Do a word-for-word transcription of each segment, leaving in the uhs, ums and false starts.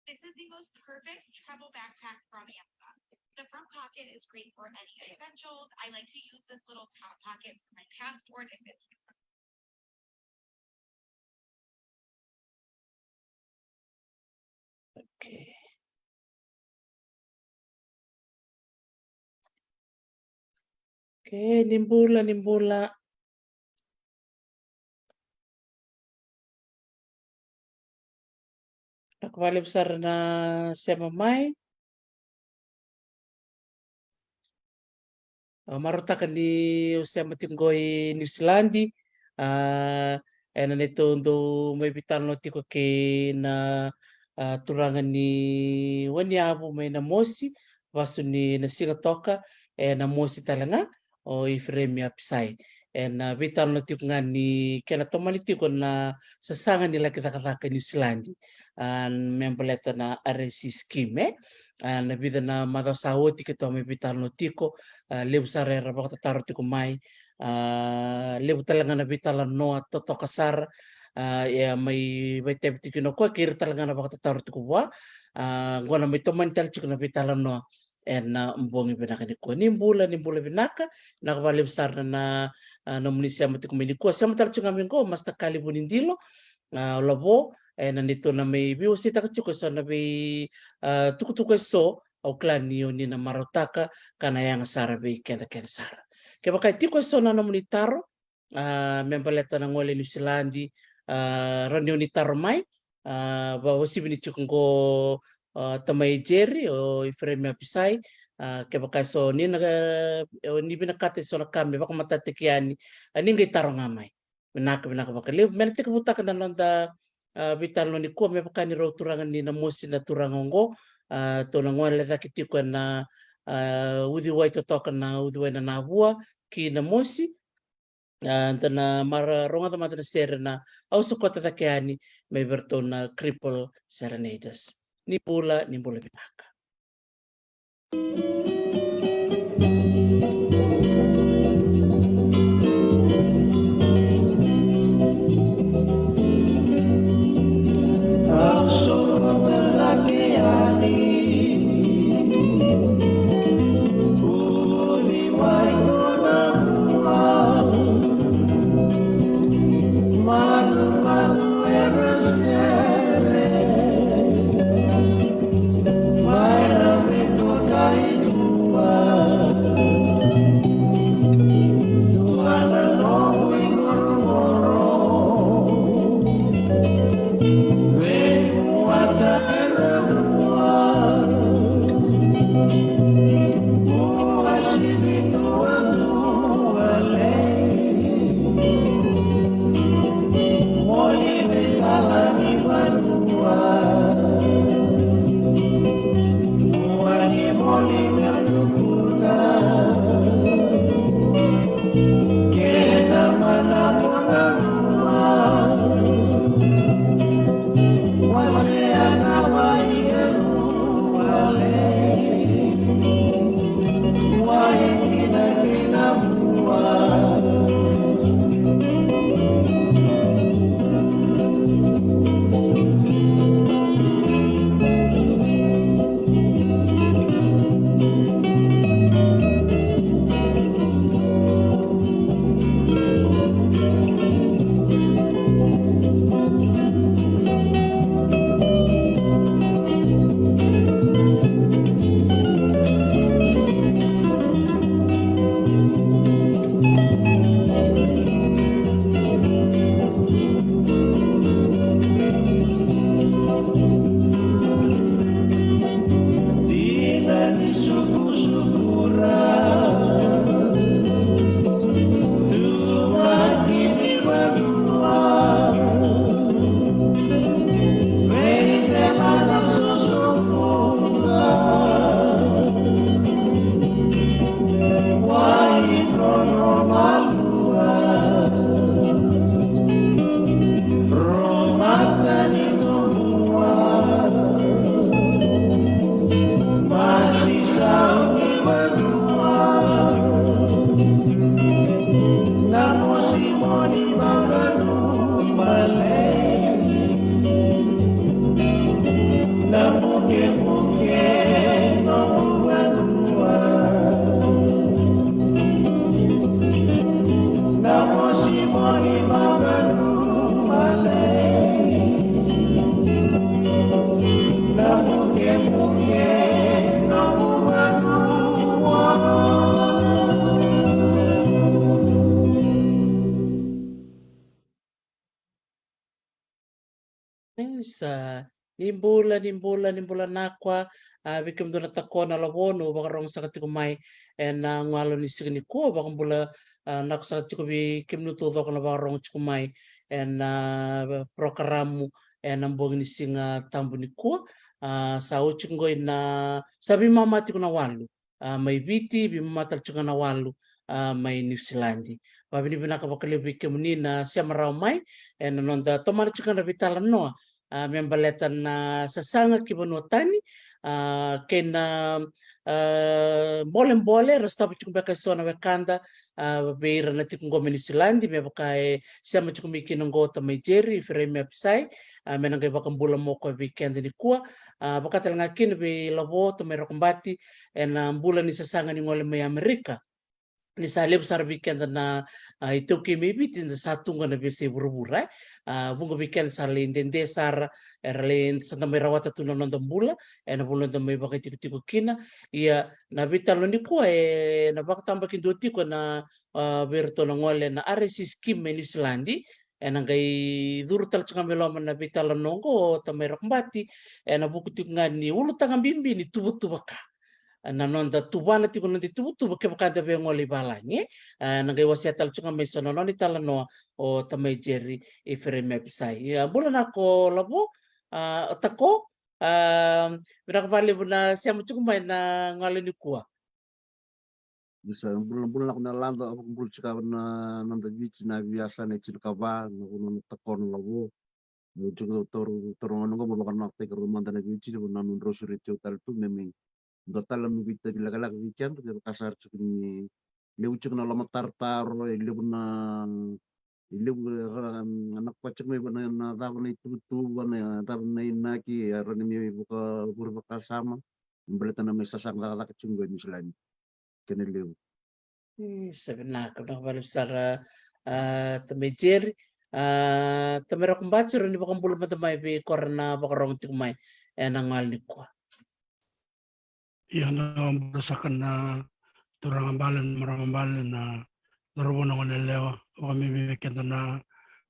This is the most perfect travel backpack from Amazon. The front pocket is great for any essentials. I like to use this little top pocket for my passport if it's Okay. Okay, ni bula, ni bula. Vinaka vakalevu sara na sema mai. Au marautaka ni o sema tiko qo i Niusiladi, a, ena neitou dau mai veitalanoa tiko kei na, a, turaga ni Waniyavu mai Namosi, vasu ni na Sigatoka, e Namosi tale ga, o Iferemi Apisai. Ena veitalanoa tiko ga ni kena tomani tiko na sasaga ni laki cakacaka i Niusiladi, a, me baleta na R S C scheme, e. A, na vica na macawa sa oti keitou a mai veitalanoa tiko, a, levu sara era vakatataro tiko mai, a, levu tale ga na veitalanoa totoka sara, a, e a mai vakaitavi tiko kina o koya kei ira tale ga na vakatataro tiko vua, a, qo na mai tomani tale tiko na veitalanoa ena bogi vinaka nikua. Ni bula, ni bula vinaka, vinaka vakalevu sara na, a, nomuni sema tiko mai nikua. Sema tale tiko ga mai qo, Master Kali Vunidilo, a, Lavo, ena neitou na mai veiwaseitaka tiko eso na vei, a, tukutuku eso, au kila ni o ni na marautaka, ka na yaga sara vei keda kece sara. Kevaka e tiko eso na nomuni taro, a, me baleta na gole i Niusiladi, a, rawa ni o ni taro mai, a, vakauasivi ni tiko qo, a, tamai Jerry, o Iferemi Apisai, a, kevaka eso ni na, e, ni vinakata eso na ka me vakamatatataki yani, a, ni qai taro ga mai. Vinaka, vinaka vakalevu. Me na tekivutaka na noda, a, veitalanoa nikua, me vaka ni rau turaga ni Namosi na turaga oqo, a, tou na gole cake tiko ena, a, uciwai totoka na uciwai na Navua ki Namosi. A, da na mara rogoca mada na sere na Au Sokota Cake Yani mai vei iratou na Cripple Serenaders. Ni bula, ni bula vinaka. Isa, ni bula, ni bula, ni bula Nakua. A, vei kemudou na Takona Lavo, au vakarogo saka tiko mai ena gauna ni siga nikua, vakabula, a, Nakua saka tiko vei kemudou taucoko na vakarogo tiko mai ena, a, porokaramu ena bogi ni Siga Tabu nikua. A, sa oti qo na, sa veimama tiko na walu, a, mai Viti, veimama tale tiko na walu, a, mai Niusiladi. Vakavinavinaka vakalevu vei kemuni na sema rawa mai ena noda tomana tiko na veitalanoa, a, me baleta na sasaga ki vanua tani, a, kei na, a, bolebole era sotava tiko beka eso na wekada, a, vei ira na tiko qo mai Niusiladi, me vaka e sema tiko mai kina qo tamai Jerry Ifereimi Apisai, a, me na qai vakabula mai o koya vei keda nikua, a, vaka tale ga kina vei Lavo tamai Rokobati, ena bula ni sasaga ni gole mai Amerika. Ni sa levu sara vei keda na, a, iTaukei mai Viti da sa tu ga na veiyasai vuravura, e. A, vuqa vei keda sa lai dede sara, era lai sa da mai rawata tu na noda bula ena vanua da mai vakaitikotiko kina. Ia na veitalanoa nikua ena vakatabakidua tiko na, a, vei iratou na gole na R S C scheme mai Niusiladi. Ena qai curu tale tiko ga mai loma na veitalanoa oqo tamai Rokobati, ena vuku tiko ga ni ulutaga bibi ni tuvatuva ka. Na noda tuvana tiko na noda ituvatuva kevaka da via gole i valagi, e. Ena qai wasea tale tiko ga mai eso na nona italanoa o tamai Jerry Ifereimi Apisai. Ia, bula Nakua, o Lavo, a, o Tako, a, vinaka vakalevu na sema tiko mai na gauna nikua. Isa, bula, bula Nakua na lada, vakabula tiko na noda Viti na veiyasana e tinikava, na vanua na Takona Lavo. Au tiko taura, taura gauna qo mo vakanakataki rau mada na Viti, na nodrau sureti au tale tu me mai dua tale na noqu itavi lekaleka vei keda, kevaka sara tiko ni levu tiko na lomatarotaro, e levu na, e levu, e, ra, na, na kua tiko mai na, na cava na ituvatuva, na cava na inaki, e rawa ni mai vaka, vuri vakasama, baleta na mai sasaga cakacaka tiko qo e Niusiladi. Kena levu. Isa, vinaka, vinaka vakalevu sara, a, tamai Jerry, a, tamai Rokobati, rawa ni vakabula mada mai vei kora na vakarogo tiko mai ena gauna nikua. Ia, na bula saka na turaga bale, na marama bale, na cauravou, na gone yalewa, vakabibi vei keda na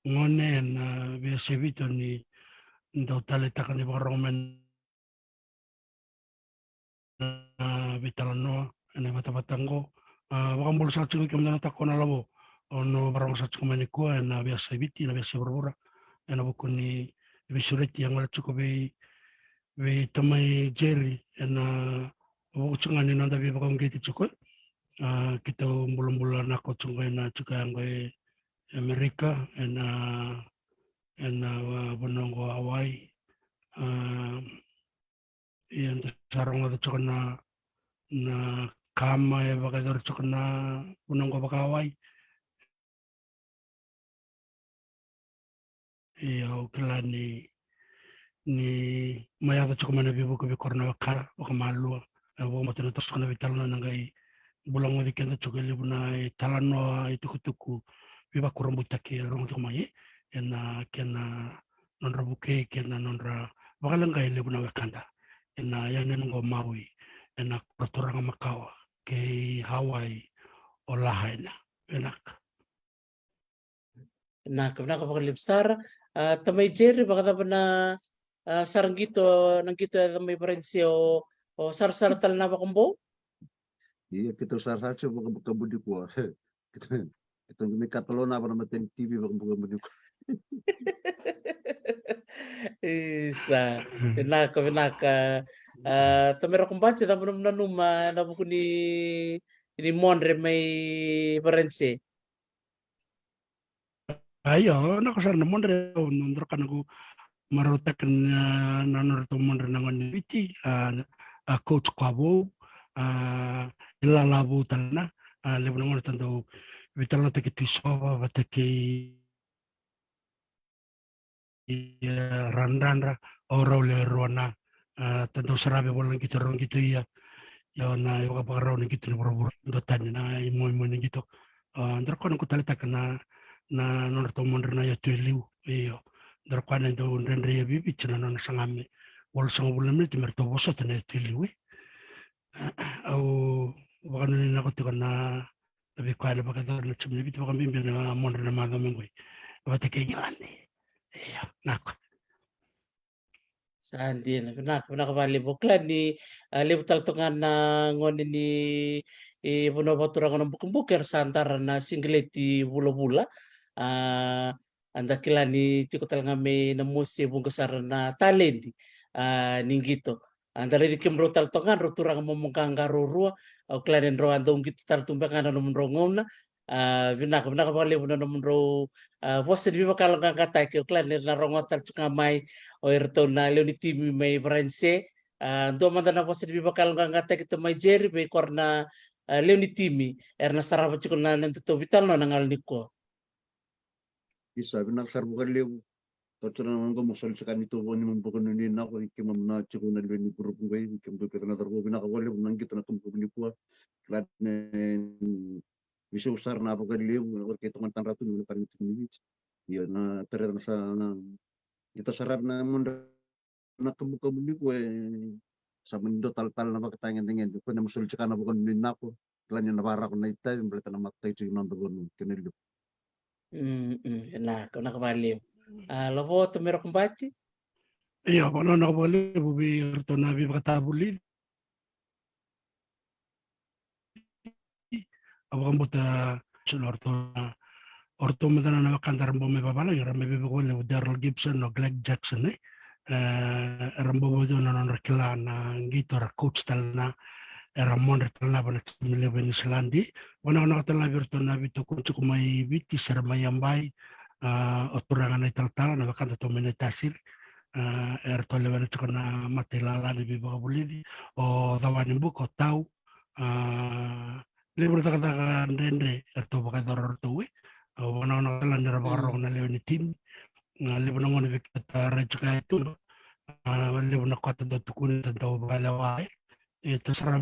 gone ena veiyasai Viti ni dau taleitaka ni vakarogo mai na veitalanoa ena vatavata qo. A, vakabula saka tiko kemudou na Takona Lavo, o na vakarogo saka tiko mai nikua ena veiyasai Viti, na veiyasai vuravura, ena vuku ni veisureti e gole tiko vei, vei tamai Jerry, ena vuku tiko ga ni noda veivakauqeti tiko. A, keitou bulabula Nakua tiko ena tiko ya qo e Amerika, ena, ena, a, vanua qo Hawaii. A, ia, da sa rogoca tiko na, na kama e vakayacori tiko na vanua qo vaka Hawaii. Ia, au kila ni, ni mai yaco tiko mai na veivuke vei kora na wekada vakamalua. E, au vakabauta na toso tiko na veitalanoa ena qai bula goci keda tiko e levu na italanoa, itukutuku, veivakurabuitaki e rogo tiko mai, e, ena kena nodra vukei kei na nodra vakaleqai e levu na wekada ena yanuyanu qo Maui, ena koro turaga makawa kei Hawaii, o Lahaina. Vinaka. Vinaka, vinaka vakalevu sara. A, tamai Jerry, vakacava na, a, sara qito, na qito e yaco mai Varanise, o, o sarasara tale na vakabau? Ia, keitou sarasara tiko vakabau nikua. Keitou, keitou mai katalona vaka na matani T V vakabau nikua. Isa, vinaka, vinaka. A, tamai Rokobati, cava nomu nanuma ena vuku ni, ni modre mai Varanise? A, io, vinaka sara na modre, au na dro ka na qu marautaka na, na nodratou modre na gone ni Viti, a, a coach ka vou, a, ilala vou tale na, a, levu na gone ta dau veitalanoataki tu i sova vata kei, e, Radradra, o rau lewe rua na, a, ta dau saravi voli na qito, rau qito ia, ia na ivakavakarau ni qito ni vuravura, dua tani na imoimoi ni qito. A, dro ka na qu taleitaka na, na nodratou modre na yatu e liu, io. Dro ka na dau dredre ia vei Viti na nona saga me walusagavulu na miniti me ratou vosota na yatu e liu, e. Au vakanuinui Nakua tiko na, na veika ena vakayacori na timi ni Viti, vakabibi na modre na macawa mai qoi vata kei Igiladi. Ia, Nakua. A, dina, vinaka, vinaka vakalevu. Au kila ni, a, levu tale toka ga na gone ni, e, vanua vakaturaga na Bukibuki era sa dara na sigileti vulavula. A, a da kila ni tiko tale ga mai Namosi e vuqa sara na taledi, a, ni qito. A, da raici kemudrau tale toka ga drau turaga momoqaqa ruarua. Au kila ni drau a dau qito tale tu beka ga na nomudrau gauna. A, vinaka, vinaka vakalevu na nomudrau, a, vosa ni veivakayaloqaqataki. Au kila ni ra na rogoca tale tu ga mai o iratou na lewe ni timi mai Varanise. A, dua mada na vosa ni veivakayaloqaqataki, tamai Jerry, vei kora na, a, lewe ni timi era na sarava tiko na, na nodatou veitalanoa na gauna nikua. Isa, vinaka sara vakalevu. Totoka na gauna qo mo soli saka ni tou vo ni mo boka ni nako i keimami na tiko na lewe ni gurupu qo, i keimami kece na cauravou. Vinaka vakalevu na qito na kamukamu nikua. Kila ni veisau sara na vakalevu na ori kei toka na tadratu ni wani kara ni tiko ni Viti. Ia na tare na sa na qito sara na modra na kamukamu nikua, e sa mani dua taletale na vakatagedegede. Ko ni mo soli saka na vakanuinui nako, kila ni na vakarako na itavi baleta na matai tiko na noda vanua kei na liu. Mm, mm, vinaka, vinaka vakalevu. A, Lavo, tamai Rokobati? Io, vinaka vakalevu vei iratou na veivakatavulici. Au vakabauta, so na oratou, oratou mada na wekada era bau mai vavalagi, era mai veivuke vakalevu, Daryl Gibson, o Glenn Jackson, e. E, era bau vakacaca na nodra kila na qito, era coach tale na, era modra tale na vana timi levu e Niusiladi. Vanavinaka tale na vei iratou na veitokoni tiko mai Viti, se ra mai yabai, a, o turaga na italatala, na wekada tou mai Naitasiri, a, eratou lewena tiko na matailala ni veivakavulici, o Cawani Buka, o Tau, a, levu na cakacaka dredre eratou vakayacora ratou, e. A, vanavinaka tale ni ra vakarorogo na lewe ni timi. A, levu na gone vei keda rai tiko ya e Tuba. A, levu na kota dau tukuni, dau vakalewa, e. E, tou sara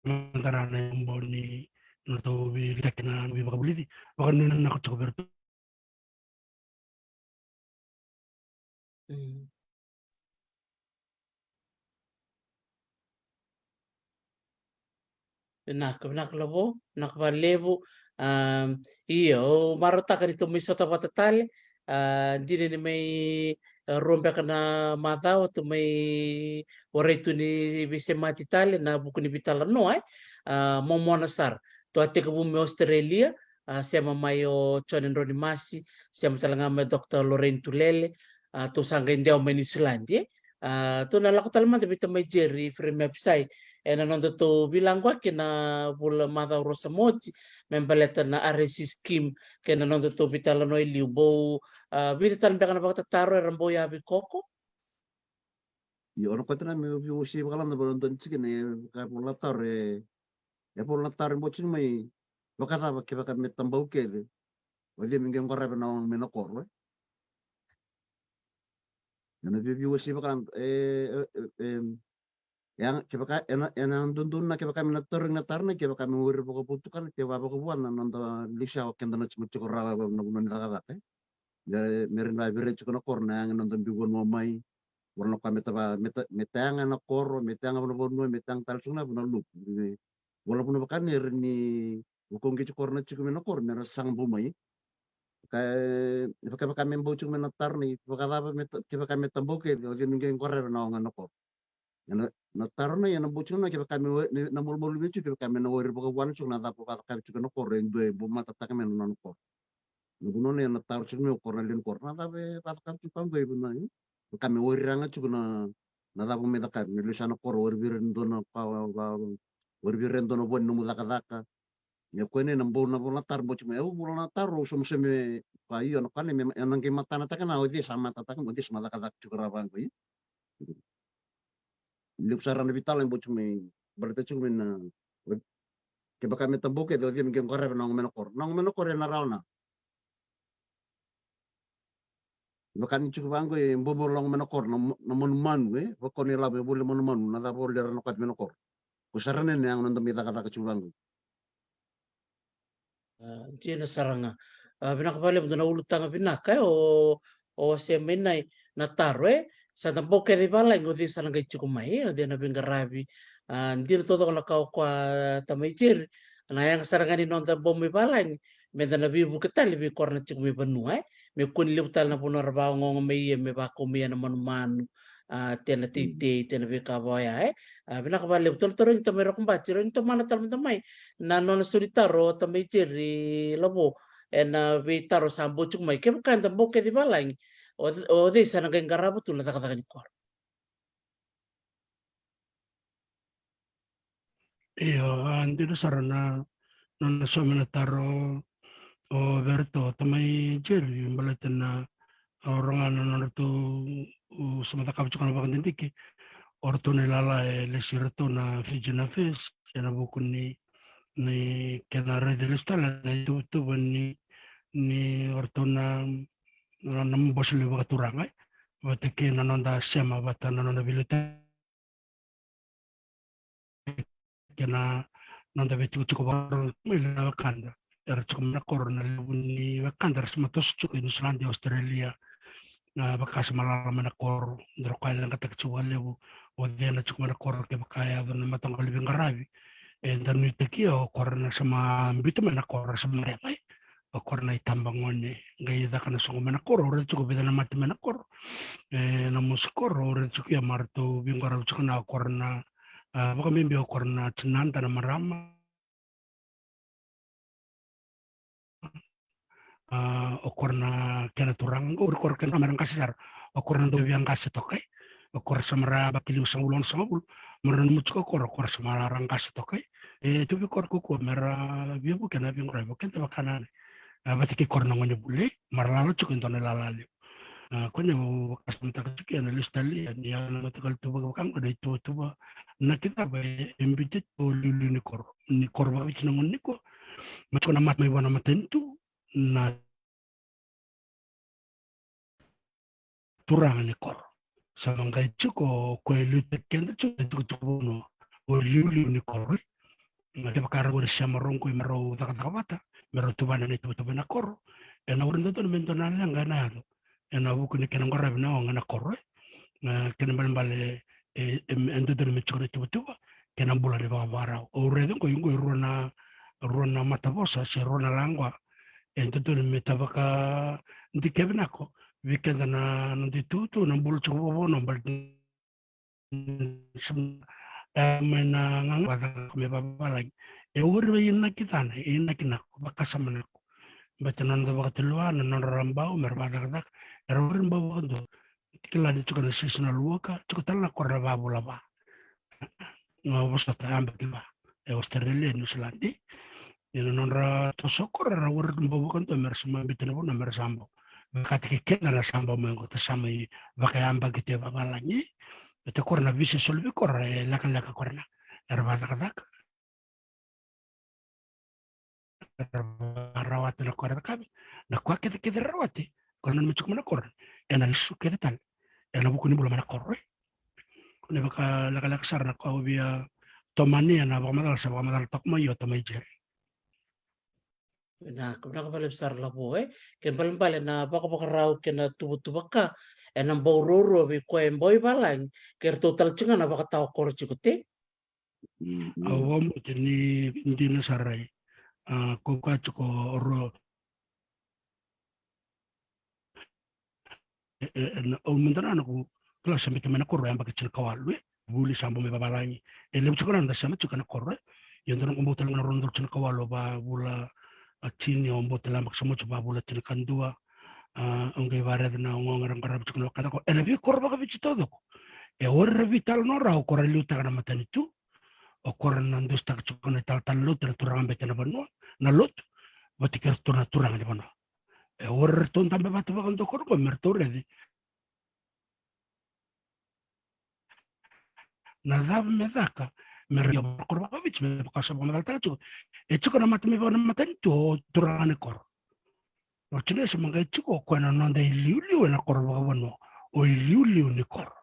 mada ra na ibobo ni nodatou veiliutaki na veivakavulici. Vakanuinui nako tiko vei iratou. Mm. Vinaka, vinaka Lavo, vinaka vakalevu. A, io, au marautaka ni tou mai sota vata tale. A, dina ni mai, a, rua beka na macawa tou mai warai tu ni veisemati tale ena vuku ni veitalanoa, e. A, momona sara. Tou a tekivu mai Australia, a, sema mai o Jone Droni Masi, sema tale ga mai o Doctor Lorraine Tulele, a, tou sa qai dewa mai Niusiladi, e. A, tou na lako tale mada vei tamai Jerry Firemi Apisai ena nodatou veilaquaki ena vula, macawa rua sa oti, me baleta na R S C scheme kei na nodatou veitalanoa e liu. Bau, a, vica tale beka na vakatataro era bau yavi koko. Io, au na kauta na me veiwasei vakalada vei iratou na tikina, e vaka e vola na taro, e, e vola na taro e bau tiko mai, vakacava kevaka me tabau kece, o cei me qai qarava na oga mai na koro, e? Ena veiwasei vakalada, e, e, e, e, kevaka ena, ena dodonu na kevaka me na tarogi na taro na, kevaka me wari vakavotukana, kevaka vakavua na noda lesu o keda na tiko rawa na vanua ni cakacaka, e? Ia, me ra na viri tiko na koro na yaga ni noda biu vanua mai. Vula na koya me ta va, me ta, me ta yaga na koro, me ta yaga vanavanua, me ta yaga tale tiko na vanua lotu. Ni vola vanua vaka ni ra ni vakauqeti koro na tiko mai na koro, me ra saga bau mai. Ka, kevaka me bau tiko mai na taro ni, vakacava me ta, kevaka me tabau kece, o cei me qai qarava na oga na koro. Ena, na taro na, ena bau tiko na, kevaka me, me, na malumalumu tiko, kevaka me na wari vakavua na tiko na cava vakacakava tiko na koro, e dua e bau matataka mai na nona koro. Na vanua na, ena taro tiko mai o koro na lewe ni koro. Na cava e vakacakava tiko ka qo e vanua, e? Kevaka me wari raga tiko na, na cava me cakava, me lesu na koro, wari vei ira e dua na ka, va, va, wari vei ira e dua na vua ni nomu cakacaka. Ia koya na, na bau na vola na taro, bau tiko mai, au vola na taro, au somosomo, ka io, na koya na, me, ena qai matanataka na, o cei sa matataka, o cei sa ma cakacaka tiko rawa vaqo, io. Levu sara na veitalanoa bau tiko mai, baleta tiko mai na, kevaka me tabau kece, o cei me qai qarava na oga mai na koro. Na oga mai na koro ena rawa na. Vaka ni tiko vaqo e bau mai loga mai na koro, na, na manumanu, e? Vaka ni lavo e voli manumanu, na cava o lera na kati mai na koro. Ko sara na yaga noda mai cakacaka tiko vaqo. A, dina sara ga. A, vinaka vakalevu, dua na ulutaga vinaka, e, o, o wasea mai na, na taro, e. Sa da bau kece i valagi, o cei sa na qai tiko mai, e, o cei na veiqaravi. A, dina taucoko na ka o koya, tamai Jerry. Na yaga sara ga ni noda bau mai valagi, Meda na veivuke tale vei kora na tiko mai vanua, e. Me kua ni levu tale na vanua ra vaogaoga mai ia me vakau mai ia na manumanu, a, tena teitei, tena veika vaya, e. A, vinaka vakalevu. Tolotolo ni tamai Rokobati, rau ni tomana tale mada mai na nona soli taro o tamai Jerry Lavo, ena veitaro sa bau tiko mai. Kevaka eda bau kece i valagi, o, o cei sa na qai qarava tu na cakacaka ni koro? Io, a, dina sara na, na, na sauma na taro o Verto, tamai Jerry, baleta na, o ira ga na nodratou, o, sa mai cakava tiko na vakadidike, o ratou na ilala e lesi iratou na Fijian Affairs, ena vuku ni, ni kena raici lesu tale na ituvatuva ni, ni o ratou na, na, na bose levu vakaturaga, e. Vata kei na noda sema vata na noda veiliutaki kei na noda veitikotiko vakarau mai na wekada era tiko mai na koro, na levu ni wekada era sa mai toso tiko i Niusiladi, Australia, na vaka sa mai lala mai na koro, dra koya e leqataki tiko vakalevu o cei na tiko mai na koro, kevaka e yaco na mataqali veiqaravi. Eda nuitaki o kora na sa mai biuta mai na koro, sa mai reva, e. O kora na itabagone, qai caka na soqo mai na koro, o raica tiko vica na mate mai na koro. E, na mosi koro, o raica tiko ia me ratou veiqaravi tiko na o kora na, a, vakabibi o kora na tinada na marama. A, o kora na kena turaga, o kora kena mera qase sara. O kora na dau via qase toka, e. O kora sa mera baki limasagavulu, onosagavulu. Mera nanuma tiko o kora, o kora sa mera qase toka, e. E tu vei kora kaukaua mera via vuke na veiqaravi, o keda vakananai. A, vata kei kora na gone vuli, mera lala tiko e dua na ilala levu. A, kua ni vakasamataka tiko ena lesu tale, ni a na mataqali tu vakavaka qo na ituvatuva. Na kicava e, e biuta tiko o liuliu ni koro. Ni koro vakaviti na gauna nikua. Mai tiko na mate mai vua na matanitu, na turaga ni koro. Sa mai qai tiko o koya e liutaki keda tiko, tiko, tiko vanua o liuliu ni koro, e. Na kevaka rau qori sema rau qoi me rau cakacaka vata, me rau tuvana na ituvatuva na koro. Ena uri dodonu me dua na leqa ena yaco. Ena vuku ni kena qaravi na oga na koro, e. Na kena balebale, e, e, e dodonu me tiko na ituvatuva kei na bula ni vakavakarau. Au raica qo, qo e rua na, rua na matavosa se rua na laqua e dodonu me ta vakadikevi nako vei keda na noda itutu, na bula tiko vakavanua, baleta e mai na gaga vakacakacaka me vavalagi. E ori vei inaki cana, e inaki nako, vakasama nako. Baleta na noda vakatulewa, na nodra bau mera vakacakacaka, era ori bau vakadua. Kila ni tiko na seasonal worker, tiko tale na koro na vavula va. Na vosota yabaki va e Australia, Niusiladi. Ia na nodra toso koro era ori bau vakadua mera sa mai biuta na vanua mera sa bau. Vakataki keda na sa bau mai qo, ta sa mai vakayabaki tu e vavalagi. Baleta koro na visa e soli vei koro e lekaleka koro na. Era vakacakacaka. Era rawati na koro era cakava. Na koya kece, kece era rawati, koro na me tiko mai na koro, ena lesu kece tale ena vuku ni bula mai na koro, e. Kua ni vakalekaleka sara na koya au via tomani ena vakamacala sa vakamacala toka mai o tamai Jerry. Vinaka, vinaka vakalevu sara Lavo, e. Kena balebale na vakavakarau kei na tuvatuva ka ena bau ruarua vei koya e bau i valagi, kei ratou tale tiko ga na vakatawa koro tiko, te. Mm, mm. Au vakabauta ni dina sara, e. A, ko koya tiko o rua. E, e, e, na, au mada na noqu kila sa biuta mai na koro e yabaki tinikawalu, e. Vuli sa bau mai vavalagi. E levu tiko na noda sema tiko ena koro, e. Ia dua noqu bau tale ga na rua na udolu tinikawalu, vavula a tini, au bau tale yabaki sa mai tiko vavula tinikadua. A, au qai vakaraica na ogaoga era qaravi tiko na wekada qo ena veikoro vakaviti taucoko. E ori era veitalanoa rawa, o kora liutaka na matanitu, o kora na dusitaka tiko na italatala lotu, na turaga bete na vanua, na lotu, vata kei ratou na turaga ni vanua. E ori ratou dabe vata vakadua koro qo me ratou raici na cava me caka me ra ia vakoro vakaviti, me vaka sa vakamacalataka tiko. E tiko na mate mai vua na matanitu o turaga ni koro. Oti na sa mai qai tiko o koya na noda iliuliu ena koro vakavanua, o iliuliu ni koro.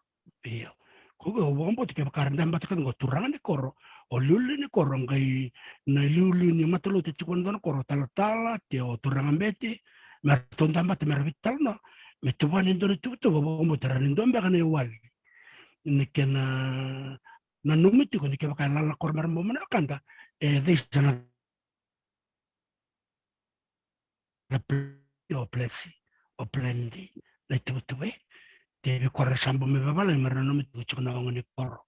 Io. Ko koya au vakabauta kevaka era dabe vata kece qo, turaga ni koro, o liuliu ni koro, qai na iliuliu ni matalotu e tiko ena dua na koro, talatala, ke o turaga bete, me ratou dabe vata me ra veitalanoa, me tuvani e dua na ituvatuva, au vakabauta e rawa ni dua beka na iwali ni kena nanumi tiko ni kevaka e lala na koro me ra bau mai na wekada, e cei sa na na plenty, o plenty, o plenty na ituvatuva. Te vei kora sa bau mai vavalagi me ra nanuma tiko na oga ni koro.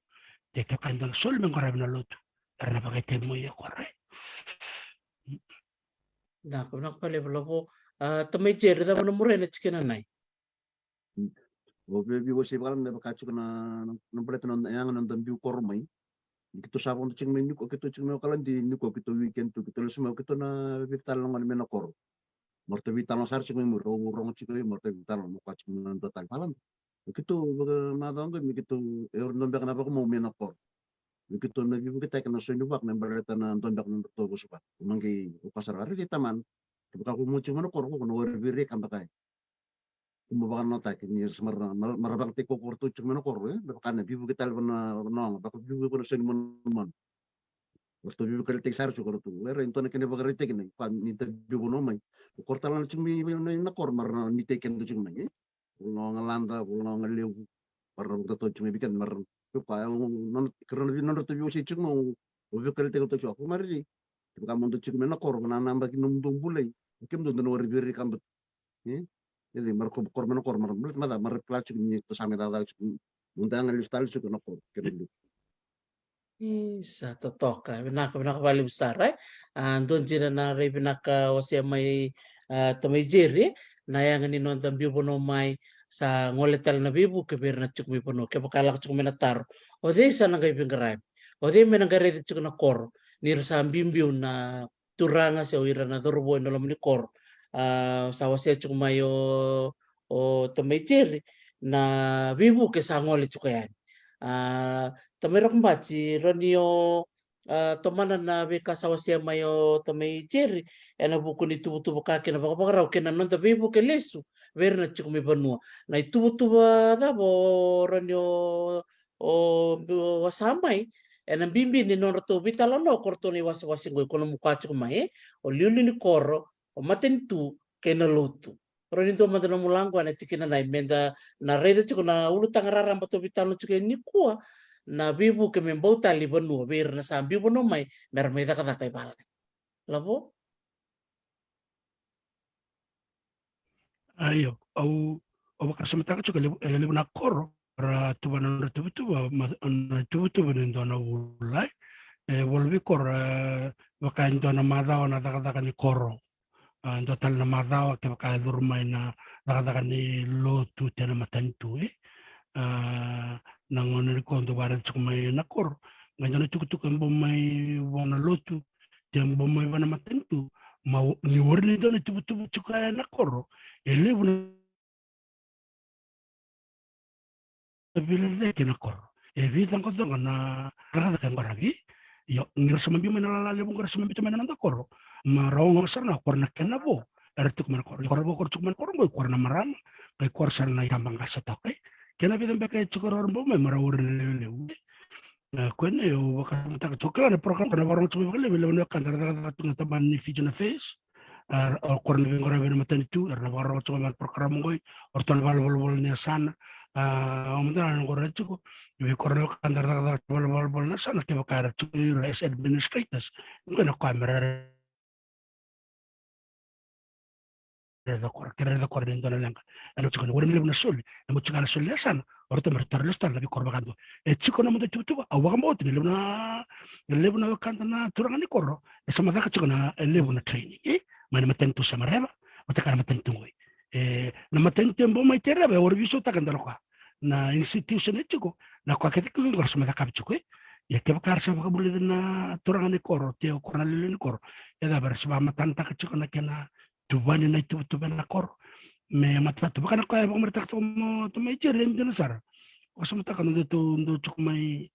Te kevaka e dua na soli me qaravi na lotu, era na vakaitavi mai o koro. Vinaka, vinaka vakalevu Lavo. A, tamai Jerry, cava na muria na tikina nai? O vei, vei wasei vakalana me vaka tiko na, na, na baleta na yaga na noda biu koro mai. Ni keitou sa vodo tiko mai nikua, keitou tiko mai Okaladi nikua, keitou weekend tu, keitou lesu mai, keitou na vica tale na gone mai na koro. Me ratou veitalanoa sara tiko mai muri, au rogo tiko mai, me ratou veitalanoa, me kua tiko mai na dua tale vakalana. O keitou, vaka macawa qo, me keitou, e ori dua beka na vakamau mai na koro. Me keitou na veivuketaki na soni vaka me baleta na dua beka na nodratou vosa vaka. Au maqai, au kua sara, a raici tamana. Kevaka ko mu tiko mai na koro, ko na wari vei ira ka beka. Ko mu vakananotaki ni sa mara, mara, mara vakataki ko ratou tiko mai na koro, e? Me vaka na veivuke tale vana, vana oga, vaka veivuke vana soni manumanu. Ratou veivukalitaki sara tiko ratou. Era e dua na kena ivakaraitaki na, kua ni ta biu vanua mai. O koro tale na tiko mai, mai na koro, mara na ni tei keda tiko mai, e? Vula na oga lada, vula na oga levu. Mara na vukatatou tiko mai vei keda, mara na, kua, e, o, nona, kera na vi, nodratou veiwasei tiko mai, o, o veivukalitaki ratou tiko, ko mara ri. Kevaka mo dou tiko mai na koro, na, na baki nomudou bulai. Kemudou dou na wari vei ira ka beka. E? E cei, mara ko, koro mai na koro, mara, mara, mara, mara kila tiko ni tou sa mai cakacaka tiko. Mo dou yaga lesu tale tiko na koro, kena dua. Isa, totoka. Vinaka, vinaka vakalevu sara, e? A, dua dina na rai vinaka wasea mai, a, tamai Jerry, e? Na yaga ni noda biu vanua mai, sa gole tale na veivuke vei ira na tiko mai vanua. Kevaka e lako tiko mai na taro, o cei sa na qai veiqaravi? O cei me na qai raica tiko na koro? Ni ra sa biubiu na turaga se o ira na cauravou ena loma ni koro. A, sa wasea tiko mai o, o tamai Jerry na veivuke sa gole tiko yani. A, tamai Rokobati, rawa ni o, a, tomana na veika sa wasea mai o tamai Jerry ena vuku ni tuvatuva ka kei na vakavakarau kei na noda veivuke lesu vei ira na tiko mai vanua. Na ituvatuva cava o rawa ni o o, o wasa mai, ena bibi ni nodratou veitalanoa ko ratou na iwasewase qo, ko na muka tiko mai, e? O liuliu ni koro, o matanitu, kei na lotu. Rawa ni dua mada nomu laqu ena tikina nai, meda na raica tiko na ulutaga raraba tou veitalanoa tiko e nikua, na veivuke me bau tale i vanua vei ira na sa biu vanua mai, mera mai cakacaka i valenai. Lavo? A, io, au, au vakasamataka tiko e levu, e levu na koro ra tuvana nodra tuvatuva, ma, na tuvatuva ni dua na vula, e, walu vei koro, e, vaka e dua na macawa na cakacaka ni koro. A, dua tale na macawa kevaka e curu mai na cakacaka ni lotu se na matanitu, e. A, na gauna nikua dau vakaraica tiko mai na koro, qai dua na itukutuku e bau mai vua na lotu, se bau mai vua na matanitu, ma o, ni warai ni dua na ituvatuva tiko ena koro, e levu na veilecayaki ena koro. E veicaqocaqo na cakacaka e qaravi. Io, ni ra sa mai biu mai na lala levu qo ra sa mai biuta mai na noda koro. Ma ra ogaoga sara ga o koro na kena vo era tiko mai na koro. Io, koro vo, koro tiko mai na koro qo, o koro na marama, qai koro sara na itabaqase toka, e. Kena vica beka e tiko ra bau mai, ma ra warai na lewe levu. E, koya na, au vakasamataka tiko, kila na program, ko na vakarorogo tiko mai vakalevu, e levu na wekada ra cakacaka tiko na tabana ni Fijian Affairs. A, o koro na veiqaravi ena matanitu, era na vakarorogo tiko mai na program qo, o ratou na valenivolavola ni yasana. A, au mada na qo ra tiko, vei koro na wekada ra cakacaka tiko na valenivolavola ni yasana, kevaka era tiko ira as administrators. Qo na koya mera raica o koro, ke ra raica o koro ni dua na leqa. Ena tiko ni warai na levu na soli, e mo tiko ga na soli ni yasana, o ratou mera tara lesu tale na veikoro vakadua. E tiko na noda ituvatuva, au vakabauta ni levu na, levu na wekada na turaga ni koro, e sa mai caka tiko na, e levu na training, e? Mai na matanitu Samareva, vata kei na matanitu qo. E, na matanitu e bau mai Tereva, e warai veisautaka e dua na koya. Na institution e tiko, na koya kece qo era sa mai cakavi tiko, e? Ia kevaka era sa vakavulici na turaga ni koro, se o koro na lewe ni koro, e cava era sa vakamatanataka tiko na kena tuvani na ituvatuva ena koro. Me matata, vaka na koya e vakamareitaka tiko mai o tamai Jerry, e dina sara. Vakasamataka na nodatou dau tiko mai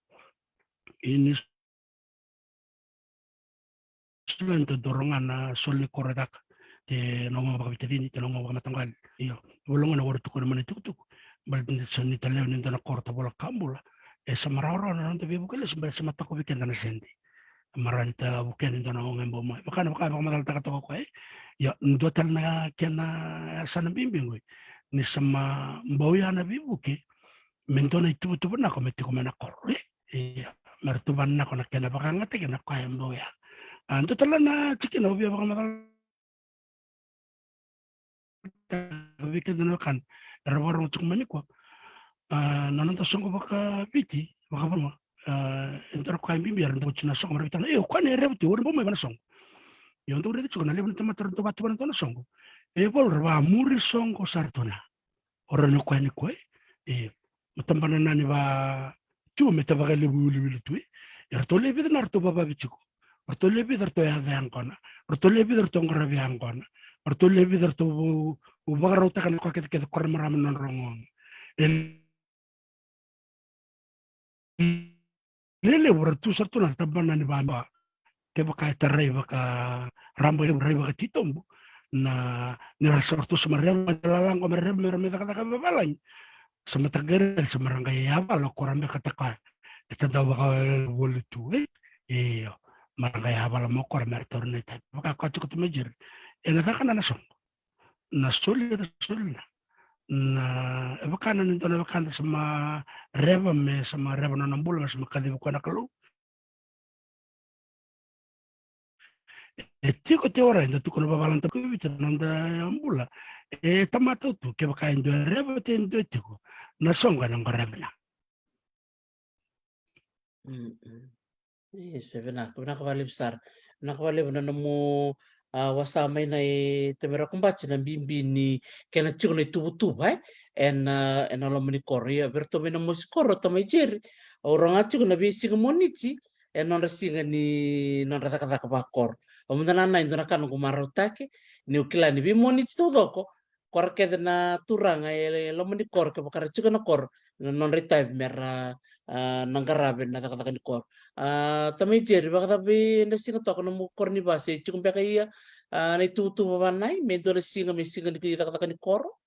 New Zealand, dau rogo ga na soli ni koro e caka. Se na ogaoga vakaveitacini, se na ogaoga vakamataqali. Io, vula qo na warai tu qo na mana itukutuku. Baleta ni sa ni talewa ni dua na koro, tavola ka bula. E sa mai rawarawa na noda veivuke lesu, baleta sa mai takovi keda na sede. Mara ni ta vukea ni dua na oga e bau mai. Vaka na, vaka, vakamacalataka toka o koya, e. Ia, dua tale na kena yasana bibi qo, e. Ni sa mai bau ya na veivuke, me dua na ituvatuva nako me tiko mai na koro, e. Ia, mera tuvana nako na kena vakayagataki na koya e bau ya. A, dua tale na tikina au via vakamacala vakaraitaka vei keda na wekada era vakarorogo tiko mai nikua. A, na noda soqo vakaviti, vakavanua, a, e dua na ka e bibi, era dau oti na soqo mara viti na, e, o koya na reva tu, o ira bau mai va na soqo. Io, dau raica tiko na levu na tamata era dau vatu va na dua na soqo. E valu era vamuri soqo sara tu na. O ira na koya ni koya, e, matabana na ni va tu me ta vakalevu wiliwili tu, e. E ratou le vica na ratou vavavi tiko. Ratou le vica ratou yaca yaqona. Ratou le vica ratou qaravi yaqona. Ratou le vica ratou vu-, vu-, vakarautaka na koya kece kece ko ra marama na nodra rogoga. E lelevu ra tu sara tu na tabana ni vaba. Kevaka e tarai vaka raba levu rai vaka titobu. Na, ni ra sa ratou sa mareva, na lalaqa mareva, me ra me cakacaka vavalagi. Sa mataqari, sa maraqa yavala ko ra me kataka. E ta dau vaka voli tu, e. Io, maraqa yavala mo ko ra me ra tauri na itavi. Vaka ko tiko tu me jeri. E na caka na na soqo. Na soli, na soli na. Na, e vaka na ni dua na wekada sa ma reva me, sa ma reva na nona bula me sa ma kacivi koya na Kalou. E tiko te ora, e dau tukuna vavalata ko vita na noda bula. E tamata tu, kevaka e dua e reva te dua e tiko. Na soqo e na qo reva na. Mm, mm. Isa, vinaka, vinaka vakalevu sara. Vinaka vakalevu na nomu, a, wasa mai na i Tamera Kubati na bibi ni kena tiko na ituvatuva, e? Ena, ena loma ni koro. Ia, vei iratou mai na mosi koro, tamai Jeri. Au rogoca tiko na veisiga Moniti, e nodra siga ni nodra cakacaka vakoro. Au mada na nai dua na ka noqu marautaki, niu kila ni vei Moniti taucoko, ko ra kece na turaga e loma ni koro, kevaka ra tiko na koro, na nodra itavi me ra, a, na qarava na cakacaka ni koro. A, tamai Jeri, vakacava ena siga toka nomu koro ni vase, e tiko beka ia, a, na ituvatuva vanai, me dua na siga, me siga ni cakacaka ni koro?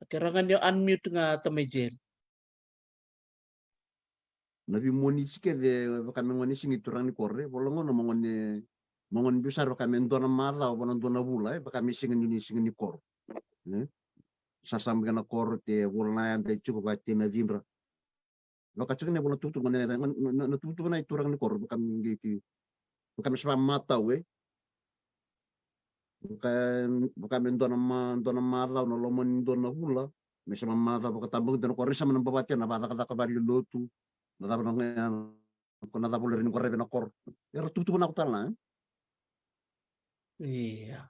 Ke rawa ga ni o unmute ga tamai Jeri. Na vei Moniti kece, vaka me gone siga i turaga ni koro, e, vola gona mo gone, mo gone biu sara vaka me dua na macawa, vaka na dua na vula, e, vaka me siga ni, ni siga ni koro. E? Sa samu kena koro te vola na yada e tiko vaka te na cidra. Vaka tiko na vola na tukutuku, na, na, na, na tukutuku na i turaga ni koro, vaka me qai ki, vaka me sa vakamatau, e. Vaka, vaka me dua na ma-, dua na macawa, na loma ni dua na vula. Me sa mamaca vakatabakidua na koro, ni sa mana bavati na vakacakacaka valenilotu. Na cava na, ko na cava o ira ni qaravi na koro. Era tukutuku na koro tale na, e? Ia.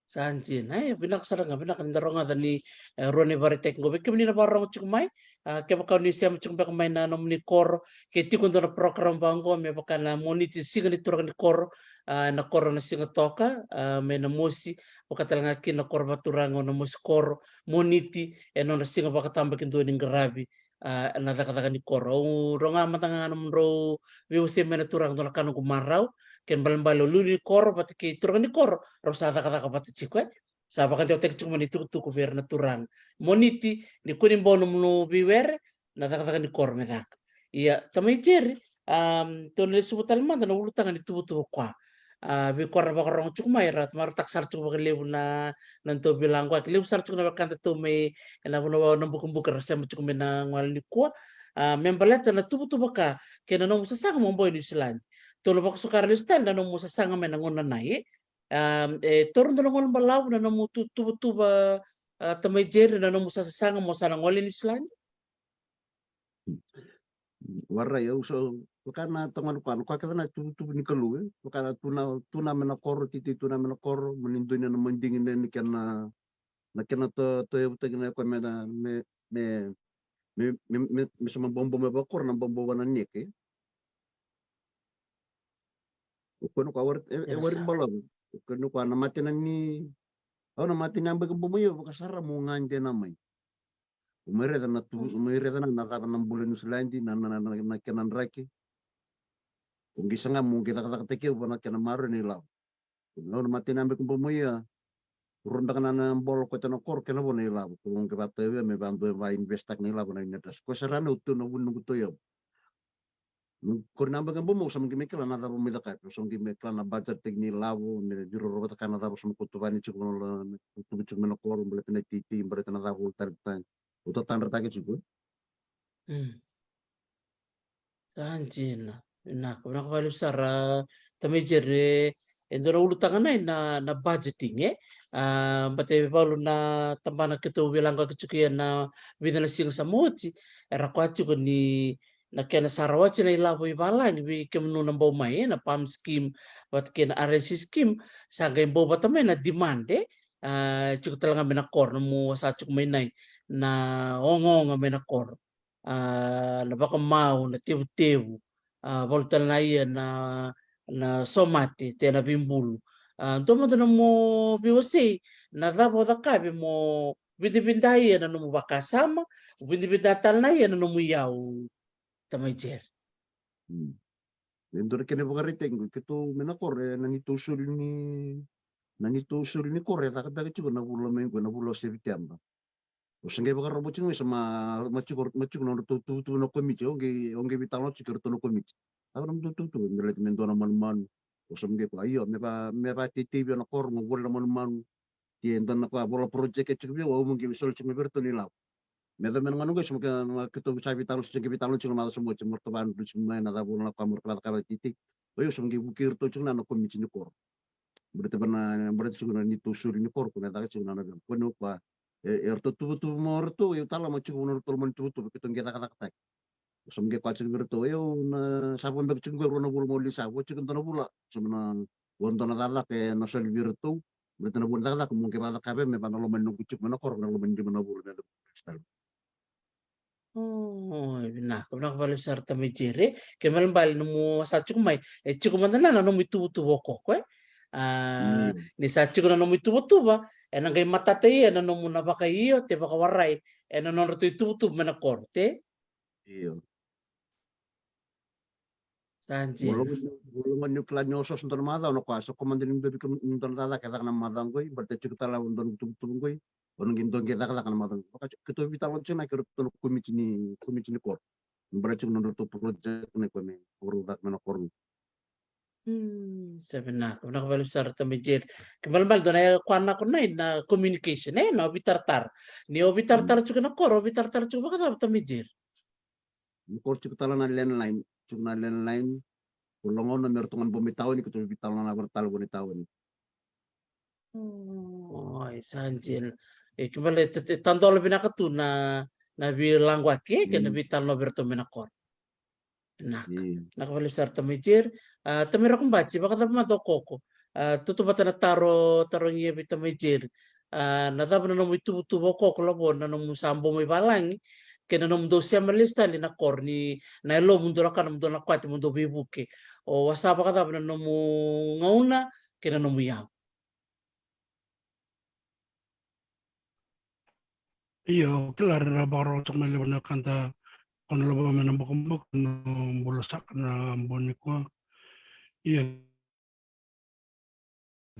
Sa dina, e, vinaka sara ga, vinaka ni da rogoca ni, e, rua na ivakaraitaki qo. Vei kemuni na vakarorogo tiko mai, a, kevaka o ni sema tiko beka mai na nomuni koro, ke tiko dua na program vaqo, me vaka na Moniti siga ni turaga ni koro, a, na koro na siga toka, a, mai na mosi, vaka tale ga kina na koro vakaturaga o na mosi koro, Moniti, e nodra siga vakatabakidua ni qaravi, a, na cakacaka ni koro. Au rogoca mada ga nomudrau veiwasei mai na turaga, dua na ka noqu marau, kena ibalebale o liuliu ni koro vata kei turaga ni koro, rau sa cakacaka vata tiko, e. Sa vakadewataki tiko mai na itukutuku vei ira na turaga. Moniti, ni kua ni bau nomuni veiwere, na cakacaka ni koro me caka. Ia, tamai Jeri, a, tou na lesuva tale mada na ulutaga ni tuvatuva koya. A, vei koya ra vakarorogo tiko mai, ra marautaka sara tiko vakalevu na, na nodatou veilagoyaki. Levu sara tiko na wekadatou mai ena vanua vakabukabuka ra sema tiko mai na gole nikua. A, me baleta na tuvatuva ka kei na nomu sasaga mo bau i Niusiladi. Tou na vakasuka ra lesu tale na nomu sasaga mai na gauna nai, e. A, e taura dua na gauna balavu na nomu tu-, tuvatuva, a, tamai Jeri, na nomu sa sasaga mo sa na gole i Niusiladi? Warai, au sa, vaka na tagone koya, na koya kece na tuvatuva ni Kalou, e. Vaka na tu na, tu na me na koro, titi tu na me na koro, mo ni dua na madigi na, na kena, na kena to, to e vutaki na koya me na, me, me, me, me, me, me sa mabombo me vakoro, na bombo vana neke. O koya na koya wari, e, e wari balavu. O koya na koya na mate na ni, au na mate ni abaki bomo ia, vakasara mo gade na mai. O mai raica na tu, o mai raica na, na cava na bula Niusiladi, na, na, na, na, na kena draki. O qai saga mo qai cakacakataki au vana kena maroroi na ilavo. Au na mate ni abaki bomo ia. Rua beka na, na bolo koya na koro kei na vo na ilavo. Ko qai vata ia me vadua va invest taka na ilavo na unit trust. Ko sara na utu na vu noqu toyavu. Ko na beka bomo sa mo qai me kila na cava mo i cakava. Sa mo qai me kila na budget taki ni ilavo, me virorovataka na cava sa mo ko tuvani tiko na, na, na tubu tiko me na koro, baleta na titi, baleta na cava o tari tani. O tatadrataki tiko. Mm. Sa dina. Vinaka, vinaka vakalevu sara, Tamai Jerry, e dua na ulutaga nai na, na budgeting, e? A, bata e valu na tabana keitou veilaga ki tiko ia na vica na siga sa moci, era koya tiko ni na kena sa rawati na ilavo i valagi vei kemunu na bau mai, e, na PALM scheme, vata kei na RSE scheme, sa qai bau vata mai na demand, e? A, tiko tale ga mai na koro, na mu sa tiko mai nai, na ogaoga mai na koro. A, na vakamau, na tevutevu, a, valu tale na ia na, na somate, te na veibulu. A, dua mada na mo veiwasei, na cava o cakave mo vidavida ia na nomu vakasama, vidavida tale na ia na nomu iyau, Tamai Jerry. Mm. E dua na kena ivakaraitaki qo, keitou mai na koro, e, na neitou soli ni, na neitou soli ni koro e caka beka tiko na vula mai qo, na vula o Seviteba. O sa qai vakarorogo tiko mai, sa ma, ma tiko, ma tiko na nodratou tuvatuva na komiti, o qai, o qai veitalanoa tiko eratou na komiti. Cava na nodratou tuvatuva, me leti me dua na manumanu. O sa qai kaya, io, me va, me vateitei vei au na koro, mo voli na manumanu. Ke dua na ka, vola project e tiko vei au, au mo qai soli tiko mai vei iratou na ilavo. Me yacova me na gauna qo, sa ma ke, ma keitou sa veitalanoa, sa qai veitalanoa tiko na macawa sa moci, mo ratou vakadrusi mai na cava, na ka mo ratou vakateitei. O io, sa qai vukei iratou tiko na, na komiti ni koro. Baleta va na, baleta tiko na neitou soli ni koro, ko na caka tiko na, na vei. Ko ni o koya, e, eratou tuvatuva mai o ratou, e, au tala ma tiko na nodratou loma ni tuvatuva, keitou qai cakacakataki. Sa qai koya tiko vei iratou, e, au na sa vabeka tiko qo e rua na vula mo lisa, vo tiko dua na vula, sa na, vo dua na cakacaka ena soli vei iratou, baleta na vua ni cakacaka mo qai vakacakava me va na loma ni noqu tiko mai na koro, na loma ni lima na vula, me da style. O, vinaka, vinaka vakalevu sara Tamai Jerry. Kena ibalebale nomu sa tiko mai, e tiko mada na, na nomu ituvatuva o Koko, e? A, mm, ni sa tiko na nomu ituvatuva, ena qai matata ia na nomu na vakaio, te vakawarai, ena nodratou ituvatuva mai na koro, te? Io. Sa dina. Volonga, volonga niu kila ni osooso dua na macawa, na koya sa komada ni dua vei kemudou na cakacaka e caka na macawa qoi, baleta tiko tale e dua na tuvatuva qoi, o na qai dua qai cakacaka na macawa qoi. Vaka keitou veitalanoa tiko na kei ratou na komiti ni, komiti ni koro. Baleta tiko na nodratou project na koya me vakarau caka mai na koro. Hmm, sa vinaka, vinaka vakalevu sara Tamai Jerry. Kena ibalebale dua na ka koya na, na communication, e, na veitaratara. Ni o veitaratara tiko na koro, o veitaratara tiko vakacava Tamai Jerry? Ni koro tiko tale na landline, tiko na landline. Ko logona me ratou ga ni bau mai taoni, keitou veitalanoa na vara tale vua na taoni. Oi, sa dina. E, kena ibalebale e, e tadola vinaka tu na, na veilaqaki, e, kei na veitalanoa vei ratou mai na koro. Vinaka. Vinaka vakalevu sara Tamai Jerry. A, Tamai Rokobati, vakacava mada o Koko? A, tautauvata na taro, tarogi vei Tamai Jerry. A, na cava na nomu ituvatuva o Koko, lavo na nomu sa bau mai valagi, kei na nomudou sema lesu tale na koro ni na yalomu dou lako na nomudou na kwati mo dou veivuke. O a sa vakacava na nomu gauna kei na nomu iyau? Io, kila ra na vakarau toka mai levu na ka da kona lavo mai na bokoboka na bula saka na bogi nikua. Io,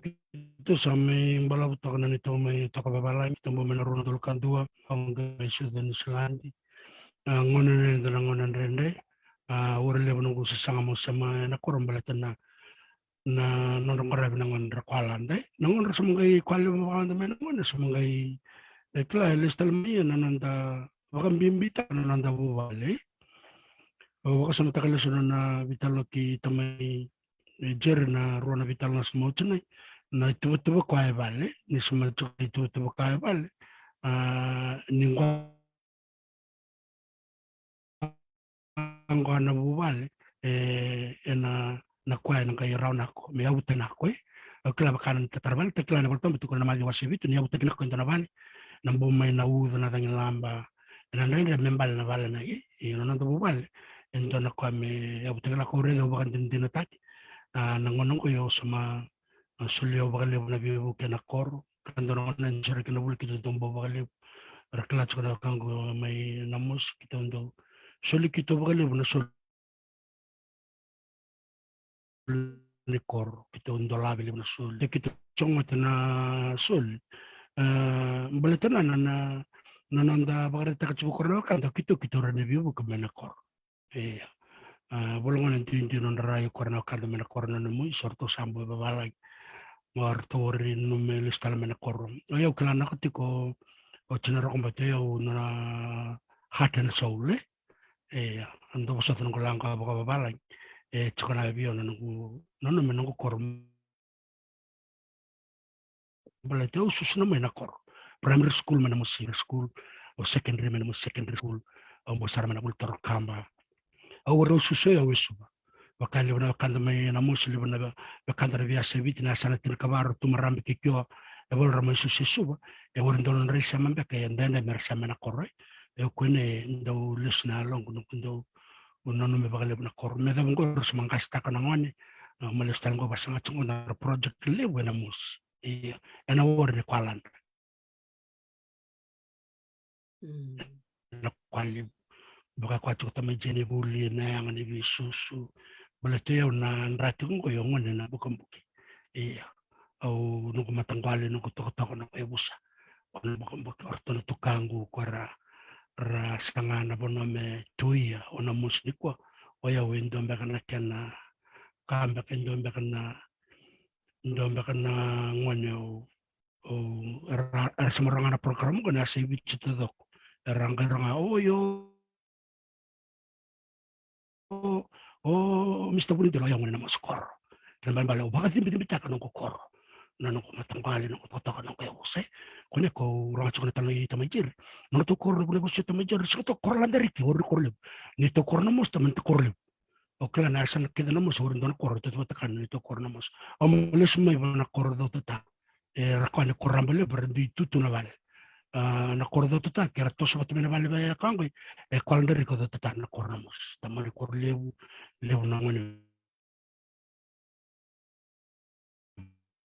keitou sa mai balavu toka na neitou mai toka vavalagi, keitou bau mai na rua na udolu ka dua, au qai mai sucu e Niusiladi. A, gauna nei da na gauna dredre. A, ure levu noqu sasaga mo sema ena koro baleta na na nodra qaravi na gone ra koya lade. Na gone ra sa mai qai koya levu vakawada mai na gone sa mai qai, e, kila e lesu tale mai na noda vakabibitaka na noda vuvale. Au vakasamataka lesu na, na veitalanoa kei Tamai, e, Jerry na rua na veitalanoa sa mai oti na, na ituvatuva koya e vale, ni sa mai tiko na ituvatuva koya e vale. A, ni qo qo na vuvale, e, ena, na koya ena qai rawa nako me yavutaki nako, e. Au kila vaka na tatara vale, ta kila na Volatabu tukuna na Maciu wase vitu ni yavutaki nako e dua na vale, na bau mai na uca na cagilaba, ena dredre me bale na vale na i, i na noda vuvale, e dua na koya me yavutaki nako. Au raica au vakadinadinataki, a, na gauna qo au sa mai, a, solia au vakalevu na veivuke ena koro, ka dua na gauna e sere kina vuli keitou dau bau vakalevu. Ra kila tiko na wekaqu mai Namosi, keitou dau soli keitou vakalevu na soli ni koro, keitou dolavi levu na soli. Keitou sogota na soli. E, baleta na, na, na, na noda vakaraitaka tiko vei koro na wekada, keitou, keitou rawa ni veivuke mai na koro. Ia. A, volai gona duidui nodra rai o koya na wekada mai na koro na nomui, so ratou sa bau vavalagi. Mo ratou ori nanumi lesu tale mai na koro. O yau kila naka tiko o Tina Rokobati, o yau na heart and soul, e? Ia, au dau vosota noqu laqa vakavavalagi. E tiko na vei au na noqu, na noqu, me noqu koro. Baleta au susu na mai na koro. Primary school mai na mosi school, au secondary mai na mosi secondary school, au bau sara mai na vuli toro kaba. Au wara au susu au e Suva. Vaka levu na wekada mai na mosi, levu na we-, wekada na veiyasai Viti na yasana tinikava, Ratumarabe kei Kioa. E volo ra mai susu e Suva. E wara dua na nodra isema beka, e dede me ra sema na koro, e. E kune dau lesu na yaloqu, noqu dau, au nanuma vakalevu na koro. Me cava qo ra sa maqasitaka na gone, a, ma lesu tale qo vasaga tiko na project levu ena mosi. Ia, ena ward ni Kuala Dra. Mm. Na Kuala Levu. Vaka koya tiko tamai Jeni vuli na yaga ni veisusu. Baleta au na dra tiko qo, au gone na Bukabuki. Ia. Au noqu mataqali, noqu tokatoka, noqu yavusa. O na Bukabuki, o ratou na tukaqu, ko ra, ra saga na vanua me tuia, o na mosi nikua. O yau e dua beka na kena, ka beka e dua beka na, dua beka na gone au, au, era, era sa maraga na program qo na yasai Viti taucoko. Era qai raga, o io, o, o Mister Vunidelo, o yau gone na mosi koro. Kena balebale, au vakacibicibitaka noqu koro. Na noqu mataqali, noqu tokatoka, noqu yavusa. Kune ko raga tiko na tala i tamai Jeri. Na nodratou koro na vuna vosa tamai Jeri, sa nodratou koro Ladariki, o ira koro levu. Neitou koro na mosi, tamai neitou koro levu. Au kila na yasana kece na mosi, o ira dua na koro, taucoko vata kaya neitou koro na mosi. Au mai lesu mai va na koro Cautata. E ra kaya ni koro raba levu, era dui tutu na vale. A, na koro Cautata, ke ra toso vata mai na vale vei a ka qoi, e Kuala Dra kei Cautata na koro na mosi. Tamani koro levu, levu na gone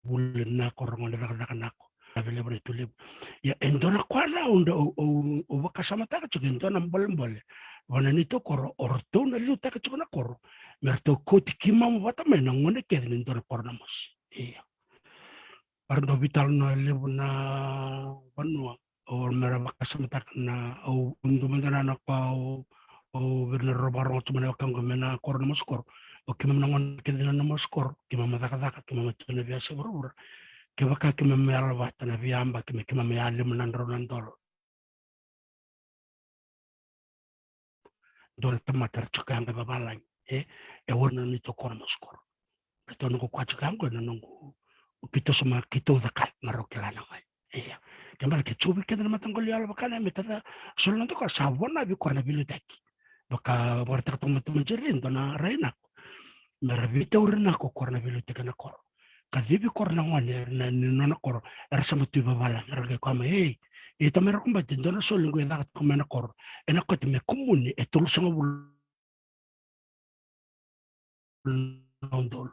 vuli na koro, gone cakacaka na koro. Vei levu na itulevu. Ia, e dua na koya na au, au, au, au vakasamataka tiko, e dua na bolebole. Vua na neitou koro, o ratou na liutaka tiko na koro. Me ratou kauti keimami vata mai na gone kece ni dua na koro na mosi. Ia. Era dau veitalanoa levu na vanua. O me ra vakasamataka na, au, au dua mada na, na ka au, au via na rau vakarogo tu mai na wekaqu me na koro na mosi koro. O keimami na gone kece na, na mosi koro, keimami cakacaka, keimami tu na veiyasai vuravura. Kevaka keimami yalo vata na veiyabaki me keimami yalima na drau na dola. Dua na tamata era tiko yaga i vavalagi, e, e wara na neitou koro na mosi koro. Keitou noqu koya tiko yaga qo na noqu, keitou sa mai, keitou caka, me rau kila na gone. Ia. Kena ibalebale ke tiko vei keda na mataqali yalo vaka na me tata solo na doka sa vo na veikoro na veiliutaki. Vaka, vakaraitaka toka mai tamai Jeri, dua na rai nako. Me ra veitauri nako koro na veiliutaki na koro. Kacivi koro na gone, na, ni nona koro, era sa mai tu i vavalagi, era qai kaya mai, ei, ei tamai Rakobati, dua na soli qo e caka tiko mai na koro. Ena kote me kumuni e tolusagavulu na udolu.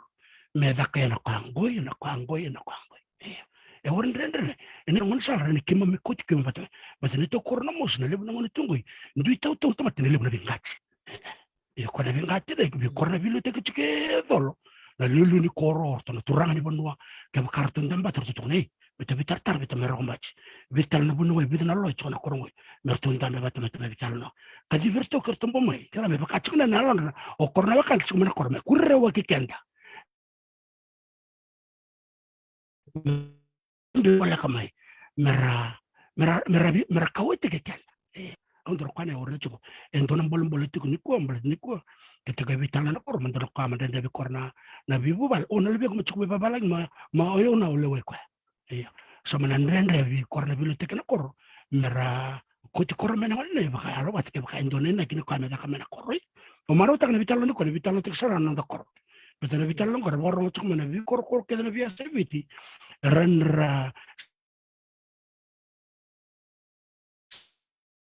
Me caka ena koya qoi, ena koya qoi, ena koya qoi. Ia. E wara dredre, ena gone sara ni keimami kauti keimami vata. Vata neitou koro na mosi, na levu na gone tu qoi. Dui tautauri tamata na levu na veiqati. Ia, koya na veiqati na, vei koro na veiliutaki tiko e Colo. Na liuliu ni koro, o ratou na turaga ni vanua, kevaka ratou dabedabe ratou tukuna, ei, me tou veitaratara vei tamai Rakobati. Vica tale na vanua, vica na lo e tiko na koro qoi. Me ratou dabe vata me tou mai veitalanoa. Kacivi iratou ke ratou bau mai, kila me vaka tiko na yalodra, o koro na wekada tiko mai na koro, me kuri rau vaki keda. Dui voleka mai. Me ra, me ra, me ra vi-, me ra kauwaitaki keda. E, au dau raica koya na, au raica tiko. E dua na bolebole tiko nikua, baleta nikua. Ke tiko e veitalanoa na koro, me dua na koya me dredre vei koro na, na veivuvale. O na luvequ me tiko veivavalagi, ma, ma o yau na au lewai koya. Ia. Sa mai na dredre vei koro na veiliutaki na koro. Me ra kauti koro mai na gone, na ivakayalo vata, kevaka e dua na inaki ni koya me caka mai na koro, e. Au marautaka na veitalanoa nikua, na veitalanoataki sara na noda koro. Baleta na veitalanoa qo, ra vakarorogo tiko mai na veikorokoro kece na veiyasai Viti. Era na ra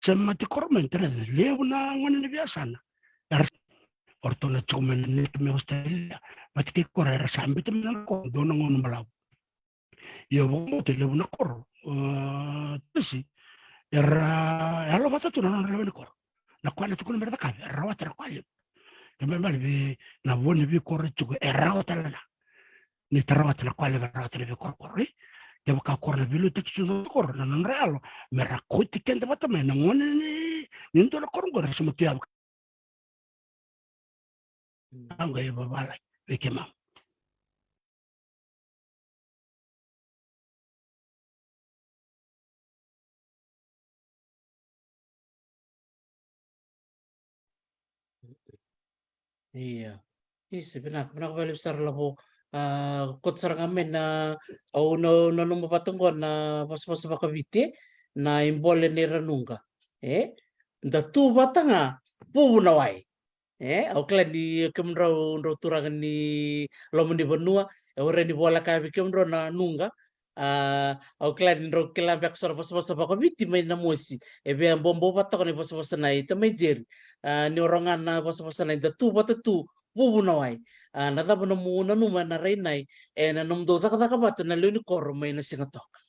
semati koro mai, tara, levu na gone ni veiyasana. Era, o ratou na tiko mai na neti mai Australia. Vata kei koro, era sa biuta mai na koro, dua na gauna balavu. Ia, vakabauta e levu na koro, a, tesi, era, e yalo vata tu na nodra lewe ni koro. Na koya na tukuna me ra cakava, era rawata na koya levu. Kena ibalebale vei na vo ni veikoro e tiko, e rawa tale ga. Ni ta rawata na koya levu, e rawata na veikorokoro, e. Kevaka koro na veiliutaki tu na koro, na nodra yalo, me ra kauti keda vata mai na gone ni, ni dua na koro qo, era sa mai tu yavu. Au qai vavalagi vei keimami. Ia. Isa, vinaka, vinaka vakalevu sara Lavo. A, koto sara ga mai na, au na, na nanuma vata oqo na vosavosa vakaviti, na ibole nei Ranuqa. E? Da tu vata ga, vuvu na wai. E? Au kila ni kemudrau, drau turaga ni loma ni vanua, e warai ni voleka vei kemudrau na nuqa. A, au kila ni drau kila beka sara vosavosa vakaviti mai na mosi. E via bobo vata toka na vosavosa na i tamai Jeri. A, ni oro ga na vosavosa na i da tu vata tu, vuvu na wai. A, na cava nomu nanuma na rai nai, e na nomudou cakacaka vata na lewe ni koro mai na siga toka?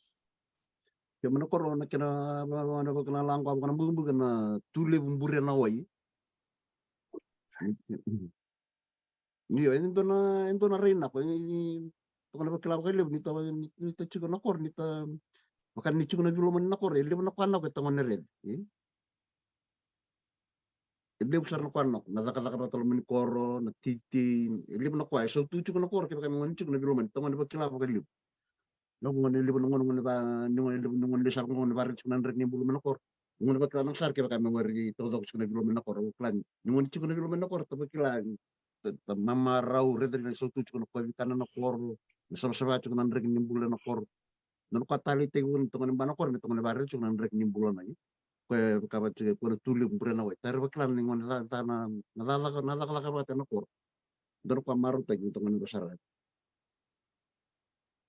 Kemana koro na kena, na, na, na, na laqo, na bukabuka na tu levu bure na wai. Io, e dua na, e dua na rai nako, e, e, toka na vakila vakalevu, ni ta, ni, ni ta tiko na koro, ni ta, vaka ni tiko na vilomani na koro, e levu na koya nako e ta gone rece, e? E levu sara na koya nako, na cakacaka vata loma ni koro, na titi, e levu na koya, e sautu tiko na koro, kevaka me gone tiko na vilomani, ta gone vakila vakalevu. Na gone levu na gone, gone va, ni gone levu, ni gone levu sara, gone va raica tiko na draki ni bula mai na koro. Gone vakila na sara kevaka me gone taucoko tiko na vilomani na koro, vakila ni gone tiko na vilomani na koro, ta vakila, ta, ta mamarau, raica ni sautu tiko na koya vikana na koro, na savasava tiko na draki ni bula na koro. Na nona koya taleitaki vua ni ta gone ba na koro, me ta gone va raica tiko na draki ni bula na i. Koya vaka vata tiko, koya na tu levu bure na wai. Tara vakila ni gone ca, ca na, na cakacaka, na cakacaka vata na koro. Dua na koya marautaki ni ta gone vasara.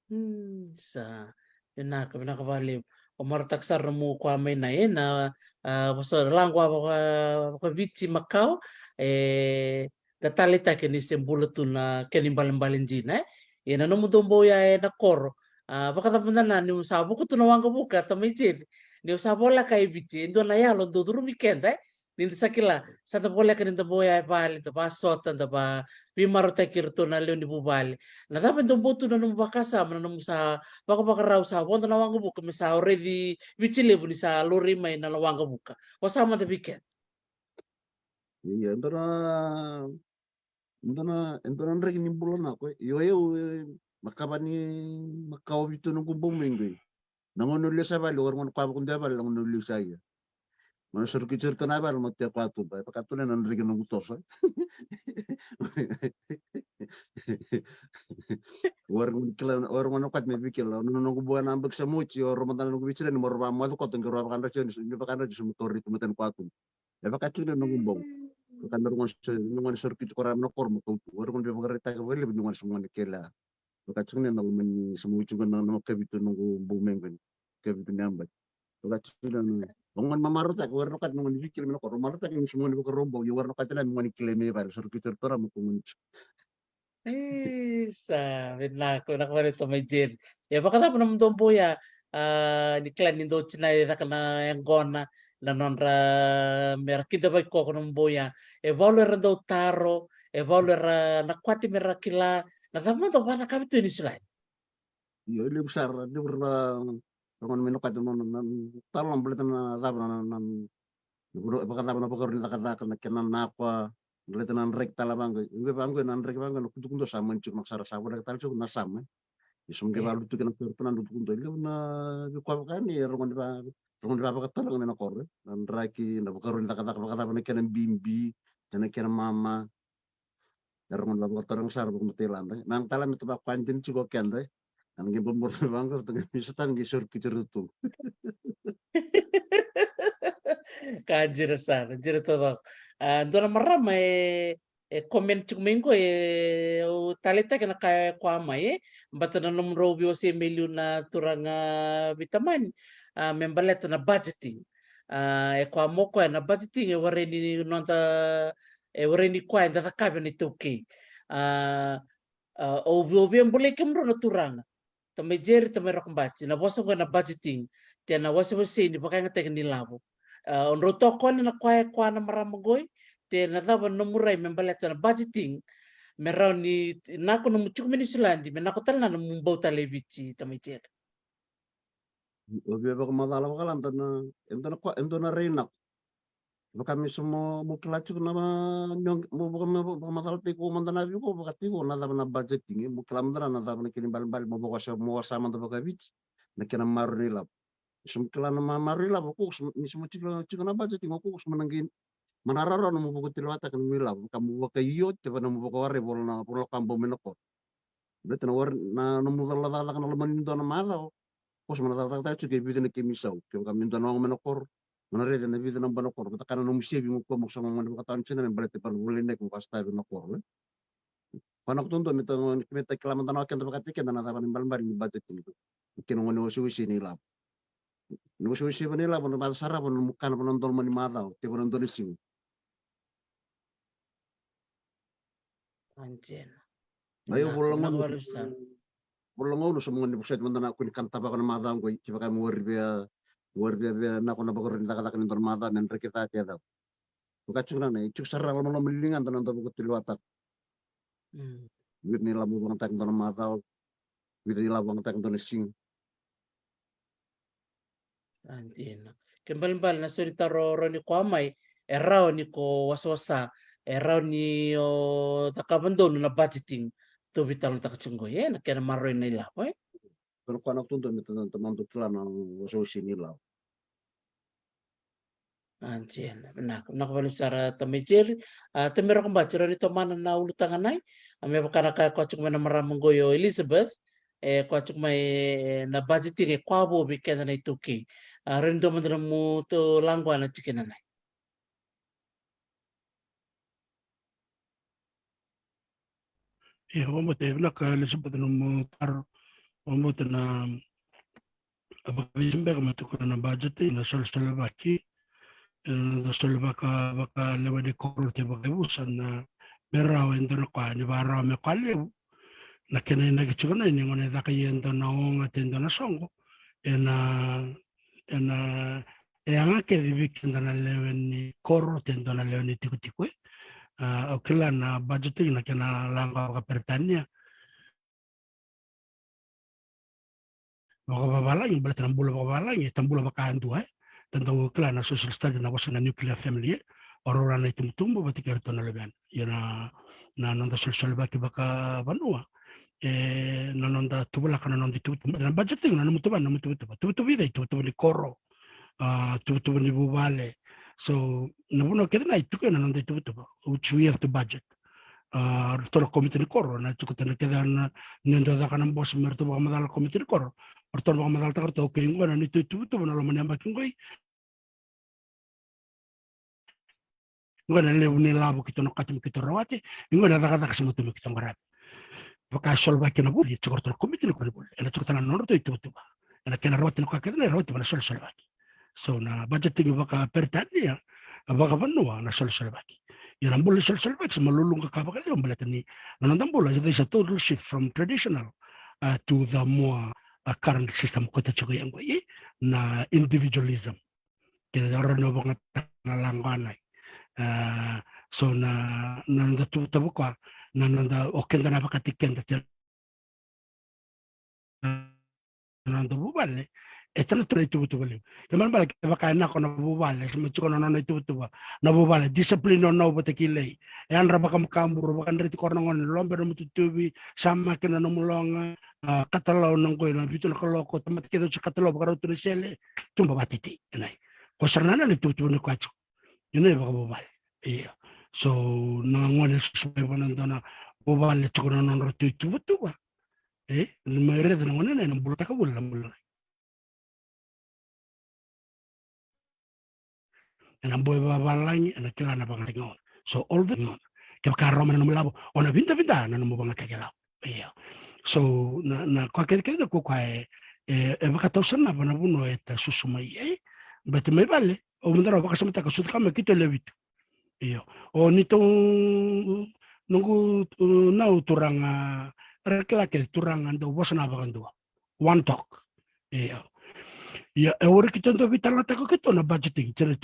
Hmm, sa. Vinaka, vinaka vakalevu. O marautaka sara nomu koya mai na e na, a, vosa laqo vaka, vakaviti makawa, e, da taleitaki ni se bula tu na kena ibalebale dina, e. Ia na nomudou bau ya e na koro, a, vakacava mada na niu sa vuka tu na waqavuka, tamai Jeri, niu sa voleka e Viti, e dua na yalo dau curumi keda, e. Ni da sa kila, sa da voleka ni da bau ya e vale, da vasota, da va veimarautaki iratou na lewe ni vuvale. Na cava e dau bau tu na nomu vakasama, na nomu sa vakavakarau sa vodo na waqavuka, me sa raici Viti Levu ni sa laurai mai na waqavuka? O sa mada vei keda. Ia, e dua na, e dua na, e dua na draki ni bula nako, e. Io, io, e, makava ni, makawa vitu noqu bau mai qo. Na gauna au lesu i vale, o ira gona koya vakadua i vale, na gauna au lesu i ya. Gauna au soroki iratou na vale, mo tea koya tuba, e vaka tu na draki noqu toso. O ira gona kila, o ira gona koya me vei kila, na noqu bau na baki sa moci, o ira mada na noqu veisereni, mo ira vakamoce koto, qai ira vakadrati, ni vakadrati, so mo tauri tu mata ni koya tuba. E vaka tiko na noqu bau. Vaka na rugona se, rugona se rukiti ko ra na koro mo kautu. O rugona via vakaraitaka vakalevu ni gona se gona kele. Vaka tiko na loma ni sa mo tiko na, na makavitu noqu bau mai qo ni. Kavitu ni yabaki. Vaka tiko na, o gona mamarautaka, o rugona kati na gona vikila mai na koro. Mamarautaka ni sa gona vakarau bau. Ia o rugona kati na gona kele mai vale. Sa rukiti ra tora mo ko gona. Isa, vinaka, vinaka vakalevu tamai Jeri. Ia vakacava nomudou bau ya, a, ni kila ni dou tinai caka na yaqona, na nodra mera kidavaki koko nomudou bau ya. E valu era dau taro, e valu era na kwati mera kila, na cava mada o vakacakava tu e Niusiladi? Io, e levu sara, levu ra, ra gona me na kwati na, na, na, talo na baleta na cava na, na, na, na, na, vakacava na vakarau ni cakacaka, na kena nakwa, baleta na draki tale vaqo, qo vaqo, na draki vaqo, na kudukudu sa mani tiko na sara sa voleka tale tiko na sama. Ni sa qai valutuki na koro tu na kudukudu, levu na veika vaka ni, e rogoni va, rogoni va vakatara na koro, na draki, na vakarau ni cakacaka, vakacava na kena bibi, na kena mama. Era gona vakatara ga sara vakamatei lada. Na tala me tava kua dina tiko keda. Ana qai boboro vaqo, ratou qai misa tale qai soro kiti ratou. Ka jira sara, jira taucoko. A, dua na marama e, e comment tiko mai qo, e, au taleitaka na ka e kua mai, e. Bata na nomudrau veiwasei mai liu na turaga veitamani, a, me baleta na budgeting. A, e kua mo koya na budgeting, e warai ni noda, e warai ni koya eda cakava na iTaukei. A, a, au, au via bolei kemudrau na turaga. Tamai Jeri, tamai Rokobati, na vosa qo na budgeting. Te na wasewasei ni vakayagataki ni lavo. A, o drau tokona na koya e kua na marama qoi, te na cava na nomu rai me baleta na budgeting. Me rawa ni nako nomu tiko mai Niusiladi, me nako tale na nomu bau tale e Viti, tamai Jeri. O via vakamacala vakalada na, e dua na kua, e dua na rai nako. Vaka me so mo, mo kila tiko na, mo, mo vaka, mo vakamacalataki ko mada na viko, vaka tiko na cava na budgeting, e, mo kila mada na cava na kena ibalebale, mo vakasa, mo wasa mada vakaviti, na kena maroroi lavo. So mo kila na ma, maroroi lavo, ko so, ni so mo tiko, tiko na budgeting, ko so mo na qai, Mana rawarawa nomu vakatilawataka nomu ilavo, ka mo vakaio, te vaka nomu vakawarai, vola na, vola ka bau mai na koro. Baleta na wari, na nomu cala cakacaka na loma ni dua na macawa. Ko sa mana cakacakataka tiko e vica na kemu isau. Kevaka me dua na oga mai na koro, mo na raica na vica na ba na koro. Vata kaya na nomu sevi mo kua mo sa gone vakatau ni sega me baleta e ba na vula inaki mo ka sotavi na koro, e. Koya na kutudua me ta, me ta kila mada na keda vakataki keda na cava na ibalebale ni budgeting. Kei na gone wasewase ni ilavo. Ni wasewase va na ilavo, na macawa sarava na nomu kana va na dua na mani macawa, te va na dua na siga. Anjena. Ai, au Vinaka, vola vinaka gauna. Valevu sara. Vola gauna sa mo gone vosoti mada na kua ni kana tavako na macawa qoi, kevaka me wari via, wari via via na kona vakarau ni cakacaka ni dua na macawa, me draki cake e cau. Vaka tiko na, na, tiko sara lomaloma ni ligada na noda vakatulewataka. Mm. Vica na ilavo vagataki dua na macawa. Vica na ilavo vagataki dua na siga. A dina. Ke balebale na so ni taro rawa ni koya mai, e rawa ni ko wasawasa, e rawa ni o cakava donu na budgeting. Tou veitalanoataka tiko qo, e, na kena maroroi na ilavo, e? Koya na kutudua me ta, ta mada kila na wasewase ni ilavo. A, dina. Vinaka, vinaka vakalevu sara tamai Jerry. A, tamai Rokobati, rawa ni tomana na ulutaga nai. A, me vaka na ka e koya tiko mai na marama qo o Elizabeth. E koya tiko mai, e, na budgeting e koya vou vei keda na iTaukei. A, rawa ni dua mada na nomu tou laqua na tikina nai. Ia, vakabauta, e vinaka Elizabeth nomu taro. Vakabauta na, a, vakabibi beka me tukuna na budgeting, na solesolevaki. E, na solesolevaki vakalewe ni koro, te vakaivusa na me rawa e dua na koya, ni vakarau me koya levu. Na kena inaki tiko nai ni gone caka ia e dua na oga, te dua na soqo. E na, e na, e yaga kece vei keda na lewe ni koro, te dua na lewe ni tikotiko, e. A, au kila na budgeting na kena laqu vakaperitania. Vakavavalagi, baleta na bula vakavalagi, e tabula vakadua, e. Eda dau kila na social study na vosa na nuclear family, e. O rau ra na itubutubu vata kei iratou na luvena. Ia na, na noda solesolevaki vakavanua, e, na noda tuvalaka na noda itubutubu. Na budgeting, na nomu tuva, na nomu itubutubu. Tubutubu i cei? Tubutubu ni koro. A, tubutubu ni vuvale. So, na vanua kece ga e tukuna na noda itubutubu, which we have to budget. A, ratou na komiti ni koro, na tukuna kece na, ni dau caka na bose me ratou vakamacala komiti ni koro. Ratou na vakamacalataka ratou, okay, qo na neitou itubutubu na loma ni yabaki qoi. Qo na levu ni lavo keitou na kati me keitou rawati, qo na cakacaka sa matou me keitou qaravi. Vakasolevaki na vuli, tiko ratou na komiti ni koronivuli. Ena tiko tale na nodratou ituvatuva. Ena kena rawati na koya kece na rawati va na solesolevaki. So na budgeting vakaperitania, vakavanua na solesolevaki. Ia na bula ni solesolevaki sa maluluqa ka vakalevu baleta ni na noda bula, there is a total shift from traditional, uh, to the more, uh, current system ko ta tiko ia qo, ia na individualism. Keda rawa ni o vagataka na laqu nai. A, so na, na noda tuvatuva koya, na noda, o keda na vakataki keda, te na noda vuvale, e tana tu na ituvatuva levu. Ke balebale kevaka e nako na vuvale, se me tiko na nona ituvatuva, na vuvale, discipline o nau vata kei lei. E yadra vakamakaburu, vakadreti koro na gone, lobe na nomu tutuvi, samaki na nomu loga, a, katalau na qoi, na vitu na kaloko, tamata kece oti katalau, vakarau tu na sele, tuba vatiti, enai. Ko sara na nona ituvatuva ni koya tiko. Ena ivakavuvale. Ia. So na gone susu mai vua na dua na vuvale tiko na nodratou ituvatuva. E, ni mai raica na gone na ena bulataka voli na bula. Ena boi vavalagi, ena kila na vagataki gauna. So all the gauna. Kevaka roma na nomu lavo, o na vidavida na nomu vagataki lavo. Ia. So na, na koya kece kece na kua koya e, e, e vakatau sara na vanavuna e ta susu mai, e. Baleta mai vale, o mada rau vakasamataka sucu ka mai keitou lewe vitu. Io. O neitou, noqu, uh, nau turaga, ra kila kece turaga dau vosa na vakadua. One talk. Io. Ia, e ori keitou dau veitalanoataka keitou na budgeting, tena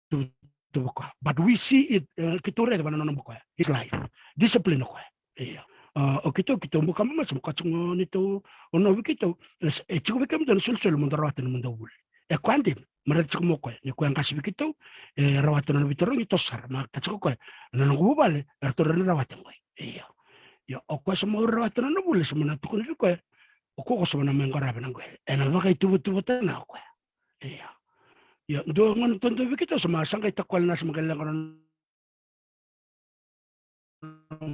tu, tu koya. But we see it, uh, keitou raica vana nona koya. His life. Discipline koya. Io. Uh, o keitou, keitou buka mama, sa buka tiko neitou, o novi keitou, e, e tiko vei kemudou na solisoli mo dou rawata na nomudou vuli. E koya dina, me raica tiko mo koya, ni koya qase vei keitou, e rawata na nona veitarogi toso sara, ma ka tiko koya, na noqu vuvale, eratou na rawata qoi. Io. Io, o koya sa mau rawata na nona vuli, sa mana tukuna vei koya, o koya ko sa mana mai qaravi na qoi. Ena vakaituvatuvataka na o koya. Io. Ia, dua gona dodonu vei keitou sa ma sa qai takali na sa ma qai leqa na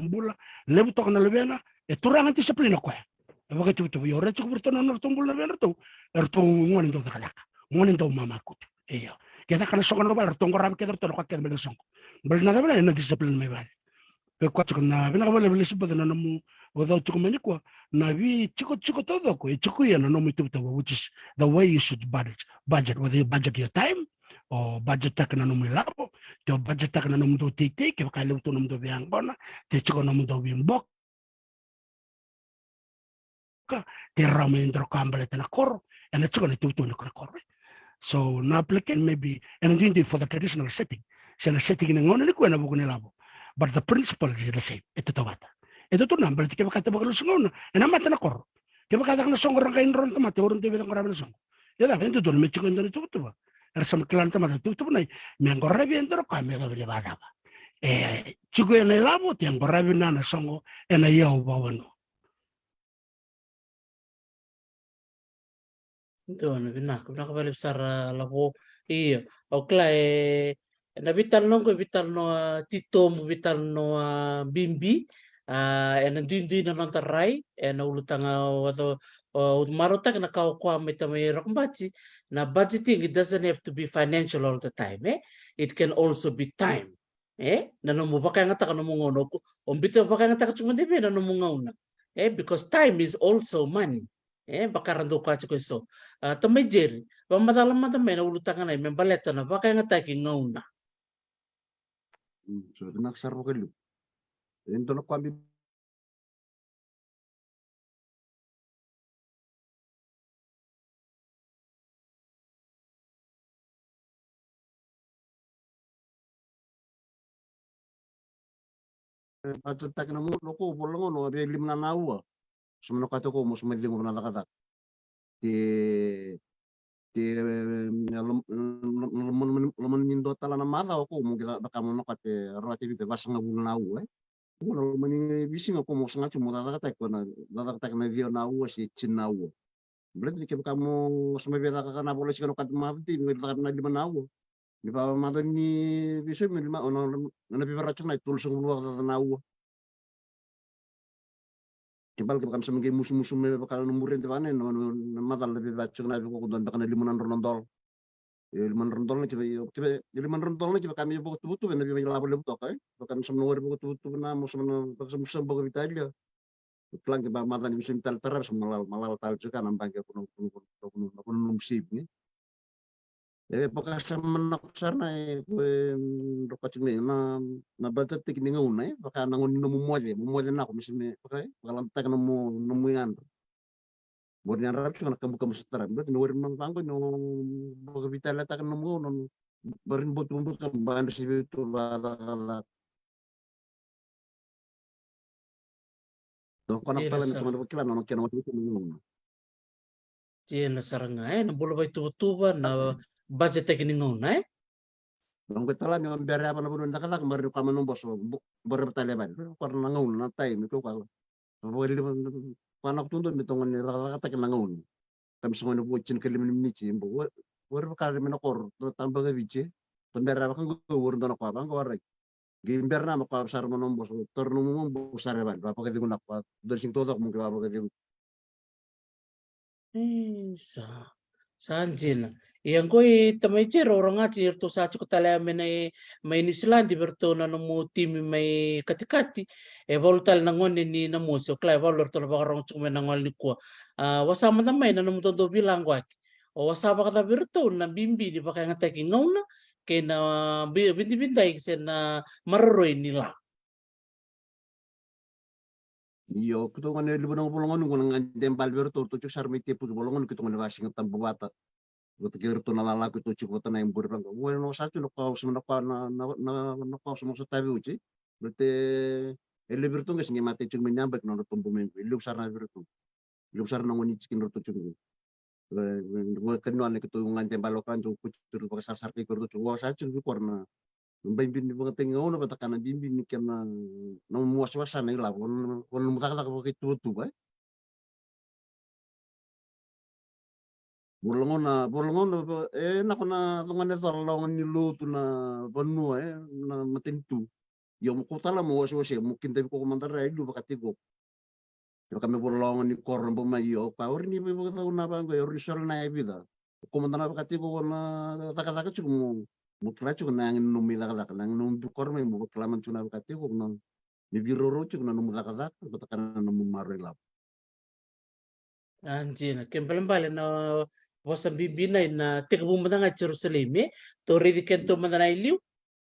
bula, levu toka na luvena, e turaga discipline o koya. E vakaituvatuva, io, ratou tiko vei iratou na nodratou bula na luvena ratou, eratou gone dau cakacaka, gone dau mamakutu. Io. Ke caka na soqo na vale, ratou qoravi kece ratou na koya kece mai na soqo. Baleta na cava? Na discipline mai vale. Ke koya tiko na vinaka vale vale sibaca na nomu o cau tiko mai nikua, na vi tiko tiko taucoko, e tiko ia na nomu ituvatuva, which is the way you should budget, budget, whether you budget your time, o budget taka na nomu ilavo, te o budget taka na nomu dau teitei, kevaka e levu tu nomu dau veiyaqona, te tiko nomu dau veiboka, te rawa mai dro ka baleta na koro, ena tiko na ituvatuva ni koro. So, na application maybe, ena duidui for the traditional setting. Se na setting ni gauna nikua ena vuku ni lavo. But the principle is the same. E tautauvata. E tautauna baleta kevaka te vakalusi gauna, ena mata na koro. Kevaka caka na soqo ra qai dro na tamata, e ori dau vei caka qo ravi na soqo. Ia cava, e dodonu me tiko e dua na ituvatuva. Era sa ma kila na tamata, ituvatuva nei, me qoravi e dua na koya me yacova ni vakacava. E tiko ena ilavo, te qoravi na na soqo ena iyau vakavanua. Dua na vinaka, vinaka valevu sara Lavo. Io, au kila e, na veitalanoa qo, veitalanoa titobu, veitalanoa bibi. A, ena duidui na noda rai, ena ulutaga o, o, o marautaki na ka o koya mai tamai Rokobati, na budgeting, it doesn't have to be financial all the time, eh? It can also be time. E, na nomu vakayagataka nomu gauna, o, o biuta vakayagataka tiko mada vei na nomu gauna. E, because time is also money. E, vaka ra dau kaya tiko eso. A, tamai Jerry, vakamacala mada mai na ulutaga nei me baleta na vakayagataki gauna. Mm, so, vinaka sara vakalevu. E, dua na koya bibi budget taki na mo, loko, vola gauna, vei lima na aua. Suma na kata ko mo suma cegu na cakacaka. Te, te, lom-, lom-, lomani dua tale na macawa ko mo qai cakacaka mo na kata, rauta vei te vasagavulu na aua, e. Mo na lomani veisiga ko mo saga tu mo cakacakataki ko na, cakacakataki na ciwa na aua se tini na aua. Baleta ni kevaka mo suma vei cakacaka na vola siga na kata macawa te, mo cakacaka na lima na aua. Ni vamata ni veisomi lima, o na, na veivarau tiko na tolusagavulu vakacaca na aua. Ke bale kevaka me sa me qai musumusu me vaka na muri eda vaka na, na, na, na macala na veiva tiko na vei ko dua beka na lima na drau na dola. E lima na drau na dola na kevaka, kevaka, e lima na drau na dola na kevaka me vakatuvatuva na veiva ilavo levu toka, e. Vaka me sa me na wari vakatuvatuva na, mo sa me na, vaka sa me sa baka vitalia. Kila ke ba macala ni veisomi tale tara, sa malala, malala tale tiko na baqe ko na, ko na, ko na, ko na, ko na nomu save, ne? E, vaka sa manako sara na, e, ko, e, mm, roka tiko mai na, na budget taki ni gauna, e, vaka na gauna ni nomu moce, mo moce nako, me se me, vaka, e, vakalalataka nomu, nomu yadra. Mo ni yadra tiko na kabukabu sa tara, baleta ni wari nomu vaqo, ni o vakavitalataka nomu gauna, no, bari ni botu buka, ba ni sivi tu, va, va, va, va. Dua ko na tala me toma na vakila na kena watu tu na gauna. Tina sara ga, e, na bula vaituvatuva, na budget taki ni gauna, e? Noqu tala ni o bera yava na vanua ni cakacaka, mara ni kama nomu boso, bo-, bora vatale vale. Ko na gauna, na time, ko ka. Vakaliva, ko na kutudu me toga ni cakacakataki na gauna. Kami sa gone vo tini ka lima ni miniti, bo, wa-, wari vakare me na koro, to taba ka vice. To bera yava ka qo, wari dona ko, va qo, warai. Qai bera na ma ko sara ma nomu boso, toro nomu boso sara vale, va vakacegu na ko, dona sing to cako mo qai va vakacegu. E, sa, sa dina. Ia qo i tamai Jero, o ragati, eratou sa tiko tale mai na, mai Niusiladi vei ratou na nomu timi mai katikati. E valu tale na gone ni na mosi, o kila e valu eratou na vakarogo tiko mai na gole nikua. A, wasa mada mai na nomu dodou vilaqo aki. O wasa vakacava vei ratou na bibi ni vakayagataki gauna kei na vi-, vidividai se na maroroi ni la. Io, keitou gone levu na vula gone, gone gade bale vei ratou, ratou tiko sara mai Tepuki vula gone, keitou gone vasiga tabu vata. Vata kei ratou na lala keitou tiko vata na iburi vaqo. Gone na wasa tu na kwa, wasa na kwa, na, na, na, na kwa, wasa na wasa tavi uci. Baleta e levu vei ratou qai se qai matai tiko mai ni yabaki na nodra tobu mai qo. E levu sara na vei ratou. Levu sara na gone tiko ni ratou tiko qo. E, e, e, kaniwa na keitou gade bale o keitou kuti tiko vakasarasara kei keitou tiko vakasara tiko vei kora na, na bibi ni vakataki gauna vata ka na bibi ni kena, na nomu wasawasa na ilavo, na, na nomu cakacaka vakaituvatuva, e. Vola gona, vola gona, e na kona gona e cala gona ni lotu na vanua, e na matanitu. Io mo kau tala mo wasewase mo kidavi koko mada ra e liu vakatiko. Kevaka me vola gona ni koro bo mai io ka ori ni veivakacau na vaqo e ori ni solo na e vica. Ko mada na vakatiko na cakacaka tiko mo mo kila tiko na yagi na nomu icakacaka na yagi na nomu bikoro mai mo vakila mada tiko na vakatiko na ni viroro tiko na nomu cakacaka vata kana nomu maro ilavo. A dina ke balebale na vosa bibi na ina tekivu mada ga i Jerusalemi e. Tou raici kedatou mada na i liu.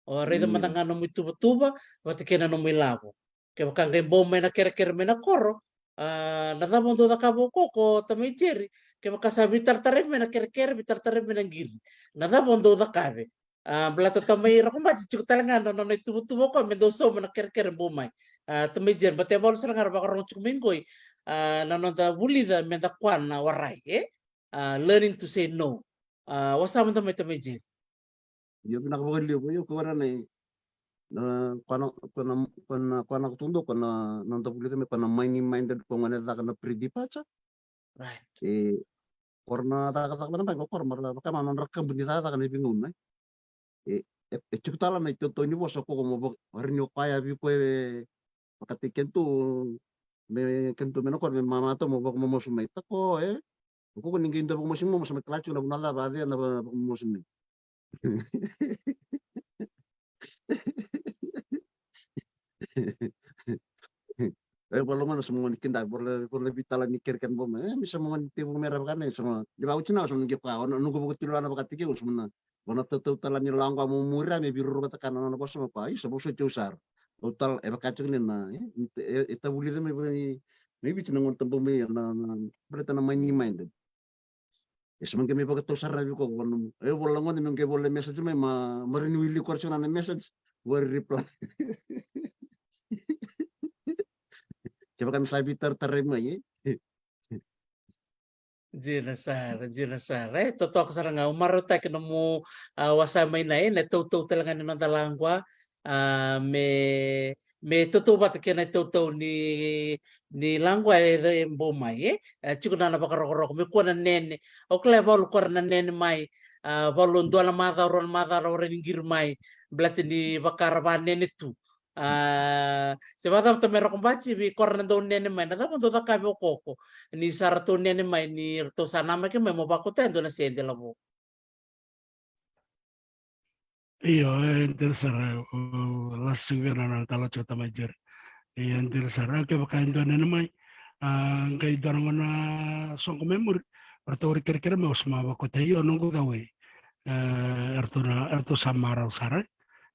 O raica mada ga nomu ituvatuva vata kei na nomu ilavo. Kevaka qai bau mai na kerekere mai na koro, a na cava o dau cakava o koko tamai Jeri? Kevaka sa veitarataravi mai na kerekere, veitarataravi mai na qiri, na cava o dau cakave? A baleta tamai Rakobati tiko tale ga na nona ituvatuva o koya me dau sauma na kerekere bau mai. A tamai Jeri, bata e valu sara ga ra vakarorogo tiko mai qoi. A na noda vulica me da kua na warai e, a learning to say no. A wasa mada mai tamai Jeri. Io vinaka vakalevu io ko vara nei na kua na kua na kua na kua na kutudo kua na noda vulica me kua na money minded ko gone caka na pre departure. Right. E kora na cakacaka vana bagi o kora mara vaka ma nodra kabu ni cakacaka na veigauna. E e e tiko tala na itautau ni vosa koko mo vaka rini o koya vei koya e vakataki kedatou me kedatou me na kora me mamata mo vakamomosu mai tako e. O koko ni qai dua vakamomosu mai mo sa mai kila tiko na vuna cava a cea na vakamomosu mai. E vola gona sa mo goni kida vola vola vitala ni kerekere boma e mi sa mo goni tevu me ra vaka nei sa mo ni vauci na sa mo ni qe koya ona nuku vuku tilo ana vakatiki u sa mo na vona tautau tala ni laqo a mo muria me viruru vata kana nona vosa ma koya i sa vosa teu sara. Au tala e vaka tiko ni na e e tavulica me vula ni me viti na gona tabu me na na baleta na money minded. E sa maqe me vakatau sara na viko vua nomu e vola gona me qe vola message mai ma mari ni wili kora tiko na na message. Vua reply. Kevaka me sa vitaratara mai e. Dina sara, dina sara e totoka sara ga au marautaki nomu a wasa mai na e na tautau tale ga ni noda laqua. A me me tautauvata kei na itautau ni ni laqua e bau mai e. E tiko na na vakarokoroko me kua na nene. Au kila e valu kora na nene mai. A valu dua na macawa rua na macawa ra warai ni qiri mai. Baleta ni vakara vanene tu. A se vakacavata me roko bati vei kora na dau nene mai na cava dau cakavi o koko ni sa ratou nene mai ni ratou sa namaki mai mo vakota e dua na sede lavo. Io, e dina sara, o, o, lasi vei na na tala tiko tamai Jeri. Io, e dina sara, kevaka e dua nene mai, a, qai dua na gona soqo me muri, ratou ori kerekere me osi ma vakota io, noqu cawai. E, eratou na, eratou sa marau sara.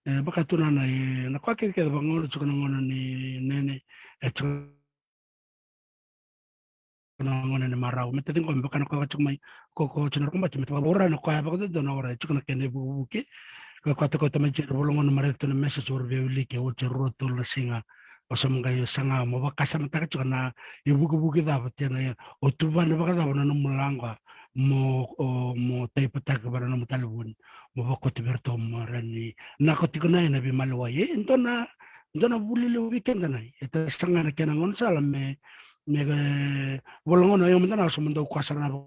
E, vaka tu na na, e, na koya kece kece vaka gona tiko na gona ni nene, e tiko na gone ni marau me taci qo me vaka na koya vaka tiko mai. Ko ko tiko na rokobati me tavaka ora na koya vaka dodonu na ora e tiko na kena ivukivuki. Ka koya tiko tamai tiko na vola gone ma raica tu na message ora via wiliki e oti e rua tolu na siga. O sa mo qai saga mo vakasamataka tiko na ivukivuki cava tia na ia o tuvani vakacava na nomu laqo mo o mo taipataka vaka na nomu talevoni mo vakoti vei ratou mo rani nako tiko na ia na veimaliwai e dua na dua na vuli levu vei keda nai e ta saga na kena gaunisala me me volagona io mada na so mada au koya sara na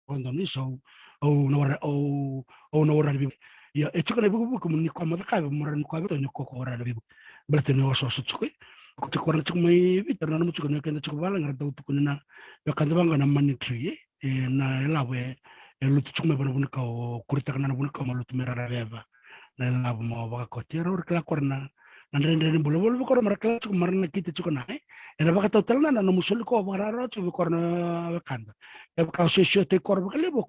vakadonui so au na wara au au na wara na veivuke. Ia e tiko na veivuke mo ni koya mo cakava mo rani koya vei ni koko wara na veivuke. Baleta ni osooso tiko i ko tiko wara na tiko mai vita na nomu tiko ni keda tiko valagi ra dau tukuni na vekada vaqa na money tree e. E na ilavo e lutu tiko mai vua na vunikau o kuritaka na vunikau ma lutu mai rara veva. Na ilavo ma vakakoti e rawa ra kila kora na na dredre ni bula voli vei kora mara kila tiko mara na kita tiko na e. E na vakatau tale na na nomu soli ko vakararawa tiko vei kora na wekada. E vaka o siosio tei kora vakalevu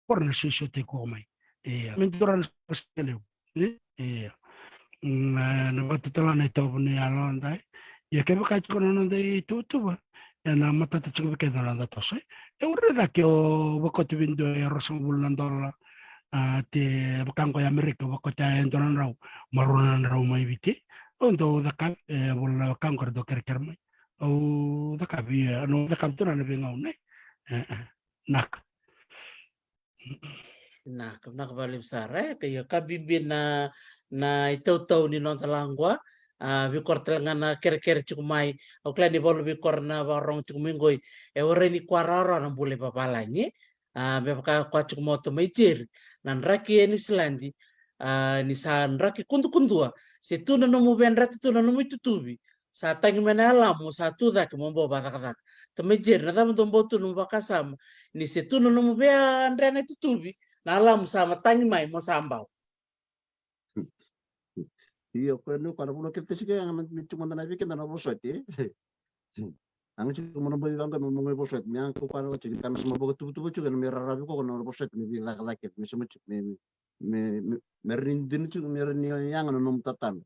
kora na siosio tei koko mai. Ia me dura na siosio levu. Ia na vakatutala na itovo ni yaloda. Ia kevaka e tiko na noda ituvatuva e na matata tiko vei keda na noda toso e ura cake o vakoti vei dua e rosagavulu na dola. A te vaka qo e Amerika vakoti a e dua na drau ma rua na drau mai Viti. Au dau cakavi e vula na vaka qo era dau kerekere mai. Au cakavi ia au cakavi tu na na veigauna e. Naka. Vinaka, vinaka vakalevu sara e ka ia ka bibi na na itautau ni noda laqua. A, vei kora tale ga na kerekere tiko mai, au kila ni valu vei kora na vakarorogo tiko mai qoi, e warai ni kua rawarawa na bula i vavalagi. A, me vaka kua tiko mai o tamai Jeri, na draki e Niusiladi, a, ni sa draki kudukudua, se tu na nomu vedrati tu na nomu itutuvi, sa tagi mai na alamu, sa tu cake mo bau vacakacaka. Tamai Jeri, na cava dou bau tu nomu vakasama, ni se tu na nomu veadre na itutuvi, na alamu sa matagi mai mo sa bau. Io, ko ni ko na vuna kete tiko e yaga me tiko mada na vei keda na vosoti. Yaga tiko mo na bau vaqo me mo mai vosoti, me yaga ko ko na tiko ka me sa mo vakatuvatuva tiko ena me raravi ko na vosoti me veicakacaka me sa mo tiko me me me me rini dina tiko me rini yaga na nomu tatana.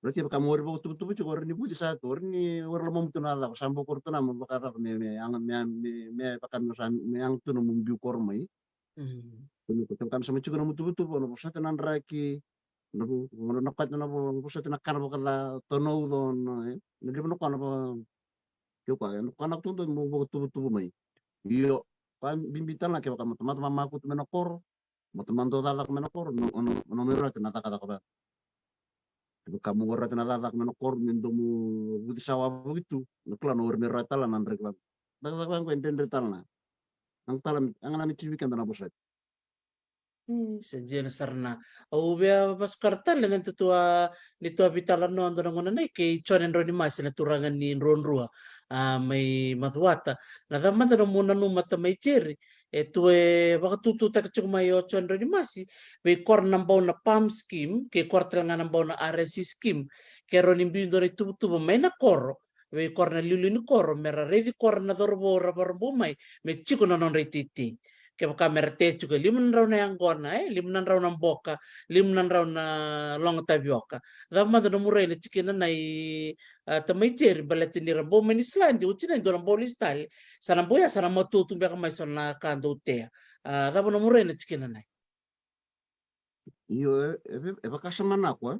Rati vaka mo ori vakatuvatuva tiko ori ni vuci sa tu ori ni ori lomamu tu na cava sa bau koro tu na mo vakacaca me me yaga me me me vaka me sa me yaga tu na mo biu koro mai. Ko ni ko tau kami sa mai tiko na mutuvatuva na vosota na draki, na vo na kati na vo vosota na kana vakala tonauco na e na liva na kona va. Kio kwa na kana kutodo mo vakatuvatuva mai. Io, kwa bibi tala na kevaka mo tamata mamakutu me na koro, mo tamata dau cakacaka me na koro, no no no me rata na cakacaka va. Kevaka mo rata na cakacaka me na koro me dou mo vuci sa wavoki tu na kila na ori me rata la na draki va. Cakacaka va qo e dredre tala na. Ang tala mi ang na mi tivi keda na vosota. Sa dina sara na. Au via vasukara tale na tutua ni tua vitala noda na gona nei kei Jone Drau ni Masi na turaga ni Druadrua, a, mai Macuata. Na cava mada na mu nanuma tamai Jeri, e tu e vakatututaki tiko mai o Jone Drau ni Masi vei kora na bau na PALM scheme kei kora tale ga na bau na RSE scheme, ke rau ni biu dua na ituvatuva mai na koro vei kora na liuliu ni koro me ra raici kora na cauravou ra varabau mai me tiko na nodra iteitei. Kevaka me ra te tiko e lima na drau na yaqona, e lima na drau na boka, lima na drau na logo tavioka. Cava mada na murai na tikina nai, a, tamai Jeri baleta ni ra bau mai Niusiladi, oti na dua na bau lesu tale. Sa na bau ya sa na matua tu beka mai so na ka dou tea. A, cava na murai na tikina nai. Io, e, e, e vakasamanako, e.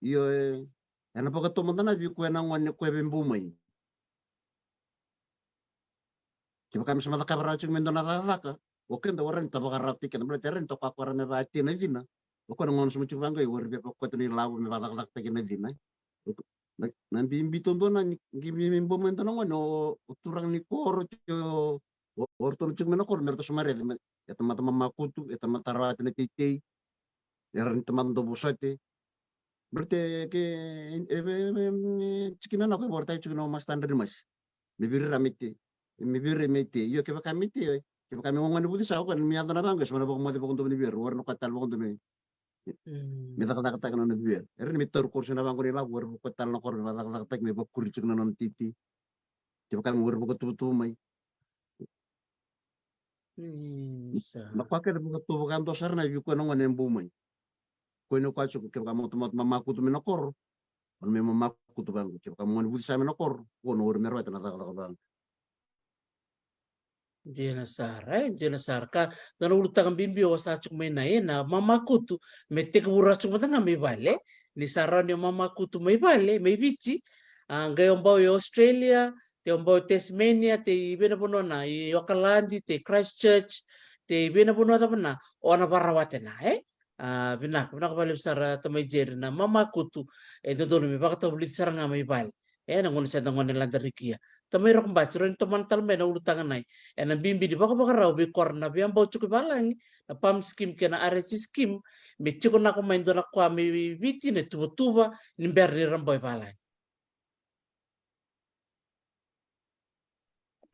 Io, e, ena vakatomo dana vei koya na gone koya vei bau mai. Kevaka me sa macakava rawa tiko me dua na cakacaka, o keda wara ni ta vakarau tiko keda baleta era ni ta kwakwa ra me vatia na cina. O koya na gone sa mo tiko vaqo e wari via vakota na ilavo me vacakacakataki na cina. Na bibi to dua na ni gibi me bau mai dua na gone o turaga ni koro tiko o ratou na tiko mai na koro me ratou sa mai raica me e tamata mamakutu, e tamata rawati na teitei, era ni tamata dau vosoti. Baleta ke e tikina na ko e vakaraitaki tiko na masta Drau ni Masi me viri ra me te me viri me te. Io kevaka me te kevaka me gogone vuci sa o koya me yaco na vaqo e sa mai na vakamoce vakadua ni viri wara na koya tale vakadua me me cakacakataka na nona via. Era ni me tauri koro se na vaqo ni lavo era vakatala na koro me vacakacakataki me vakuri tiko na nona titi. Kevaka me wari vakatuvatuva mai. Na koya kece vakatuvaka dua sara na viko na gone e bau mai. Koya ni koya tiko kevaka mo tamata mamakutu mai na koro. Ona me mamakutu vaqo kevaka mo gone vuci sa mai na koro. Ko na wari me rawata na cakacaka vaqo. Dina sara, e dina sara ka dua na ulutaga bibi o sa tiko mai na ena mamakutu me tekivu rawa tiko mada ga mai vale. Ni sa rawa ni o mamakutu mai vale mai Viti, a qai o bau i Australia, te o bau i Tasmania, te i vei na vanua na i Okaladi, te i Christchurch, te i vei na vanua cava na o na varawate na e. A vinaka, vinaka valevu sara tamai Jeri na mamakutu e dodonu me vakatavulici sara ga mai vale. E na gone sa da gone lada rikia. Tamai Rokobati rau ni tomana tale mai na ulutaga nai. E na bibi ni vakavakarau vei kora na veiyabau tiko i valagi na PALM scheme kei na RSE scheme me tiko nako mai dua na koya mai Viti na tuvatuva ni bera ni ra bau i valagi.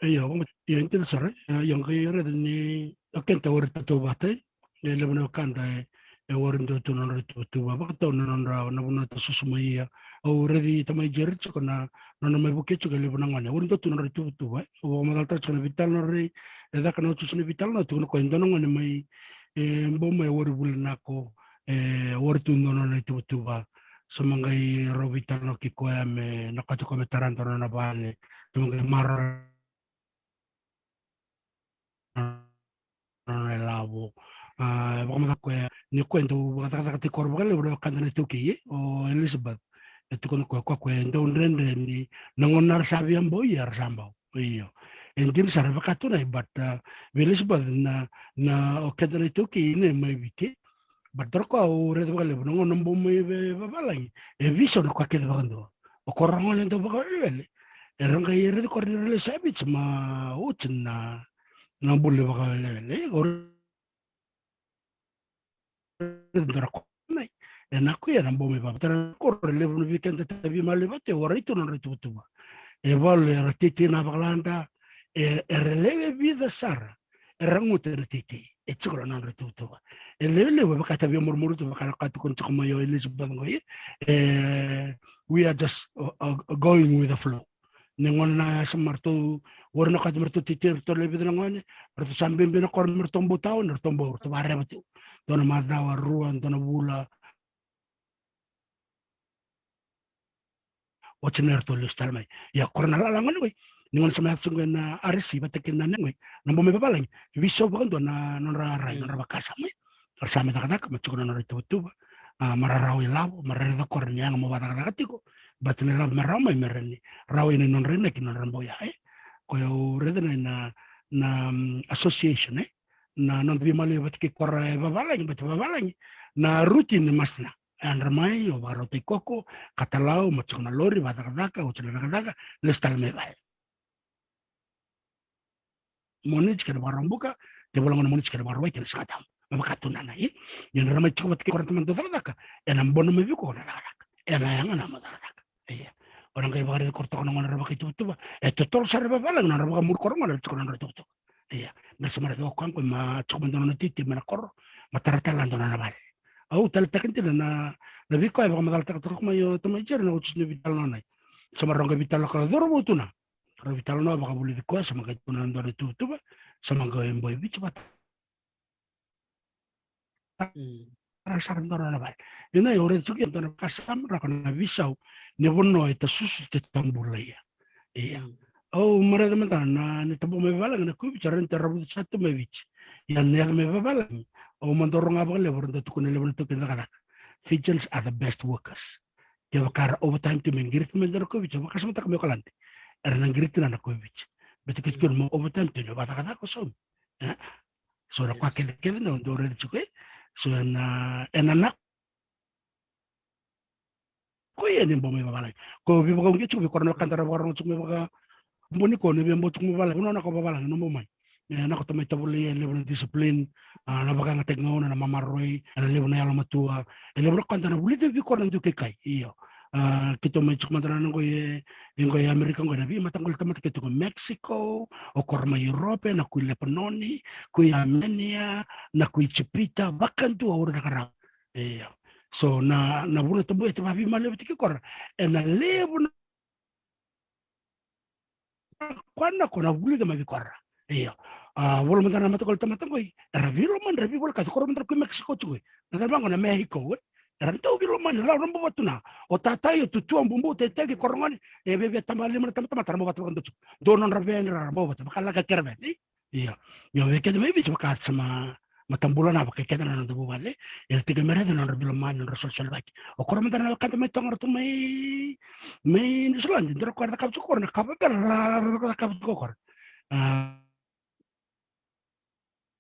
Io, io, e dina sara, io, qai raica ni o keda wari tautauvata e levu na wekada e wari dua tu na nodra ituvatuva vakatau na nodra na vanua ta susu mai ia. Au raici tamai Jeri tiko na nona mai vukei tiko e levu na gone wari dua tu na nodra ituvatuva e au vakamacalataka tiko na vitala na rei e caka na otioti na vitala na tiko na koya e dua na gone mai e bau mai wari vuli nako e wari tu dua na nona ituvatuva. Sa ma qai rau veitalanoa kei koya me na kati koya me tara dua na nona vale. Sa ma qai maroroya na nona ilavo. A e vakamacala koya ni koya e dau vakacakacakataki koro vakalevu na wekada na iTaukei e o Elizabeth. E tukuna koya koya koya e dau dredre ni na gauna ra sa veiyabau ia ra sa bau. Io. E dina sara e vaka tu nai but a vei Elizabeth na na o keda na iTaukei ne mai Viti. But dro koya au raica vakalevu na gauna bau mai vakavalagi, e veisau na koya kece vakadua. O koya ra gone dau vakawelewele, era qai raici koya ni ra lesu Viti, ma oti na, na bula vakawelewele. Au raica dua na koya mai, e na koya na bau mai vakavatara na koro, levu na vei keda tavi mali vata, e warai tu na nodra ituvatuva. E valu era teitei na vakalada, e, era lewe vica sara era guta na teitei, e tiko na nodra ituvatuva. E lewe, e vaka tavi e murumuru tu, vaka na ka tukuna tiko mai o Elizabeth qo, e, we are just, uh, uh, going with the flow. Ni gona na yasa ma ratou, warai na ka tu ma ratou teitei, ratou lewe vica na gone, ratou sa bibi na koro me ratou bau tawa, na ratou bau, ratou vakareva tu. Dua na macawa, rua, dua na vula. Oti na ratou lesu tale mai. Ia, koya na lala gone qoi. Ni gona sa mai yaco qoi na R S C vata kei na ne qoi, na bau mai vavalagi, veisau vakadua na nodra rai, nodra vakasama. Era sa mai cakacaka, ma tiko na nodra ituvatuva. A, ma ra rawa ilavo, ma ra raica koya ni yaga mo vakacakacaka tiko. But na ilavo me rawa mai, me ra ni rawa ina nodra inaki, nodra bau ya, e. Koya au raica na, na, na, mm, association, e. Na noda veimaliwai vata kei koya e vavalagi, but vavalagi na routine e masina. Yadra mai, o vakarautaki koko, katalau, ma tiko na lori, vakacakacaka, oti na cakacaka, lesu tale mai vale. Moniti kei na Vakaraubuka, tevoro gona Moniti kei na Vakarauwai kei na Sigatabu. Me vaka tu na na, e? Ia, ni ra mai tiko vata kei koya na tamata dau cakacaka, e na bono mai vei koya na cakacaka. E na yaga na mo cakacaka. Ia. O na qai vakaraici koya toka na gone ra vakaituvatuva. E totolo sara e vavalagi na nodra vakamuri koya na gone ra tiko na nodra ituvatuva. Ia. Na sa mara vei koya qo ma tiko mai dua na nona titi mai na koro, ma tara tale na dua na nona vale. Au taleitaka dina na, na veika e vakamacalataka toka mai o tamai Jere na oti ni veitalanoa. Sa mara qai veitalanoa ka coro vou tu na. Ra veitalanoa vakavulici koya, sa mara qai tu na dua na ituvatuva, sa mara qai boi Viti vata. Mm. Ra sara dua na vale. Ina ia au raica tiko e dua na vakasama, ra ko na veisau ni vanua e tasusu, e tabula ia. Ia. Mm. Au maraica mada na, ni tabua mai vavalagi na Kuki Viti, ra ni tara vuta sa tu mai Viti. Ia ni yaco mai vavalagi, au mada rogo vakalevu, ra dau tukuna levu na taukei ni cakacaka. Fijians are the best workers. Kevaka era overtime tu me qiriti mai dua na Kuki Viti, vakasamataka mai Okaladi. Era na qiriti na na Kuki Viti. Beta kei tukuna mo overtime tu ni vakacakacaka o saumi. E? So na koya kece kece na dau raica tiko, e. So na, e na na. Koya ni bau mai vavalagi. Ko vei vakauqeti tiko vei koya na wekada ra vakarorogo tiko mai vaka Boni ko ni via bau tiko mai vavalagi. Vanua na ko vavalagi, no bau mai. E na ko tamai tavale e levu na discipline, a, na vakayagataki gauna, na mamaroroi, e na levu na yalomatua, e levu na ka da na vulica vei koya na dui kaikai. Io. A, keitou mai tiko mada na qoi e, e qoi Amerika qoi na veimataqali tamata keitou qoi Mexico, o koya mai Europe, na ko i Lepanoni, ko i Armenia, na ko i Ijipita, vakadua o ira na karau. Io. So na, na vuna tabu e te vavi male vei tiki koya. E na levu na koya na ko na vulica mai vei koya. Io. A, vola mada na mataqali tamata qoi. Era veilomani, era veivolekati, koya mada na ko i Mexico tiko qoi. Na cava qo na Mexico, e. Era dau veilomani, ra bau vatu na. O tatai, o tutua, bubu, teitei, koya gone. E via, via taba lima na tamata, ra bau vata vakadua tiko. Dua nodra veni, ra bau vata, vakalaka kere veni. Io. Io, vei keda mai Viti vaka sa ma, matabula na vaka keda na noda vuvale. Era tiko me raica na nodra veilomani, nodra solesolevaki. O koya mada na wekada mai Toga, ratou mai, mai Niusiladi, dua na koya ra cakava tiko koya na kava bera, ra, ra, ra cakava tiko koya. A,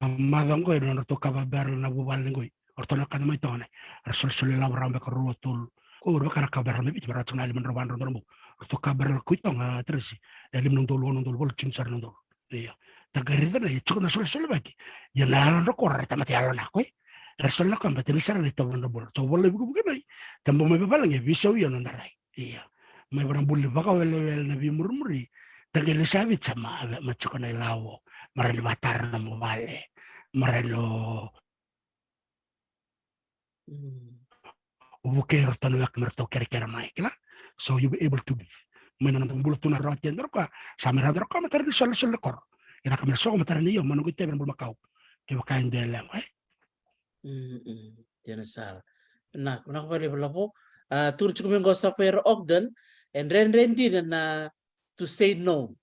a maca qoi na nodratou kava bera na vuvale qoi. O ratou na wekada mai Toga, ra solesolelavo rawa beka rua, tolu. Ko ira vaka na kava bera mai Viti, me rawa tiko na lima na drau, va na drau, drau bau. Ratou kava bera na ko i Toga, Teresi. E lima na udolu, ono na udolu, walu, tini sara na udolu. Io. Da qai raica na, e tiko na solesolevaki. Ia na yalodra koya ra tamata yalo na ko, e. Era sole na koya, beta ni sara na itovo na bula. Tou vola vukevuke mai. Tabu mai vavalagi, e veisau ia noda rai. Io. Mai vana buli vakawelewele na veimurimuri. Da qai lesu Viti sa ma, ma tiko na ilavo. Ma rawa ni vakatara na nomu vale. Ma rawa ni o Mm. O vukei iratou na weka me ratou kerekere mai, kila. So you be able to give. Mai na noda bula tu na rawati e dua na koya, sa mai rawa dua na koya me tara ni solesolevaki na koro. Ia na ka me soko me tara ni io, mo na qai tevi na bulumakau. Kevaka e dua e lewa, e? Mm, mm. Dina sara. Na, na ka vale vala vo. A, tukuna tiko mai qo o Safaira Ogden, e dredre dina na to say no.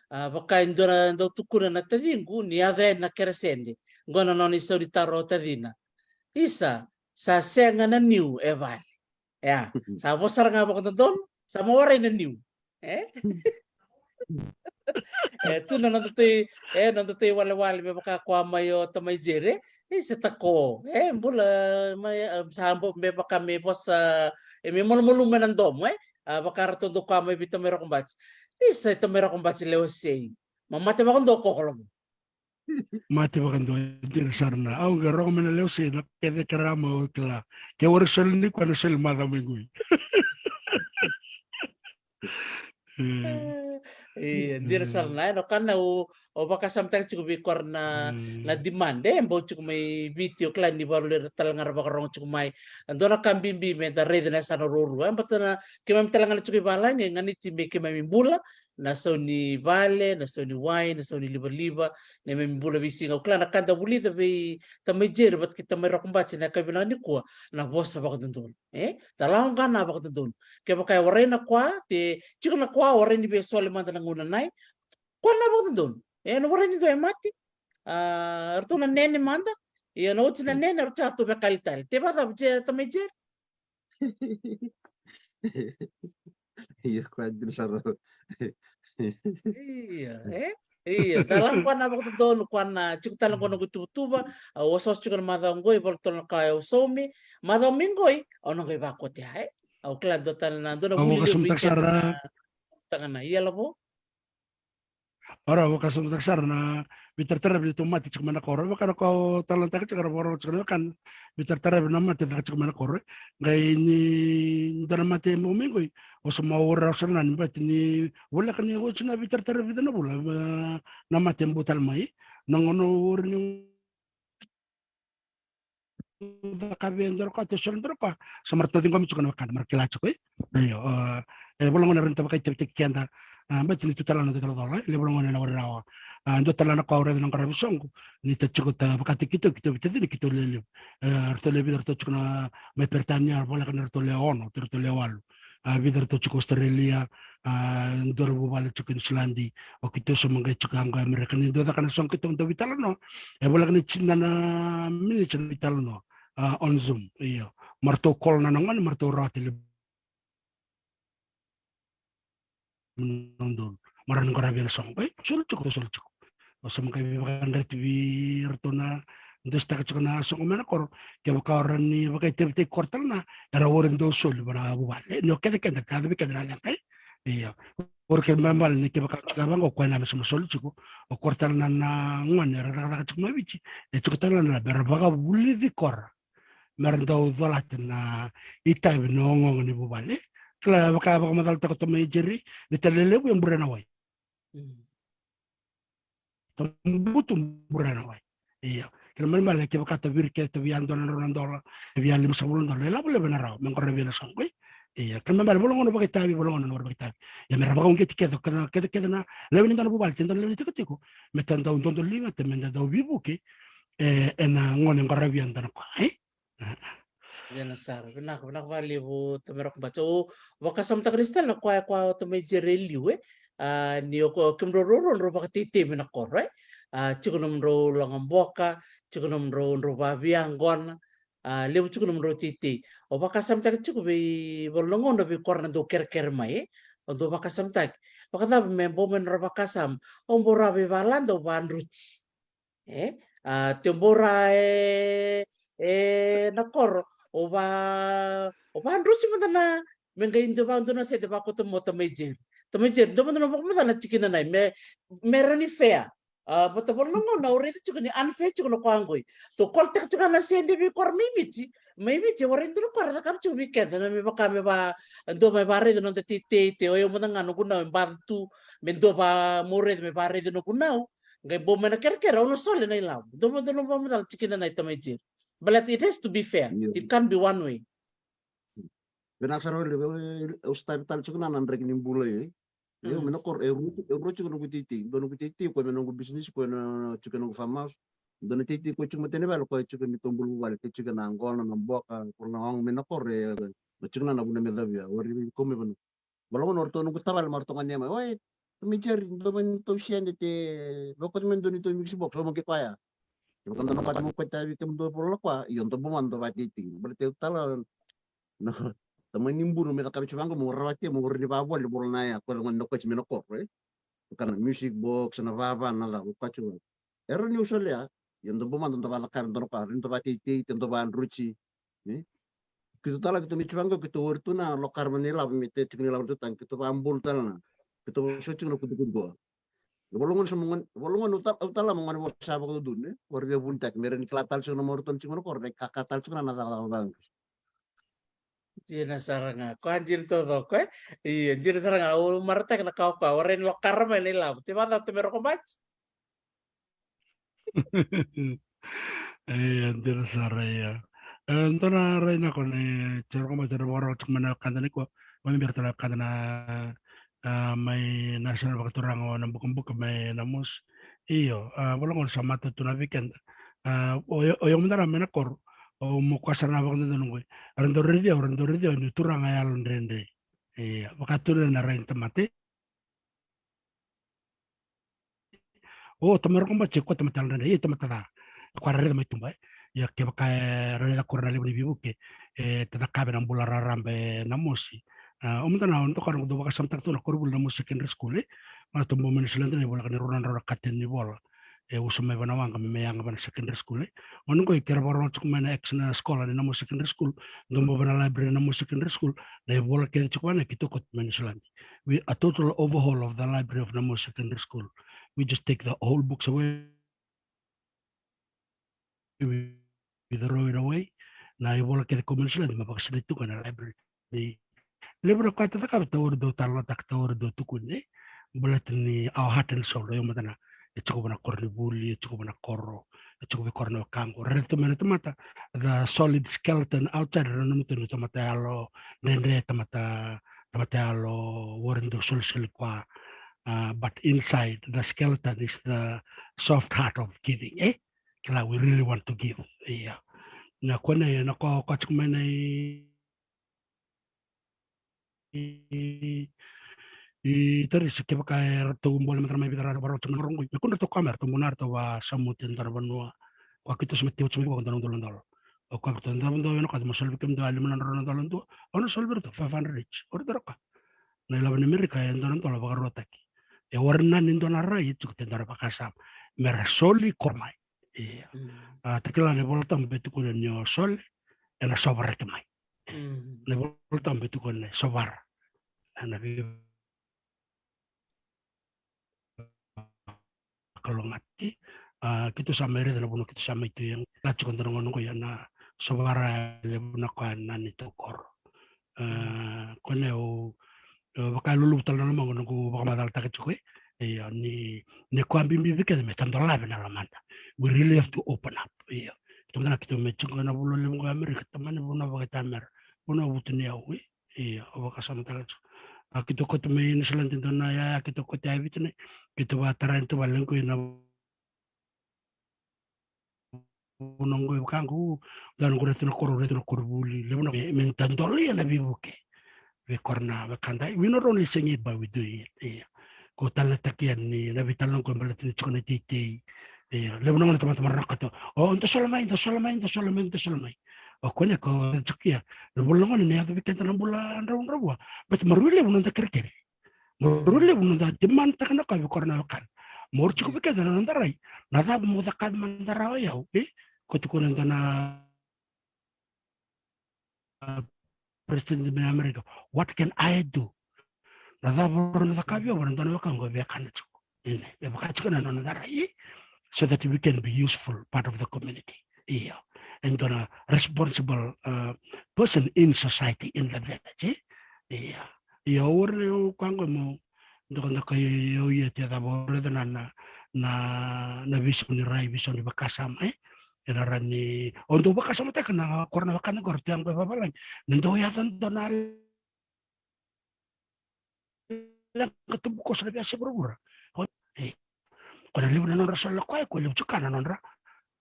A, vaka e dua na dau tukuna na taciqu ni yaco yani na keresede. Qo na nona isau ni taro o tacina. Isa, sa sega na niu e vale. Ia, sa vo sara ga vakadodonu, sa mo warai na niu. E? E tu na noda tei, e noda tei walewale me vaka koya mai o tamai Jere. E se tako e bula mai, e, sa bo me vaka me vosa, e me malumalumu ena domo, e a vaka ratou dau koya mai vei tamai Rokobati. E sa tamai Rokobati lewa sei. Ma mate vakadua ko kolovo. Mate vakadua, e dina sara na. Au qai rogo mai na lewa sei na kece kera ma au kila. Ke wari soli ni koya na soli maca mai qoi. Ia, dina sara na, ena kana o, o vakasamataka tiko vei kora na, na demand, e bau tiko mai Viti, o kila ni valu ira tale ga ra vakarogo tiko mai. Dua na ka bibi me da raica na yasana ruarua, e bata na keimami tale ga na tiko i valagi, e ganiti me keimami bula, na sau ni vale, na sau ni wai, na sau ni livaliva, na keimami bula veisiga. O kila na ka da vulica vei tamai Jeri vata kei tamai Rokobati na yakavi vinaka nikua, na vosa vakadodonu. E da lawa ga na vakadodonu. Kevaka e warai na koya, te tiko na koya, warai ni via soli mada na gauna nai. Koya na vakadodonu. E na warai ni dua e mate. A ratou na nene mada. Ia na oti na nene, ratou a ratou vekali tale. Te vakacava tamai Jeri? Ia koya dina sara. Ia, e? Ia, da lawa koya na vakadodonu, koya na tiko tale qo noqu ituvatuva. Au osooso tiko na macawa qoi, valu tolu na ka au saumi. Macawa mai qoi au na qai vakotea, e? Au kila dua tale na dua na vuli levu i keda na tagana. Ia lavo. Ora, vakasamataka sara na veitarataravi ni tou mate tiko mai na koro. Vaka na ko talanataka tiko, ra vakarorogo tiko na wekana. Veitarataravi na mate caka tiko mai na koro. Qai ni dua na mate bau mai qoi, o sa mau ori rawa sara na ni bati ni voleka ni oti na veitarataravi vica na vula, na mate bau tale mai. Na gauna ori ni cakavi e dua na ka, te soli dua na ka, sa mara tau ciqomi tiko na wekada, mara kila tiko, e? Io, e, e, vola gona rawa ni ta vakaitavitaki keda, a, bati ni tu tale na dua tale cola, e, le vola gona na wari rawa. A, dua tale na ka au raica na qaravi soqo, ni ta tiko ta vakataki keitou, keitou vita cina, keitou le levu. E, ratou le vica, ratou tiko na mai Peritania, voleka ni ratou le ono, ratou le walu. A, vica ratou tiko Australia, a, dua na vuvale tiko Niusiladi, o keitou sa maqai tiko qo Amerika, ni dua caka na soqo keitou dau vitalanoa. E voleka ni tini na miniti na vitalanoa, a, on Zoom, io. Ma ratou call na gone, ma ratou rawata levu. Mara ni qaravi na soqo, e, soli tiko, soli tiko. O sa maqai vakadreti vei iratou na dositaka tiko na soqo mai na koro. Kevaka o rawa ni vakaitavitaki koro tale na, era ori dau soli vana vuvale. Ni o kece keda, ka cavi keda na leqa, e? Ia. Ori keda mai vale ni kevaka o tiko vaqo, koya na me sa ma soli tiko. O koro tale na, na gone era cakacaka tiko mai Viti. E tiko tale na, era vakavulici koro. Mera dau colata na itavi na ogaoga ni vuvale. Kila vaka vakamacalataka o tamai Jeri, ni tale levu e bure na wai. Tambutu bure na wai. Ia. Kena ibalebale kevaka ta viri kece, ta via dua na drau na dola, ta via lima sagavulu na dola, e lavo levu na rawa me qaravi na soqo. Ia. Kena ibalebale vola gona vakaitavi, vola gona na vakaitavi. Ia mera vakauqeti kece, kece, kece na lewe ni dua na vuvale, te dua na lewe ni tikotiko. Me ta dau dodoliga, te me ta dau vivuke, e, ena gone qaravi e dua na koya, e? Dina sara, vinaka, vinaka vakalevu tamai Rokobati. Au vakasamataka ni sa tale na koya, koya o tamai Jere e liu, e. A, ni o ko, kemudrau ruarua drau vakateitei mai na koro, e. A, tiko nomudrau loga boka, tiko nomudrau, drau vavia qona. A, levu tiko nomudrau teitei. Au vakasamataka tiko vei valu na gauna vei koro na dau kerekere mai, e. Au dau vakasamataki. Vakacava me bau mai nodra vakasama. Au bau rawa vei valada au vadruti. E, a, te bau ra, e, e, na koro, o va, o vadruti mada na, me qai dua va, dua na sede vakauta mo tamai Jeri. Tamai Jeri, dua mada na vakamacala na tikina nai, me, me rawa ni fair. A, vata vola na gauna au raica tiko ni unfair tiko na koya qoi. Tou kolotaka tiko na sede vei koro mai Viti, mai Viti, warai dua na koro na cakava tiko vei keda, na me vaka me va, dua me varaica noda teitei, te o yau mada ga noqu nau e baca tu, me dua va mo raica me varaica noqu nau. Qai bau mai na kerekere, au na sole na ilavo. Dua mada na vakamacala tikina nai tamai Jeri. Baleta it has to be fair. Io. It can't be one way. Vinaka sara wale, au, au sotavi tale tiko na, na draki ni bula, e. Io, mai na koro, e rua, e rua tiko noqu teitei. Dua noqu teitei, koya mai noqu business, koya na tiko noqu farmhouse. Dua na teitei, koya tiko mai tani vale, koya tiko ni tou bula vale, koya tiko na qona, na boka, koro na oga mai na koro, e, na tiko na, na vuna me cavia, warai koya mai vana. Vola gona o ratou noqu tavale, ma ratou ganea mai. Oi, tamai Jeri, dua mai neitou sede te, vakauta mai dua neitou mix box, au maqi koya. Kevaka dua na ka mo koya tavi kemudou vola koya, io, dou bau mada dou vakateitei. Baleta tale na tamani bula me cakava tiko vaqo, mo rawati, mo rawa ni vakavoli, vola na ya, koya gona na koya tiko mai na koro, e. Ka na music box, na vava, na cava, o koya tiko. Era ni usolea, ia da bau mada da vakacakara, da na koya, da vakateitei, da vakadruti. Keitou tala, keitou ni tiko vaqo, keitou wari tu na lokara mai na ilavo, me te tiko na ilavo tu tagi, keitou vakabulu tale na. Keitou so tiko na kutukutu qo. Vologa ni sa mo gone, vologa ni au tala mo gone vosa vakadodonu, ne? Wari via vunitaki, me ra ni kila tale tiko na marautaka tiko na koro, na ikaka tale tiko na na cakacaka vaqo. Dina sara ga, koya dina taucoko, e? Ia, dina sara ga, au marautaka na ka o koya, warai ni lokara mai na ilavo. Te vacava, te me roko bati? Ia, dina sara, ia. E, dua na rai na ko ni, te roko bati, ra vakarau tiko mai na wekada ni ko, mai bera tale na wekada na, a, mai na sara vakaturaga o na bukabuka mai na mosi. Io, a, vologa ni sa mata tu na weekend. A, o, o, o, mada na mai na koro, o mo koya sara na vakadodonu qoi. Era dau raici au, era dau raici au ni turaga yalo dredre. Ia, vakaturi na rai ni tamata. O, tamata roko bati, ko tamata yalo dredre, ia tamata ca. Ko raica mai tuba, e. Ia kevaka e raica ko na levu ni veivuke, e, ta cakava na bula raraba e na mosi. A, o mada na, o dou ka na dou vakasamataka tu na koronivuli na mosi secondary school, e. Mada tu bau mai Niusiladi na ivola ka ni rua na drau na kateni ni vola. E usu mai vana waqa me mai yaga vana secondary school, e. O na qoi kera vakarau tiko mai na ex na scholar ni na mosi secondary school, dou bau vana library na mosi secondary school, na ivola kece tiko vana keitou kauta mai Niusiladi. We a total overhaul of the library of Namosi Secondary School. We just take the whole books away. We, we throw it away. Na ivola kece ko Niusiladi me vakasinai tu ga na library. Levu na ka e tacakava, tauri dau talanoataka, tauri dau tukuni. Baleta ni our heart and soul, io mada na. E tiko vana koronivuli, e tiko vana koro, e tiko vei koro na wekaqu. Raica tu mai na tamata, the solid skeleton outside, raica na mutu ni tamata yalo dredre, tamata, tamata yalo wari dau solisoli koya. Uh, but inside the skeleton is the soft heart of giving, e? Kila, we really want to give. Ia. Na kone, na ko, ko tiko mai na i i, i Tarisi, kevaka e ratou bole mada mai Viti, ra vakarau tiko na rogoi. Me kua ni ratou kama, ratou bau na ratou vasamuti e dua na vanua. Koya keitou sa mai tiko, sa mai tiko vaka dua na udolu na dola. O koya keitou dua na udolu na koya, mo soli vei kemudou e lima na drau na dola dua. Au na soli vei ratou five hundred each. O ratou raka. Na ilavo ni Merika e dua na dola vakaruataki. E warai ni dua na rai, e tiko e dua na vakasama. Me ra soli koro mai. Ia. Mm. A, ta kila na iVolatabu e tukuna ni o soli, ena sovaraki mai. Mm. Na iVolatabu e tukuna ni sovara. Ena veivakalougatataki. A, keitou sa mai raica na vanua keitou sa mai tu, ia na tiko dua na gauna qo, ia na sovara e levu na koya na neitou koro. A, kone au, au vaka e luluvu tale na lomaqu, noqu vakamacalataka tiko, e. Ia, ni, ni koya bibi vei keda me ta dolavi na lomada. We really have to open up. Ia. Keitou mada na keitou mai tiko na vanua levu qo e Amerika, tamani vanua vakaitamera. Vanua vutuniyau, e. Ia, au vakasamataka tiko. A, keitou kauta mai Niusiladi e dua na yaya, keitou kauta e Viti, ne. Keitou vakatara e dua vale qo ina vanua qo e vaka qo, dua na qo raica na koro, raica na koronivuli, levu na, me, me ta dolia na veivuke. Vei koro na wekada, we not only saying it, but we do it. Ia. Ko tale na taki yani, na veitalanoa qo e baleta ni tiko na iteitei. Ia. Levu na gauna tamata mara na kata, o, da sola mai, da sola mai, da sola mai, da sola mai. O kone ko tiko ia, na bula gona ni yaco vei keda na bula dravudravua. But maroroi levu noda kerekere. Maroroi levu noda demand taka na ka vei koro na wekada. Maroroi tiko vei keda na noda rai. Na cava mo cakava mada rawa o yau, e? Ko tiko na dua na, a, president mai Amerika. What can I do? Na cava o na cakava vei au, na dua na wekaqu e via kana tiko. Ine, e vaka tiko na noda rai. So that we can be useful part of the community. Ia. E dua na responsible, uh, person in society, in the village, e? Ia. Ia, o ira na wekaqu mo dokadoka, ia, ia, ia, te cava o raica na, na, na, na veisau ni rai, veisau ni vakasama, e? Ena rawa ni, o dau vakasamataka na koro na wekada qori, tu yago e vavalagi. Na dau yaco dua na leqa tubukoso na veiyasai vuravura. Ko, e, ko na levu na nodra soli na koya, ko levu tiko na nodra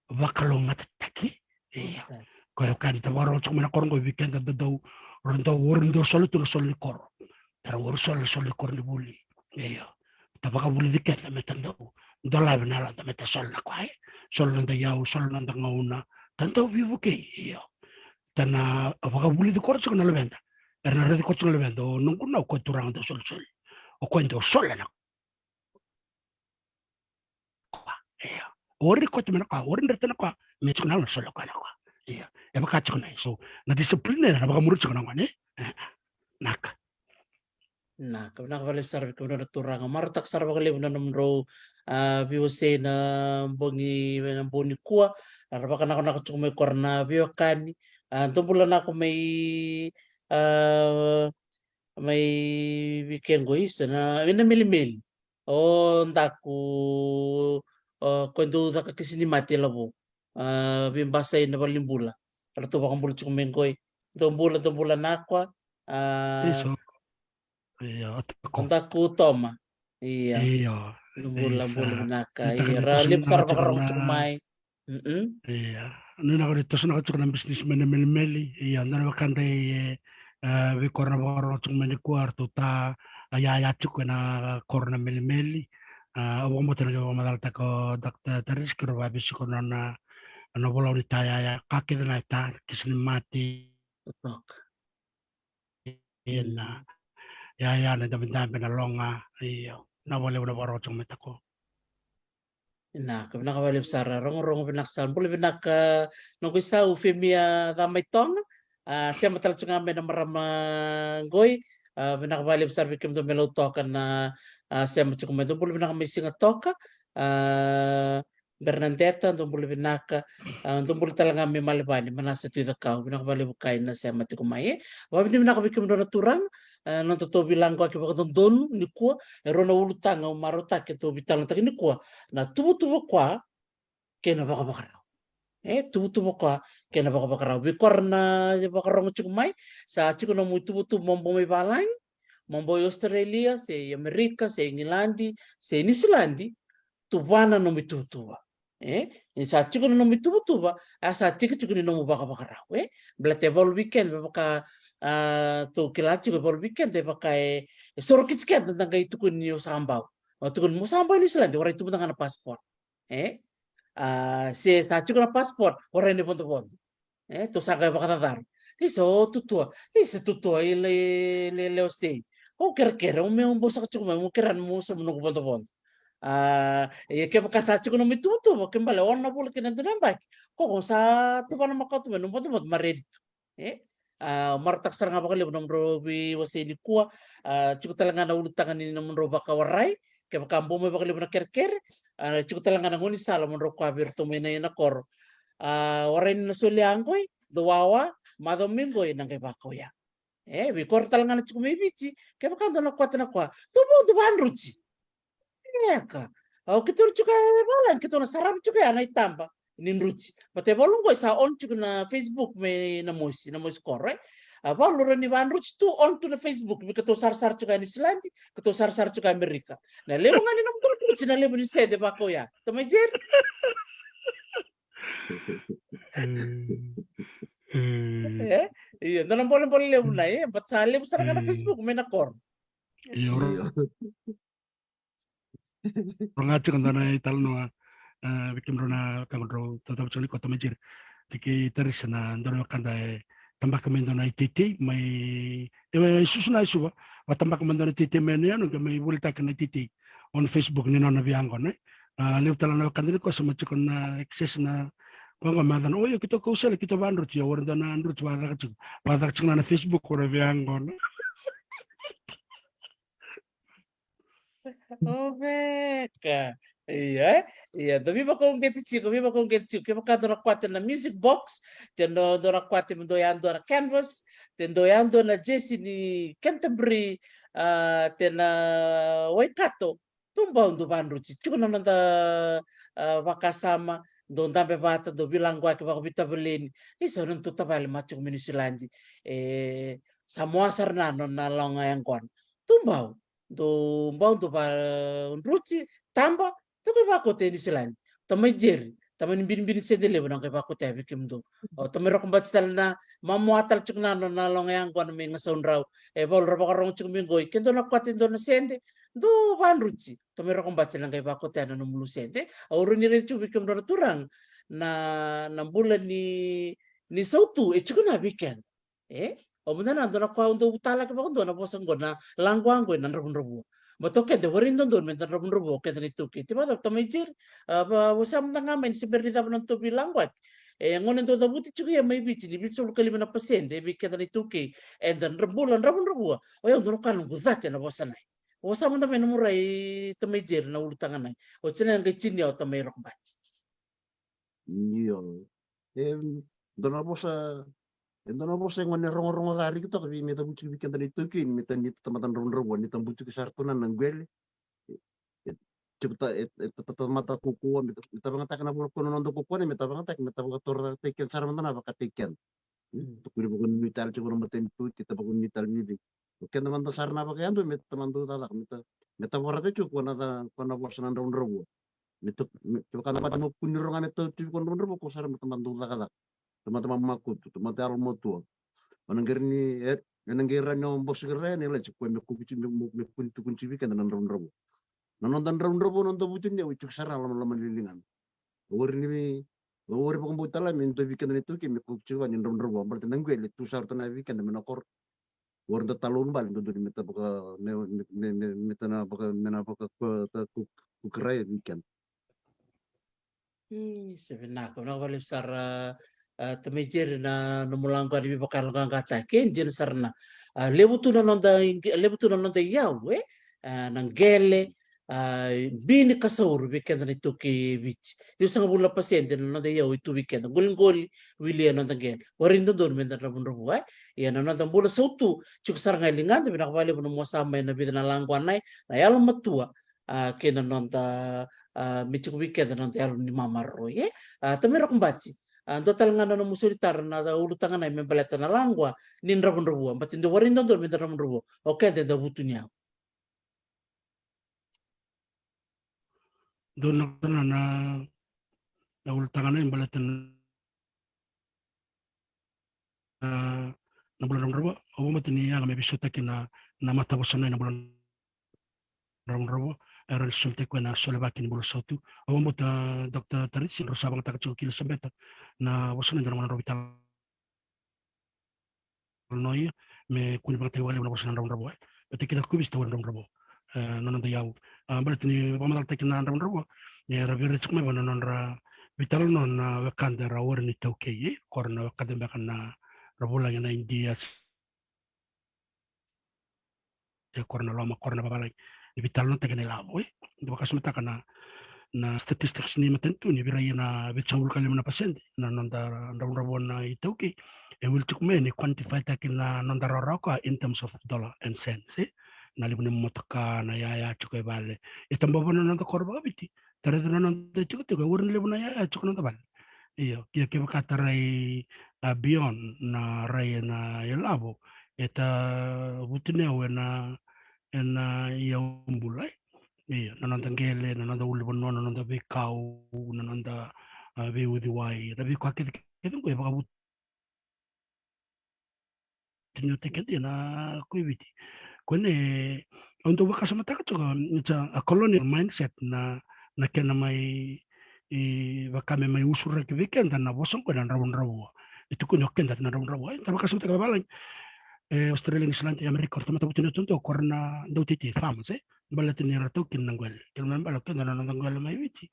vakalougatataki. Ia. Ko e ka ni ta vakarau tiko mai na koro qo vei keda da dau, ra dau, o ira dau soli tu na soli ni koro. Tara, o ira soli na soli ni koronivuli. Ia. Ta vakavulici keda me ta dau dolavi na yaloda me ta soli na koya, e. Soli na noda iyau, soli na noda gauna. Ta dau veivukei. Ia. Ta na vakavulici koya tiko na luveda. Era na raici koya tiko na luveda. O noqu nau, o koya turaga dau solisoli. O koya dau soli na O ori koto me na koya, o ori dreta na koya, me tiko na lona solo koya na koya. Ia, e vaka tiko na, so, na discipline na vakamuri tiko na gone. E, naka. Naka, vinaka vakalevu sara vei kemudrou na turaga. Marautaka sara vakalevu na nomudrau, a, veiwasei na bogi, na bogi nikua. Ra vakanakonako tiko mai kora na veiwekani. A, dou bula nako mai, a, mai vei ke qo isa na, ena melimeli. O daku, o, ko dou caka kisi ni mate lavo. A, veibasai na valenibula. Ratou vakabula tiko mai qoi. Dou bula, dou bula nakwa. A, Iso. Io, o Toko. O daku Toma. Ia. Io, Dou bula, iso. Bula vinaka. Ia, ra levu sara vakarorogo tiko mai. Mm-mm. Ia. Ni na kore toso na ka tiko na business mai na melimeli. Ia, dua na vakadai, e, e, vei kora na vakarorogo tiko mai nikua, ratou ta, a, yaya tiko ena koro na melimeli. A, au vakabauta na kena vakamacalataka o Doctor Tariski, rau vavesiko na, na, na volau ni ta yaya, ka kece na ta, kisi ni mate. Totoka. Ia na, ia, ia na dabedabe na loga, io, na valevu na vakarorogo tiko mai Toko. Vinaka, vinaka valevu sara, rogorogo vinaka sara, bula vinaka, noqu isau Femia Camaitoga, a, sema tale tiko ga mai na marama qoi, a, vinaka valevu sara vei kemudou me Lautoka na, a, sema tiko mai, dou bula vinaka mai Sigatoka, a, Bernadeta, dou bula vinaka, a, dou bula tale ga mai Malevani, Manasa Tuicakau, vinaka valevu kai na sema tiko mai, e. Vakavinavinaka vei kemudou na turaga, a, nodatou veilagoaki vakadodonu nikua, e rua na ulutaga au marautaka keitou veitalanoataki nikua, na tuvatuva koya kei na vakavakarau. E, tuvatuva koya kei na vakavakarau. Vei kora na vakarorogo tiko mai, sa tiko na nomu ituvatuva mo bau mai valagi, mo bau i Australia, se i Amerika, se i Igiladi, se i Niusiladi, tuvana nomu ituvatuva. E, ni sa tiko na nomu ituvatuva, a sa tiko tiko ni nomu vakavakarau, e. Baleta e valu weekend, me vaka, a, tou kila tiko e valu weekend, e vaka e, e soro kiti keda da qai tukuni o sa bau. O tukuni mo sa bau i Niusiladi, warai tu mada ga na passport. E? A, se sa tiko na passport, warai na ivodovodo. E, tou sa qai vakacacana. Isa, o tutua. Isa, tutua, i le, le, le, o sei. O kerekere, o meu bau saka tiko mai, mo kerea mo sauma noqu vodovodo. A, e kevaka sa tiko nomu ituvatuva, ke bale, ono na vula kei na dua na yabaki. Ko, ko sa tuvana makawa tu mai nomu vodovodo, ma ready tu. E? A, marautaka sara ga vakalevu nomudrau veiwasei nikua, a, tiko tale ga na ulutaga ni nomudrau vakawarai, kevaka bau mai vakalevu na kerekere, a, tiko tale ga na gaunisala mo drau kua vei iratou mai na, na koro. A, warai ni na soli yaqoi, dou wawa, macawa mai qoi na qai vakau ya. E, vei kora tale ga na tiko mai Viti, kevaka dou na kwata na kua, dou vau dou vadruti. Eka. Au keitou na tiko e valagi, keitou na saravi tiko ya na itaba ni druti. Baleta e valu qoi sa on tiko na Facebook me na mosi, na mosi koro, e. A valu ra ni vadruti tu, on tu na Facebook, me keitou sarasara tiko ya Niusiladi, keitou sarasara tiko ya Amerika. Na levu ga ni nomu druti, na levu ni sede vakau ya. Toma i Jeri. E? Ia, dua na bolebole levu na, e, baleta sa levu sara ga na Facebook me na koro. Io. Io. Roga tiko dua na italanoa, e, vei kemudrau na wekaqu drau tautauvata tiko ni koto mai Jeri. Tiki Tarisa na dua na wekada e tabaka mai dua na iteitei mai, e, susu na i Suva, vakatabaka mai dua na iteitei mai na yanu, qai mai volitaka na iteitei on Facebook ni nona veiyaqona. A, levu tale na wekada ni koso ma tiko na excess na koya qo me yacana, oi, o keitou kau sele, keitou vadruti, o ira dua na druti vakacaka tiko, vakacaka tiko na Facebook, o ira veiyaqona. O veka. Ia, e? Ia, dou veivakauqeti tiko, veivakauqeti tiko. Kevaka dou na kwate na music box, te dou, dou na kwate me dou yadua na canvas, te dou yadua na jersey ni Canterbury, a, te na Waikato. Dou bau dou vadruti. Tiko na noda, a, vakasama, dou dabe vata, dou veilaquaki vakaveitavaleni. Isa, o nodatou tavale ma tiko mai Niusiladi. E, sa moa sara na nona loga yaqona. Dou bau. Dou bau dou vadruti, taba, dou qai vakauta e Niusiladi. Tamai Jeri, tamai ni binibini sede levu na qai vakauta ya vei kemudou. O tamai Rokobati tale na, mamoa tale tiko na nona loga yaqona mai Gasaudrau. E valu ra vakarorogo tiko mai qoi. Ke dou na kwate dou na sede, dou vadruti. Tamai Rokobati na qai vakauta ya na nomu sede. Au rawa ni raica tiko vei kemudrau na turaga. Na, na bula ni, ni sautu, e tiko na weekend. E? O mada na dua na koya au dau vutalaki vakadua na vosa qo na laqua qo ena dravudravua. Baleta o keda e warai dodonu meda dravudravua o keda na iTaukei. Te vakacava tamai Jerry? A, va, vosa mada ga mai ni se bera ni cava na nodatou veilagoyaki. E gone dau cavuti tiko ia mai Viti ni vitusagavulu ka lima na pasede vei keda na iTaukei eda dra-, bula dravudravua. O yau dau na kaya noqu cati ena vosa nai. Vosa mada mai na murai tamai Jerry na ulutaga nai. Oti na qai tinia o tamai Rokobati. Io. E dua na vosa, e dua na vosa e gone rogorogo ca riki toka vei me cavuti vei keda na iTaukei, me ta ni tamata dravudravua, ni ta butuki sara tu na na qwele. E, e, tiko ta, e, e, ta, ta, tamata kaukaua, me ta, me ta vagataki na vula ko na noda kaukaua, me ta vagataki, me ta vakatorocaketaki keda sara mada na vakataki keda. Mm. Tukuni vakanuinui tale tiko na matanitu, ti ta vakanuinui tale ni vei. O keda mada sara na vakayadua, me ta mada dau cakacaka, me ta, me ta vorata tiko ko na ca, ko na vosa na dravudravua. Me ta, me, kevaka na vata mo kuni roga me ta tu vei ko na dravudravua, ko sara me ta mada dau cakacaka. Ta mada mamakutu, ta mada yalomatua. O na qai rai ni, e, e na qai rai ni o bosi qai rai ni lai tiko me kuki tiko, me, me, me kuni tukuni tiko vei keda na dravudravua. Na noda dravudravua, noda vutuniyau e tiko sara lomaloma ni ligana. Warai ni, warai vakabauta tale me dua vei keda na iTaukei me kuki tiko vua ni dravudravua. Baleta na qwele tu sara tu na vei keda me na koro. Warai da talo bale, dodonu me ta vaka, me, me, me, me, me ta na vaka, me na vaka, ko, ta ku, kuki rai vei keda. Mm, se vinaka, vinaka vakalevu sara, a, tamai Jerry na nomu lako yani me vakayaloqaqataki, e dina sara na, a, levu tu na noda, levu tu na noda iyau, e, a, na qele, a, bi ni kasauru vei keda na iTaukei e Viti. Ciwasagavulu na pasede na noda iyau e tu vei keda, qoliqoli, wili e noda qele. Warai dodonu meda dravudravua, e. Ia na noda bula sautu, tiko sara ga e ligada, vinaka vakalevu na nomu vosa mai na vica na lako nai, na yalomatua, a, kei na noda, a, me tiko vei keda na noda yalo ni mamaroroi, e? A, tamai Rokobati, a, dua tale ga na nomu soli tara na ulutaga nai me baleta na lako ni dravudravua, baleta dau warai dodonu meda dravudravua o keda eda vutuniyau. Dua na, na, na ulutaga nai me baleta na na, na bula dravudravua. Au vakabauta ni yaga me veisautaki na, na matavosa nai na bula dravudravua. Era na solitaki koya na solevaki ni bula sautu. Au vakabauta, a, Doctor Tarisi, drau sa vakayagataka tiko ki Elisabeta na vosa nai, dua na gone drau veitalanoa ia, me kua ni vakayagataki vakalevu na vosa na dravudravua, e. Baleta keda ko Viti eda warai dravudravua. E, na noda iyau. A, baleta ni vakamacalataki na dravudravua, e, era via rai tiko mai vua na nodra veitalanoa na wekada era warai ni iTaukei, e, ko ira na wekada beka na ra vulagi na Idia, se ko ira na loma, ko ira na vavalagi. Ni veitalanoataki ena ilavo, e. Ni vakasamataka na, na statistics ni matanitu ni vei ira na vitusagavulu ka lima na pasede na noda dravudravua na iTaukei. E wili tiko mai ni quantify taki na noda rawarawa ka in terms of dollar and cents, e. Na levu ni motoka, na yaya tiko e vale. E tabava na noda koro vakaviti. Tara tu na noda tikotiko, e warai ni levu na yaya tiko na noda vale. Io, ia kevaka ta rai, a, beyond na rai ena ilavo, e ta vutuniyau ena, ena iyau bula, e. Io, na noda qele, na noda ulunivanua, na noda veikau, na noda, a, veiuciwai, na veika kece, kece qo e vakavutu ni o tekedi na ko i Viti. Ko ne, au dau vakasamataka tiko, it's a, a colonial mindset na, na kena mai, e, vaka me mai usuraki vei keda na vosa qo na dravudravua. E tukuni o keda na dravudravua. E, da vakasamataka vavalagi. E, Australia, New Zealand, e Amerika, o tamata vutuniyau tu, ko ira na dauteitei, farmers, e. Baleta ni ra taukena na qele. Kena mai bale o keda na noda qele mai Viti.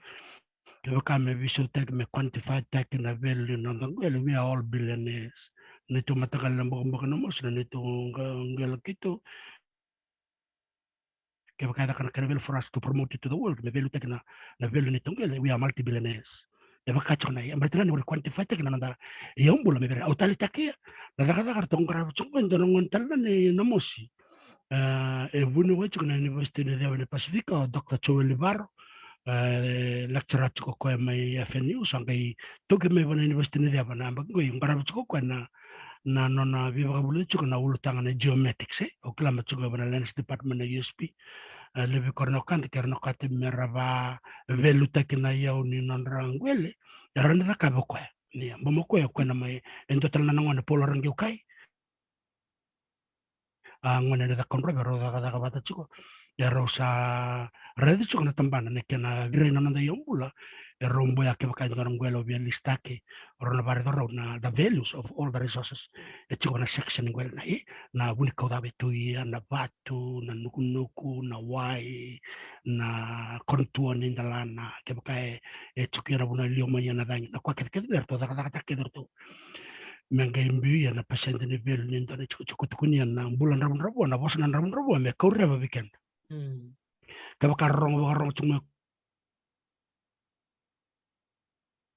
Kevaka me veisautaki, me quantify taki na value ni noda qele, we are all billionaires. Neitou mataqali na bokoboka na mosi, na neitou qa-, qele keitou. Kevaka e caka na kena value for us to promote it to the world, me value taki na, na value ni neitou qele, we are multi-billionaires. E vaka tiko na, e baleta ni warai quantify taki na noda iyau bula me vei ira. Au taleitaka ia na cakacaka ratou qarava tiko e dua na gone tale na, na mosi. E, e vuniwai tiko na University ni Ceva ni Pasifika, o Doctor Joel Livaro, e, lecturer tiko koya mai F N U, sa qai taukei mai vua na University ni Ceva na yabaki qo, e qarava tiko koya na, na nona veivakavulici tiko na ulutaga na geomatics, e, o kilama tiko vua na Lands Department na U S P. E, levu ko ira na wekada, ke ra na okati me ra vavelutaki na iyau ni nodra qele, era na cakava o koya. Ia, bau mai o koya, o koya na mai, e dua tale na gone Paul Raqeukai. A, gone ni Cakaudrove, rau cakacaka vata tiko. Ia rau sa raica tiko na tabana, na kena veirai na noda iyau bula. E rau boya kevaka e dua na qwele au via list-taki, rau na vakaraica rau na the values of all the resources. E tiko na section ni qwele na i, na vunikau cava e tu ia, na vatu, na nukunuku, na wai, na contour ni dalana, kevaka e, e tiko ia na vanua e liwa mai ia na cagi, na koya kecekece me ratou cakacakataka kece ratou. Me qai biu ia na percent ni value ni dua na tikotiko tukuni ia na bula dravudravua, na vosa na dravudravua me kaureva vei keda. Mm. Kevaka rogo, vakarogo tiko mai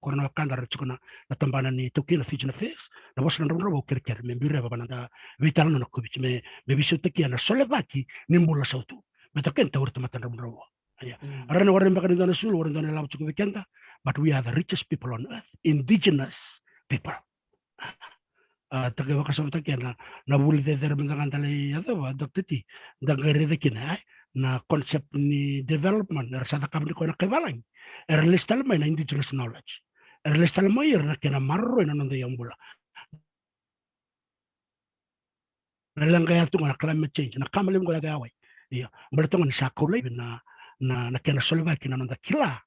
ko na wekada ra tiko na, na tabana ni taukei na Fijian Affairs, na vosa na dravudravua au kerekere me biu reva vaka na da veitalanoa na koviti me, me veisautaki ia na solevaki ni bula sautu. Me toka ni tauri tamata dravudravua. Ia. Mm. Ra na warai beka ni dua na sulu, warai dua na ilavo tiko vei keda, but we are the richest people on earth, indigenous people. A, taka vakasamataki na, na vuli cecere mada ga da lai yacova, Doctor T, da qai raica kina, ai, na concept ni development, era sa cakava ni koya na kai valagi. Era lesu tale mai na indigenous knowledge. Era lesu tale mai ira na kena maroroi na noda iyau bula. Na leqa ya tu ga na climate change, na kama levu ga ya wai. Ia, baleta ga ni sa kau laivi na, na, na kena solevaki na noda kila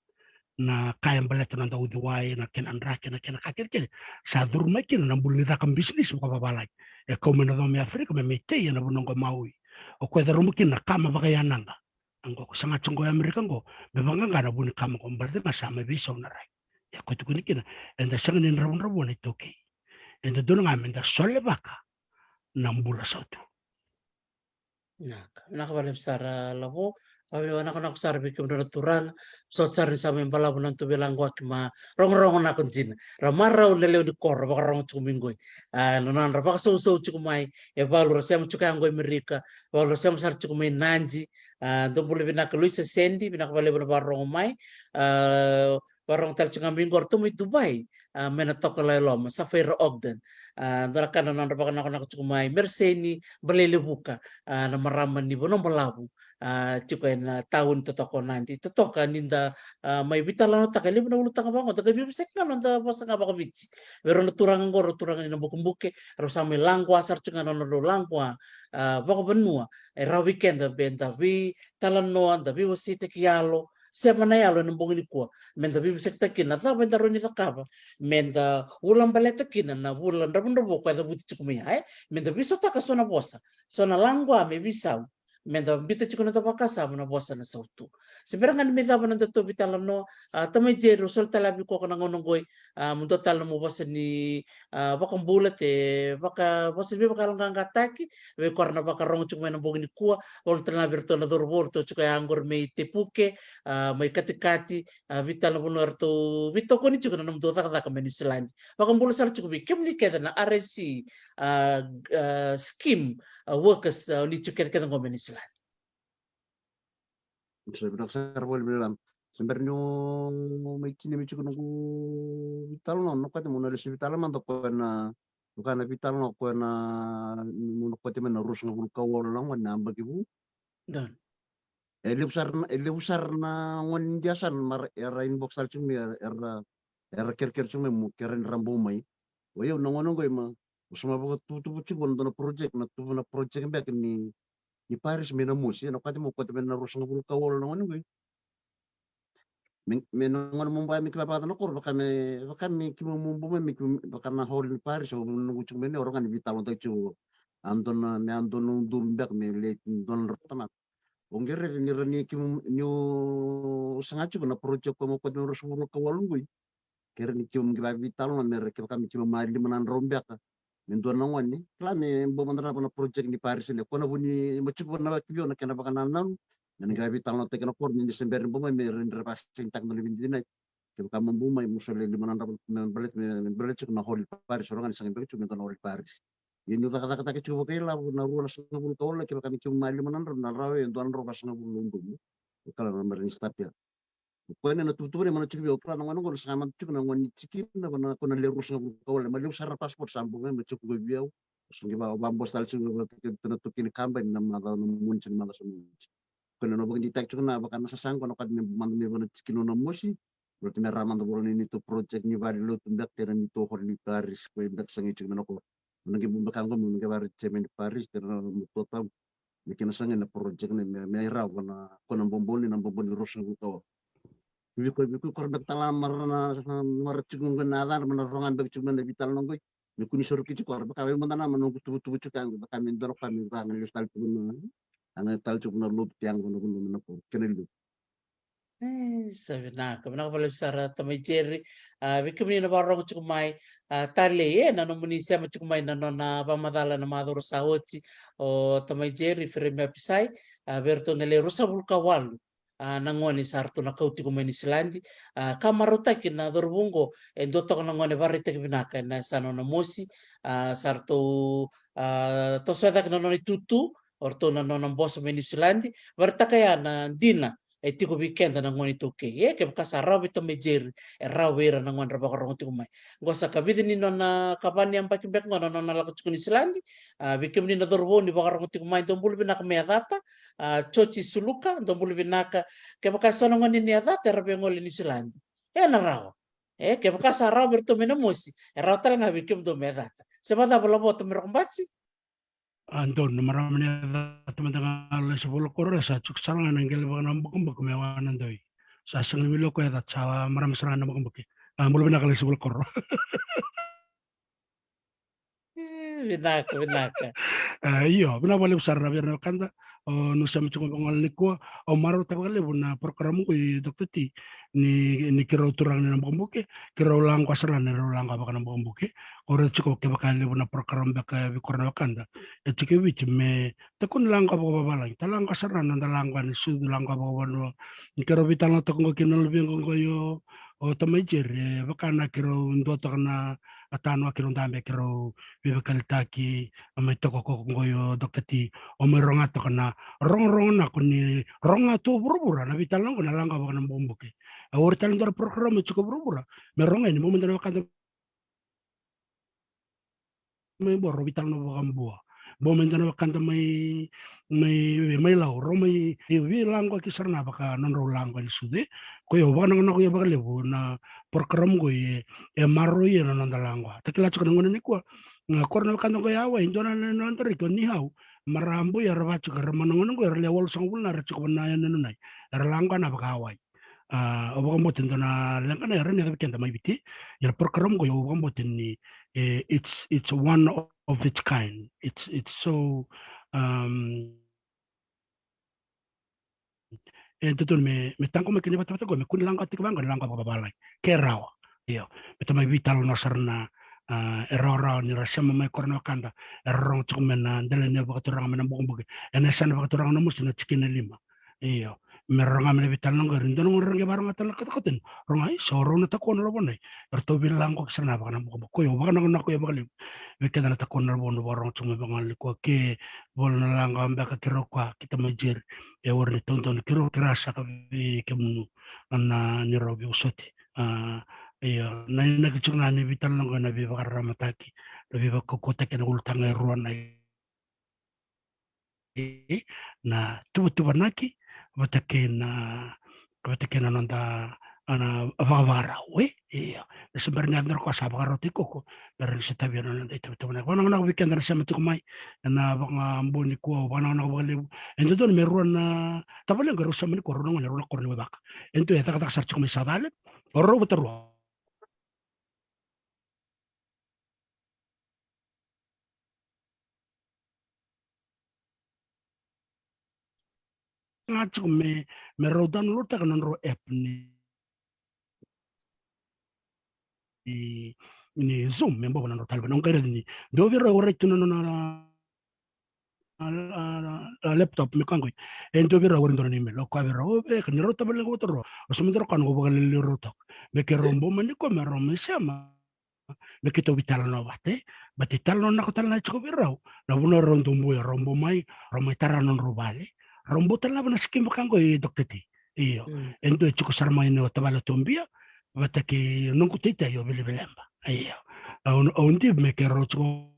na ka e baleta na noda uciwai, na kena draki, na kena ka kecekece. Sa curu mai kina na bula ni caka bisinisi vakavavalagi. E kau mai na coma e Aferika me mai tei ena vanua oqo e Maui. O koya e carumu kina na kama vakayanaqa. Oqo, ko saga tiko oqo e Amerika oqo, me vaqaqa na vu ni kama oqo, baleta ga sa mai veisau na rai. Ia ko tukuni kina, eda sega ni dravudravua na iTaukei. Eda dodonu ga meda solevaka na bula sautu. Vinaka, vinaka vakalevu sara Lavo. Vakavinavinaka sara vei kemudrau na turaga. Sota sara ni sa mai balavu na nodatou veilaquaki, ma rogorogo na ko dina. Ra marau na lewe ni koro, vakarogo tiko mai qoi. A, na nodra vakasausau tiko mai e valu ra sema tiko ya qo e Amerika, valu ra sema sara tiko mai Nadi. A, dou bula vinaka Luisa Sendi, vinaka vakalevu na vakarogo mai. A, vakarogo tale tiko ga mai qo ratou mai Dubai, a, mai na Tokalau e Loma, Safaira Ogden. A, dua na ka na nodra vakanakonako tiko mai, Mereseni Balelevuka, a, na marama ni Vanua Balavu, a, tiko ena tauni totoka o Nadi. Totoka ni da, a, mai veitalanoataka e levu na ulutaga vaqo, da qai veivosaki ga na noda vosa ga vakaviti vei rau na turaga qo, rau turaga ni Nabukebuke, rau sa mai laqua sara tiko ga na nodrau laqua, a, vakavanua, e rawa vei keda me da veitalanoa, da veiwaseitaki yalo, sema na yalo ena bogi nikua, me da veivosakitaka kina na cava eda rawa ni cakava me da ulabaleta kina na vula dravudravua ko e cavuti tiko mai ya, e? Me da veisautaka so na vosa, so na laqua me veisau, me da biuta tiko na noda vakasama na vosa na sautu. Se bera ga ni mai cava na nodatou veitalanoa, a, tamai Jerry, au soli tale vei koya na gauna oqoi, a, mo dua tale na nomu vosa ni, a, vakabula, te vaka, vosa ni veivakayaloqaqataki vei koya na vakarogo tiko mai ena bogi nikua, valu tale ga vei iratou na cauravou ratou tiko ya qori mai Tepuke, a, mai Katikati, a, vei tale na vanua eratou veitokoni tiko na nomudou cakacaka mai Niusiladi. Vakabula sara tiko vei kemuni kece na R S C, a, a, scheme, a, workers, a, ni tiko kece kece qo mai Niusiladi. Sa vinaka sara voli vei Lami. Se bera niu mai tini mai tiko noqu veitalanoa, na kati mo na lesu veitalanoa mada ko na, ko na veitalanoa ko na, mo na kati mai na ruasagavulu ka walu na gone na yabaki vou. Da. E levu sara na, e levu sara na gone ni dia sara mara era inbox tale tiko mai, era, era kerekere tiko mai mo kere ni ra bau mai. O yau na gone oqo ima, au sa mai vakatuvutuvu tiko na dua na project, na tuva na project beka ni, ni Paris mai na mosi, ena kati mo kati mai na ruasagavulu ka walu na gone oqo. Me, me na gone mo bau me kima vata na koro, vaka me, vaka me kima mo bau mai, me kima, vaka na hall ni Paris, au noqu tiko mai ne, ora ga ni veitalanoataki tiko. A dua na, me a dua na udolu beka me leti dua na rata mata. O qai raica ni ra ni kemu, niu saga tiko na project ko mo koti me ruasagavulu ka walu qoi. Kere ni kemu qai vaveitalanoa me ra kevaka me kemu ma lima na drau beka. Me dua na gone. Kila me bau mada na project ni Paris ne. Ko na vu ni ma tiko na vakaviau na kena vakanananu. Me na qai veitalanoataki na koro ni se bera ni bau mai me ra ni ra vakasainitaka na lewe ni dinai. Kevaka mo bau mai mo soli lima na drau me baleta, me baleta tiko na hall ni Paris. Ora ga ni saga beka tiko me dua na hall ni Paris. Ia niu cakacakataka tiko vakailavo na ruasagavulu ka walu, kevaka me kemu ma lima na drau, na rawa e dua na drau vasagavulu na udolu. O kila na mera ni start ya. O koya na tuvatuva ni mana tiko vei au, kila na gone oqo na saga mada tiko na gone ni tikina, vana ko na lewe ruasagavulu ka walu, ma levu sara na passport sa bau mai, ma tiko qo vei au. Sa qai va, vabose tale tiko vei au, na toki ni kabani na macawa na Moniti, na macawa sa Moniti. Koya na noqu vakadeitaka tiko na vaka na sasaga qo na kati me mada me vana tikina na mosi. Baleta me ra mada vola ni neitou project ni vale lotu beka, tei na neitou hall ni Paris, koya beka sa qai tiko me na koro. Na qai bau beka qo me na qai vare chairman ni Paris, tei na motu tabu. Me kena sa qai na project ne me, me rawa na ko na boboni, na boboni ruasagavulu ka walu. Viko, viko, kora beka tala mara na, na mara tiko qo na yacana, mara roga beka tiko mai na veitalanoa qo. Me kua ni soroki tiko, kora beka vei mada na, ma noqu tuvatuva tiko qo, beka me dua na ka me vaka ga lesu tale tiko na, anga tale tiko na lotu, ke qo na vanua me na koro, kena liu. E, sa vinaka, vinaka vakalevu sara tamai Jerry. A, vei kemuni na vakarorogo tiko mai, a, talei, e, na nomuni sema tiko mai na nona vakamacala na macawa sa oti, o tamai Jerry Firemi Apisai, a, vei iratou na lewe ruasagavulu ka walu, a, na gone sa ratou na kau tiko mai Niusiladi. A, ka marautaki na cauravou qo, e dua toka na gone vakaraitaki vinaka ena yasana o Namosi, a, sa ratou, a, toso cake na nona itutu, o ratou na nona boso mai Niusiladi, vakaraitaka ya na dina e tiko vei keda na gone iTaukei. E, kevaka sa rawa vei tamai Jerry, e rawa vei ira na gone ra vakarorogo tiko mai. Qo sa kavica ni nona, ka va ni yabaki beka qo na nona lako tiko Niusiladi. A, vei kemuni na cauravou ni vakarorogo tiko mai, dou bula vinaka me yacata. A, Joji Suluka, dou bula vinaka. Kevaka e so na gone ni yacata era via gole Niusiladi, e na rawa. E, kevaka sa rawa vei iratou mai Namosi, e rawa tale ga vei kemudou me yacata. Se vakacava Lavota mai Rokobati? A, donu, na marama ni yacata mada ga Laisavulakoro, sa tiko sara ga na qele vakanabokaboko me wa na doi. Sa sega ni wili o koya e yacata, sa marama sara ga na bokaboko. A, bula vinaka Laisavulakoro. E, vinaka, vinaka. A, io, vinaka vakalevu sara vei ira na wekada. O, niu sema tiko vagolei nikua, au marautaka vakalevu na program qo i Doctor T. Ni, ni keirau turaga ni Nabokoboke, keirau laqoa sara ga na neirau laqoa vaka Nabokoboke. Au raica tiko kevaka e levu na program beka vei kora na wekada e tiko e Viti me tekuni laqoa vakavavalagi. Ta laqoa sara ga na noda laqoa ni sucu, laqoa vakavanua. Ni keirau veitalanoataka qo kei na luvequ qo, io, o tamai Jerry, e vaka na keirau dua toka na a tanoa keirau dabe, keirau veiwekalitaki, a mai tokoko qo, io, Doctor T, o mai roga toka na rogorogo nako ni roga tu vuravura na veitalanoa qo na laqoa vaka Nabokoboke. A ori tale dua na program e tiko vuravura me roga yani, bau mai dua na wekada mai Bua, rau veitalanoa vakabua. Bau mai dua na wekada mai, mai, mai Lau, rau mai, e, veilaqoa ki sara na vaka nodrau laqoa ni sucu. Ko io, vakanakonako ia vakalevu na program qo, e, e maroroi na noda laqoa. Ta kila tiko na gauna nikua, a, kora na wekada qo e Hawaii, dua na, na, na noda reki o Nihau, marama boi era vaka tiko, era manogona qo, era lewe walusagavulu na era tiko vana yanuyanu nai. Era laqoa na vaka Hawaii. A, au vakabauta e dua na leqa na era ni yacovi keda mai Viti. Ia na program qo, au vakabauta ni, e, it's, it's one of its kind. It's, it's so, um, e dodonu me, me taqomaki na vatavata qo, me kua ni laqoa tiko vaqo, ni laqoa vakavalagi. Ke rawa. Io. Me ta mai veitalanoa sara na, a, e rawarawa ni ra sema mai kora na wekada, era rogo tiko mai na dela ni vakaturaga mai Nabokoboke. Ena yasana vakaturaga Namosi na tikina e lima. Io. Me ra roga mai na veitalanoa qori, dua na gauna ra qai vakaroga tale na katakata ni roga, isa, o rau na takua na lavo nai. Eratou veilaqoki sara na vaka Nabokoboke. Ko io, vakanakonako ia vakalevu vei keda na takua na lavo, na vakarogo tiko mai vagolei nikua, ke volo na laqoa beka keirau kaya, kei tamai Jerry, e ori ni taudonu, keirau, keirau saka vei kemunu na neirau veivosoti. A, io, na inaki tiko ga ni veitalanoa qo na veivakararamataki, na veivakaukauataki ena ulutaga e rua na, na tuvatuvanaki vata kei na, vata kei na noda, a, na vakavakarau, e? Io. Na se bera ni yaco na ka sa vakarau tiko, bera ni se tavia na noda ituvatuvanaki. Vakanakonako vei keda na sema tiko mai ena vakabau nikua, vakanakonako vakalevu. E dodonu me rua na tavalequ erau sema nikua, rua na gone, rua na koro ni Waivaka. E dua e cakacaka sara tiko mai South Island, o rau vata rua. Ga tiko me, me rau download taka na nodrau app ni, ni, ni Zoom, me bau na nodrau talevoni. Au qai raica ni dua vei rau e warai tu na nona, a, a, a, laptop me ka qoi. E dua vei rau e warai dua na email. Au kaya vei rau, o, vei ka ni rau tavalequ vata rua, au sa mada rau kaya noqu vakalelei rau toka. Me keirau bau mai nikua me rau mai sema, me keitou veitalanoa vata, e. Baleta e talanoa nako tale ga tiko vei rau na vanua rau dau bau, rau bau mai, rau mai tara na nodrau vale. Rau bau tale ga vaka na scheme vaka qo, e, Doctor T. Io. Mm. E dua e tiko sara mai na tavale o Tobia vata kei noqu taitai o Vilivileba. Io. Au, au divi me keirau tiko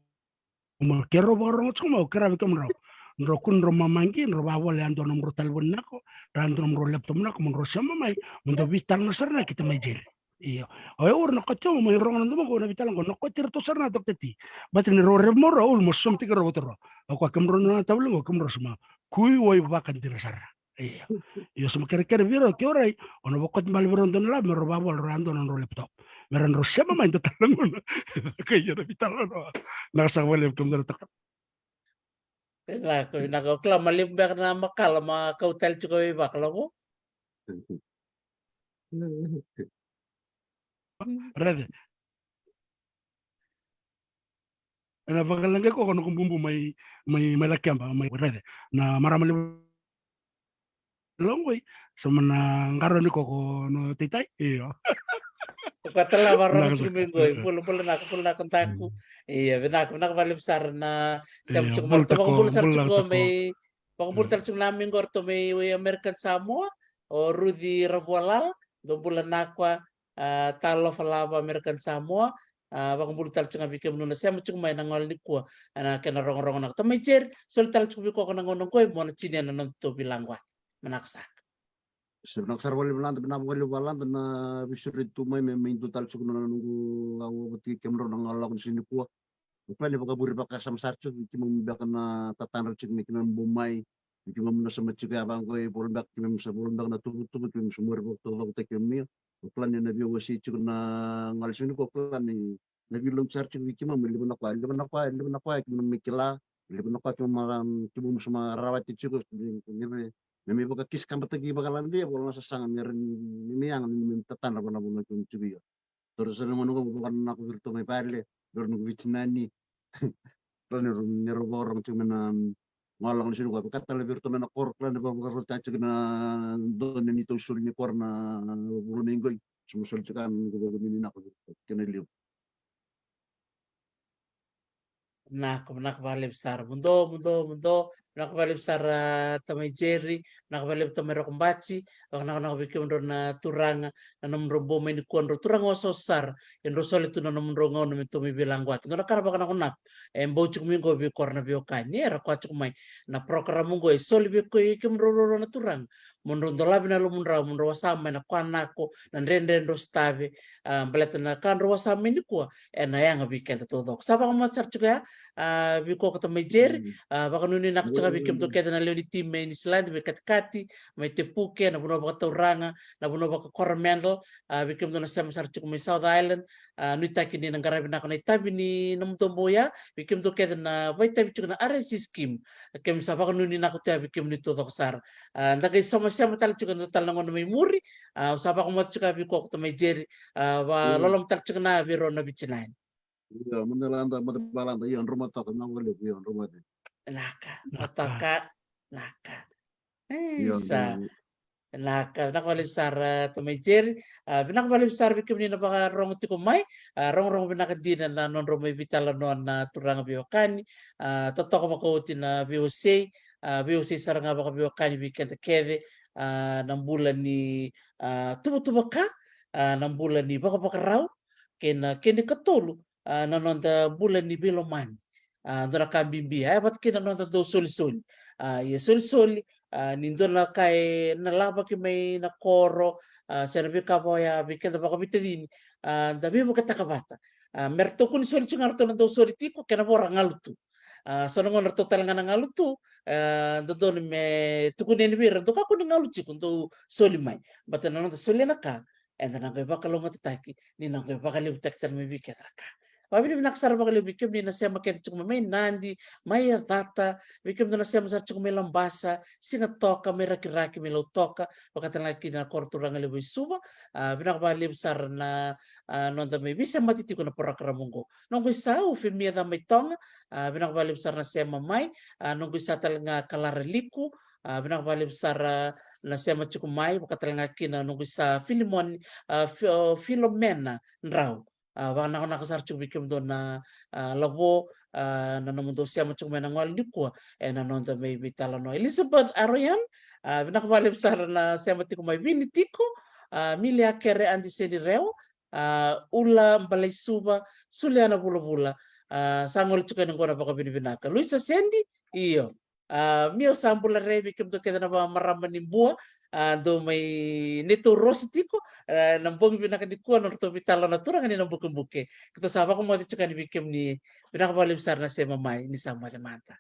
mai, keirau vakarorogo tiko mai, au kerea vei kemudrau, drau kua ni drau mamaqi, drau vavola yadua nomudrau talevoni nako, yadua nomudrau laptop nako, mo drau sema mai, mo drau veitalanoa sara na kei tamai Jerry. Io. Au, e ori na koti au mai rogo na domo qo, na veitalanoa qo, na koti iratou sara na Doctor T. Baleta ni rau raica mai rau, au, mo sosomitaki rau vata rua. Au kaya, kemudrau na tavalequ, kemudrau sema. Kui Waivaka dina sara. Io. Io, sa mo kerekere vei rau, ke o rai, o na vakoti bale vei rau dua na lavo me rau vavola, rau a dua na nodrau laptop. Me ra drau sema mai dua tale na gauna. Ka io na veitalanoa. Na ka sa vale me kemudou na taka. Vinaka, vinaka. O kila ma levu beka na makala ma kau tale tiko vei vakalavo. Raica. Ena vakaleqai koya ko noqu bubu mai, mai, mai Lakeba, mai raica. Na marama levu logoi, sa mana qarauni koya ko no taitai, io. Ko tala varau tiko mai qoi, bula, bula naka, bula naka daku. Io, vinaka, vinaka vakalevu sara na sema tiko mai, ratou vakabula sara tiko mai, vakabula tale tiko na mai qo ratou mai American Samoa, o Ruthi Ravualala, dou bula naka, a, talofa lava American Samoa, a, vakabula tale tiko ga vei kemunu na sema tiko mai na gole nikua, a, na kena rogorogo na tamai Jerry, soli tale tiko vei koya na gauna qoi mo na tinia na noda tou veilagoa. Manaka saka. Se vinaka sara vakalevu Lada, vinaka vakalevu Lada na veisoli tu mai me, me dua tale tiko na noqu au vata kei kemudrau na gole lako ni siga nikua. O kila ni vakavure vakasama sara tiko vei keimami beka na tatadra tiko me keimami bau mai. Vei keimami na sema tiko ya vaqo e vola beka keimami sa vola beka na tuvatuva keimami sa muri vakataucokotaki keimami. O kila ni na veiwasei tiko na gole siga nikua, o kila ni na veilogi sara tiko vei keimami, levu na koya, levu na koya, levu na koya keimami kila, levu na koya keimami, keimami sa ma rawati tiko, ni, ni, ni me vakakisi kabataki vakalade, vola na sasaga me ra ni, ni, ni yaga ni me tatadra vana vanua keimami tiko ia. Toro sara na gauna qo mo vakananako vei iratou mai vale, vei ira noqu veitinani. Kila ni rau, ni rau vakarorogo tiko mai na gole lako ni siga nikua, vaka tale vei iratou mai na koro, kila ni vakarorogo tiko na dua na neitou soli ni koro na vula mai qoi. Sa mo soli tiko na noqu vakanuinui nako vei iratou kei na levu. Vinaka, vinaka vakalevu sara. Muduo, muduo, muduo. Vinaka vakalevu sara, a, tamai Jerry. Vinaka vakalevu tamai Rokobati. Vakanakonako vei kemudrau na turaga, na nomudrau bau mai nikua, drau turaga wasawasa sara. Ia drau soli tu na nomudrau gauna me tou mai veilagoa. Dua na ka na vakanakonako e bau tiko mai qo vei kora na veiwekani era koya tiko mai na program qo e soli vei koya kemudrau ruarua na turaga. Mo drau dolavi na lomudrau, mo drau wasama mai na koya nako, na dredre drau sotava, a, baleta na ka drau wasama mai nikua ena yaga vei keda taucoko. Sa vakamamata sara tiko ya, a, vei koya tamai Jerry, a, vakanuinui naka tiko vei kemudou kece na lewe ni timi mai Niusiladi, mai katikati, mai Tepuke, na vanua vakatauraga, na vanua vaka Coromandel, a, vei kemudou na sema sara tiko mai South Island, a, nuitaki ni na qaravi naka na itavi ni nomudou bau ya, vei kemudou kece na vakaitavi tiko na R S C scheme. Keimami sa vakanuinui naka tu ya vei kemuni taucoko sara. A, da qai sema, sema tale tiko ena dua tale na gauna mai muri, a, au sa vakamamata tiko vei koya tamai Jerry, a, vakaloloma tale tiko na vei rau na veitinani. Io, mada Lada, mada Lada, io, drau mada toka, vinaka vakalevu, io, drau mada. Naka, naka, toka, naka. Io, isa. Vinaka, vinaka vakalevu sara tamai Jerry. A, vinaka vakalevu sara vei kemuni na vakarorogo tiko mai. A, rogorogo vinaka dina na nodrau mai veitalanoa na turaga veiwekani. A, totoka vakaoti na veiwasei, a, veiwasei sara ga vakaveiwekani vei keda kece, a, na bula ni, a, tuvatuva ka, a, na bula ni vakavakarau, kei na kena ikatolu, a, na noda bula ni veilomani. A, dua na ka bibi, a, e vata kei na noda dau solisoli. A, ia solisoli, a, ni dua na ka ena lavaki mai na koro, a, se na veika vaka oya vei keda vakaveitacini, a, da veivuketaka vata. A, me ratou kua ni soli tiko ga ratou na dau soli tiko, kena vo ra galu tu. A, so na gauna ratou tale ga na galu tu, a, dodonu me tukuni yani vei ira, dou kakua ni galu tiko, dou soli mai. Baleta na noda solia na ka, eda na qai vakalougatataki, ni na qai vakalevutaki tale mai vei keda na ka. Vakavinavinaka sara vakalevu vei kemuni na sema kece tiko mai, mai Nadi, mai Yacata, vei kemudou na sema sara tiko mai Labasa, Sigatoka, mai Rakiraki, mai Lautoka, vaka tale ga kina na koro turaga levu i Suva. A, vinaka vakalevu sara na, a, noda mai veisemati tiko na porokaramu oqo. Noqu isau Femia Camaitoga, a, vinaka vakalevu sara na sema mai, a, noqu isa tale ga Kalara Liku, a, vinaka vakalevu sara na sema tiko mai, vaka tale ga kina noqu isa Filimoni, a, Fi-, o, Filomena Drau. A, vakanakonako sara tiko vei kemudou na, a, lavo, a, na nomudou sema tiko mai na gole nikua, ena noda mai veitalanoa. Elizabeth Aroyan, a, vinaka vakalevu sara na sema tiko mai. Vini Tiko, a, Milia Kere, Adi Seni Rewa, a, Ula Balaisuva, Suliana Vulavula, a, sa gole tiko yani oqo na vakavinavinaka. Luisa Sendi, io. A, Mio, sa bula re vei kemudou kece na vakamarama ni Bua, a, dou mai neitou rosi tiko, a, na bogi vinaka nikua, nodratou veitalanoa na turaga ni Nabukebuke. Keitou sa vakamoce tiko yani vei kemuni, vinaka vakalevu sara na sema mai, ni sa moce mada.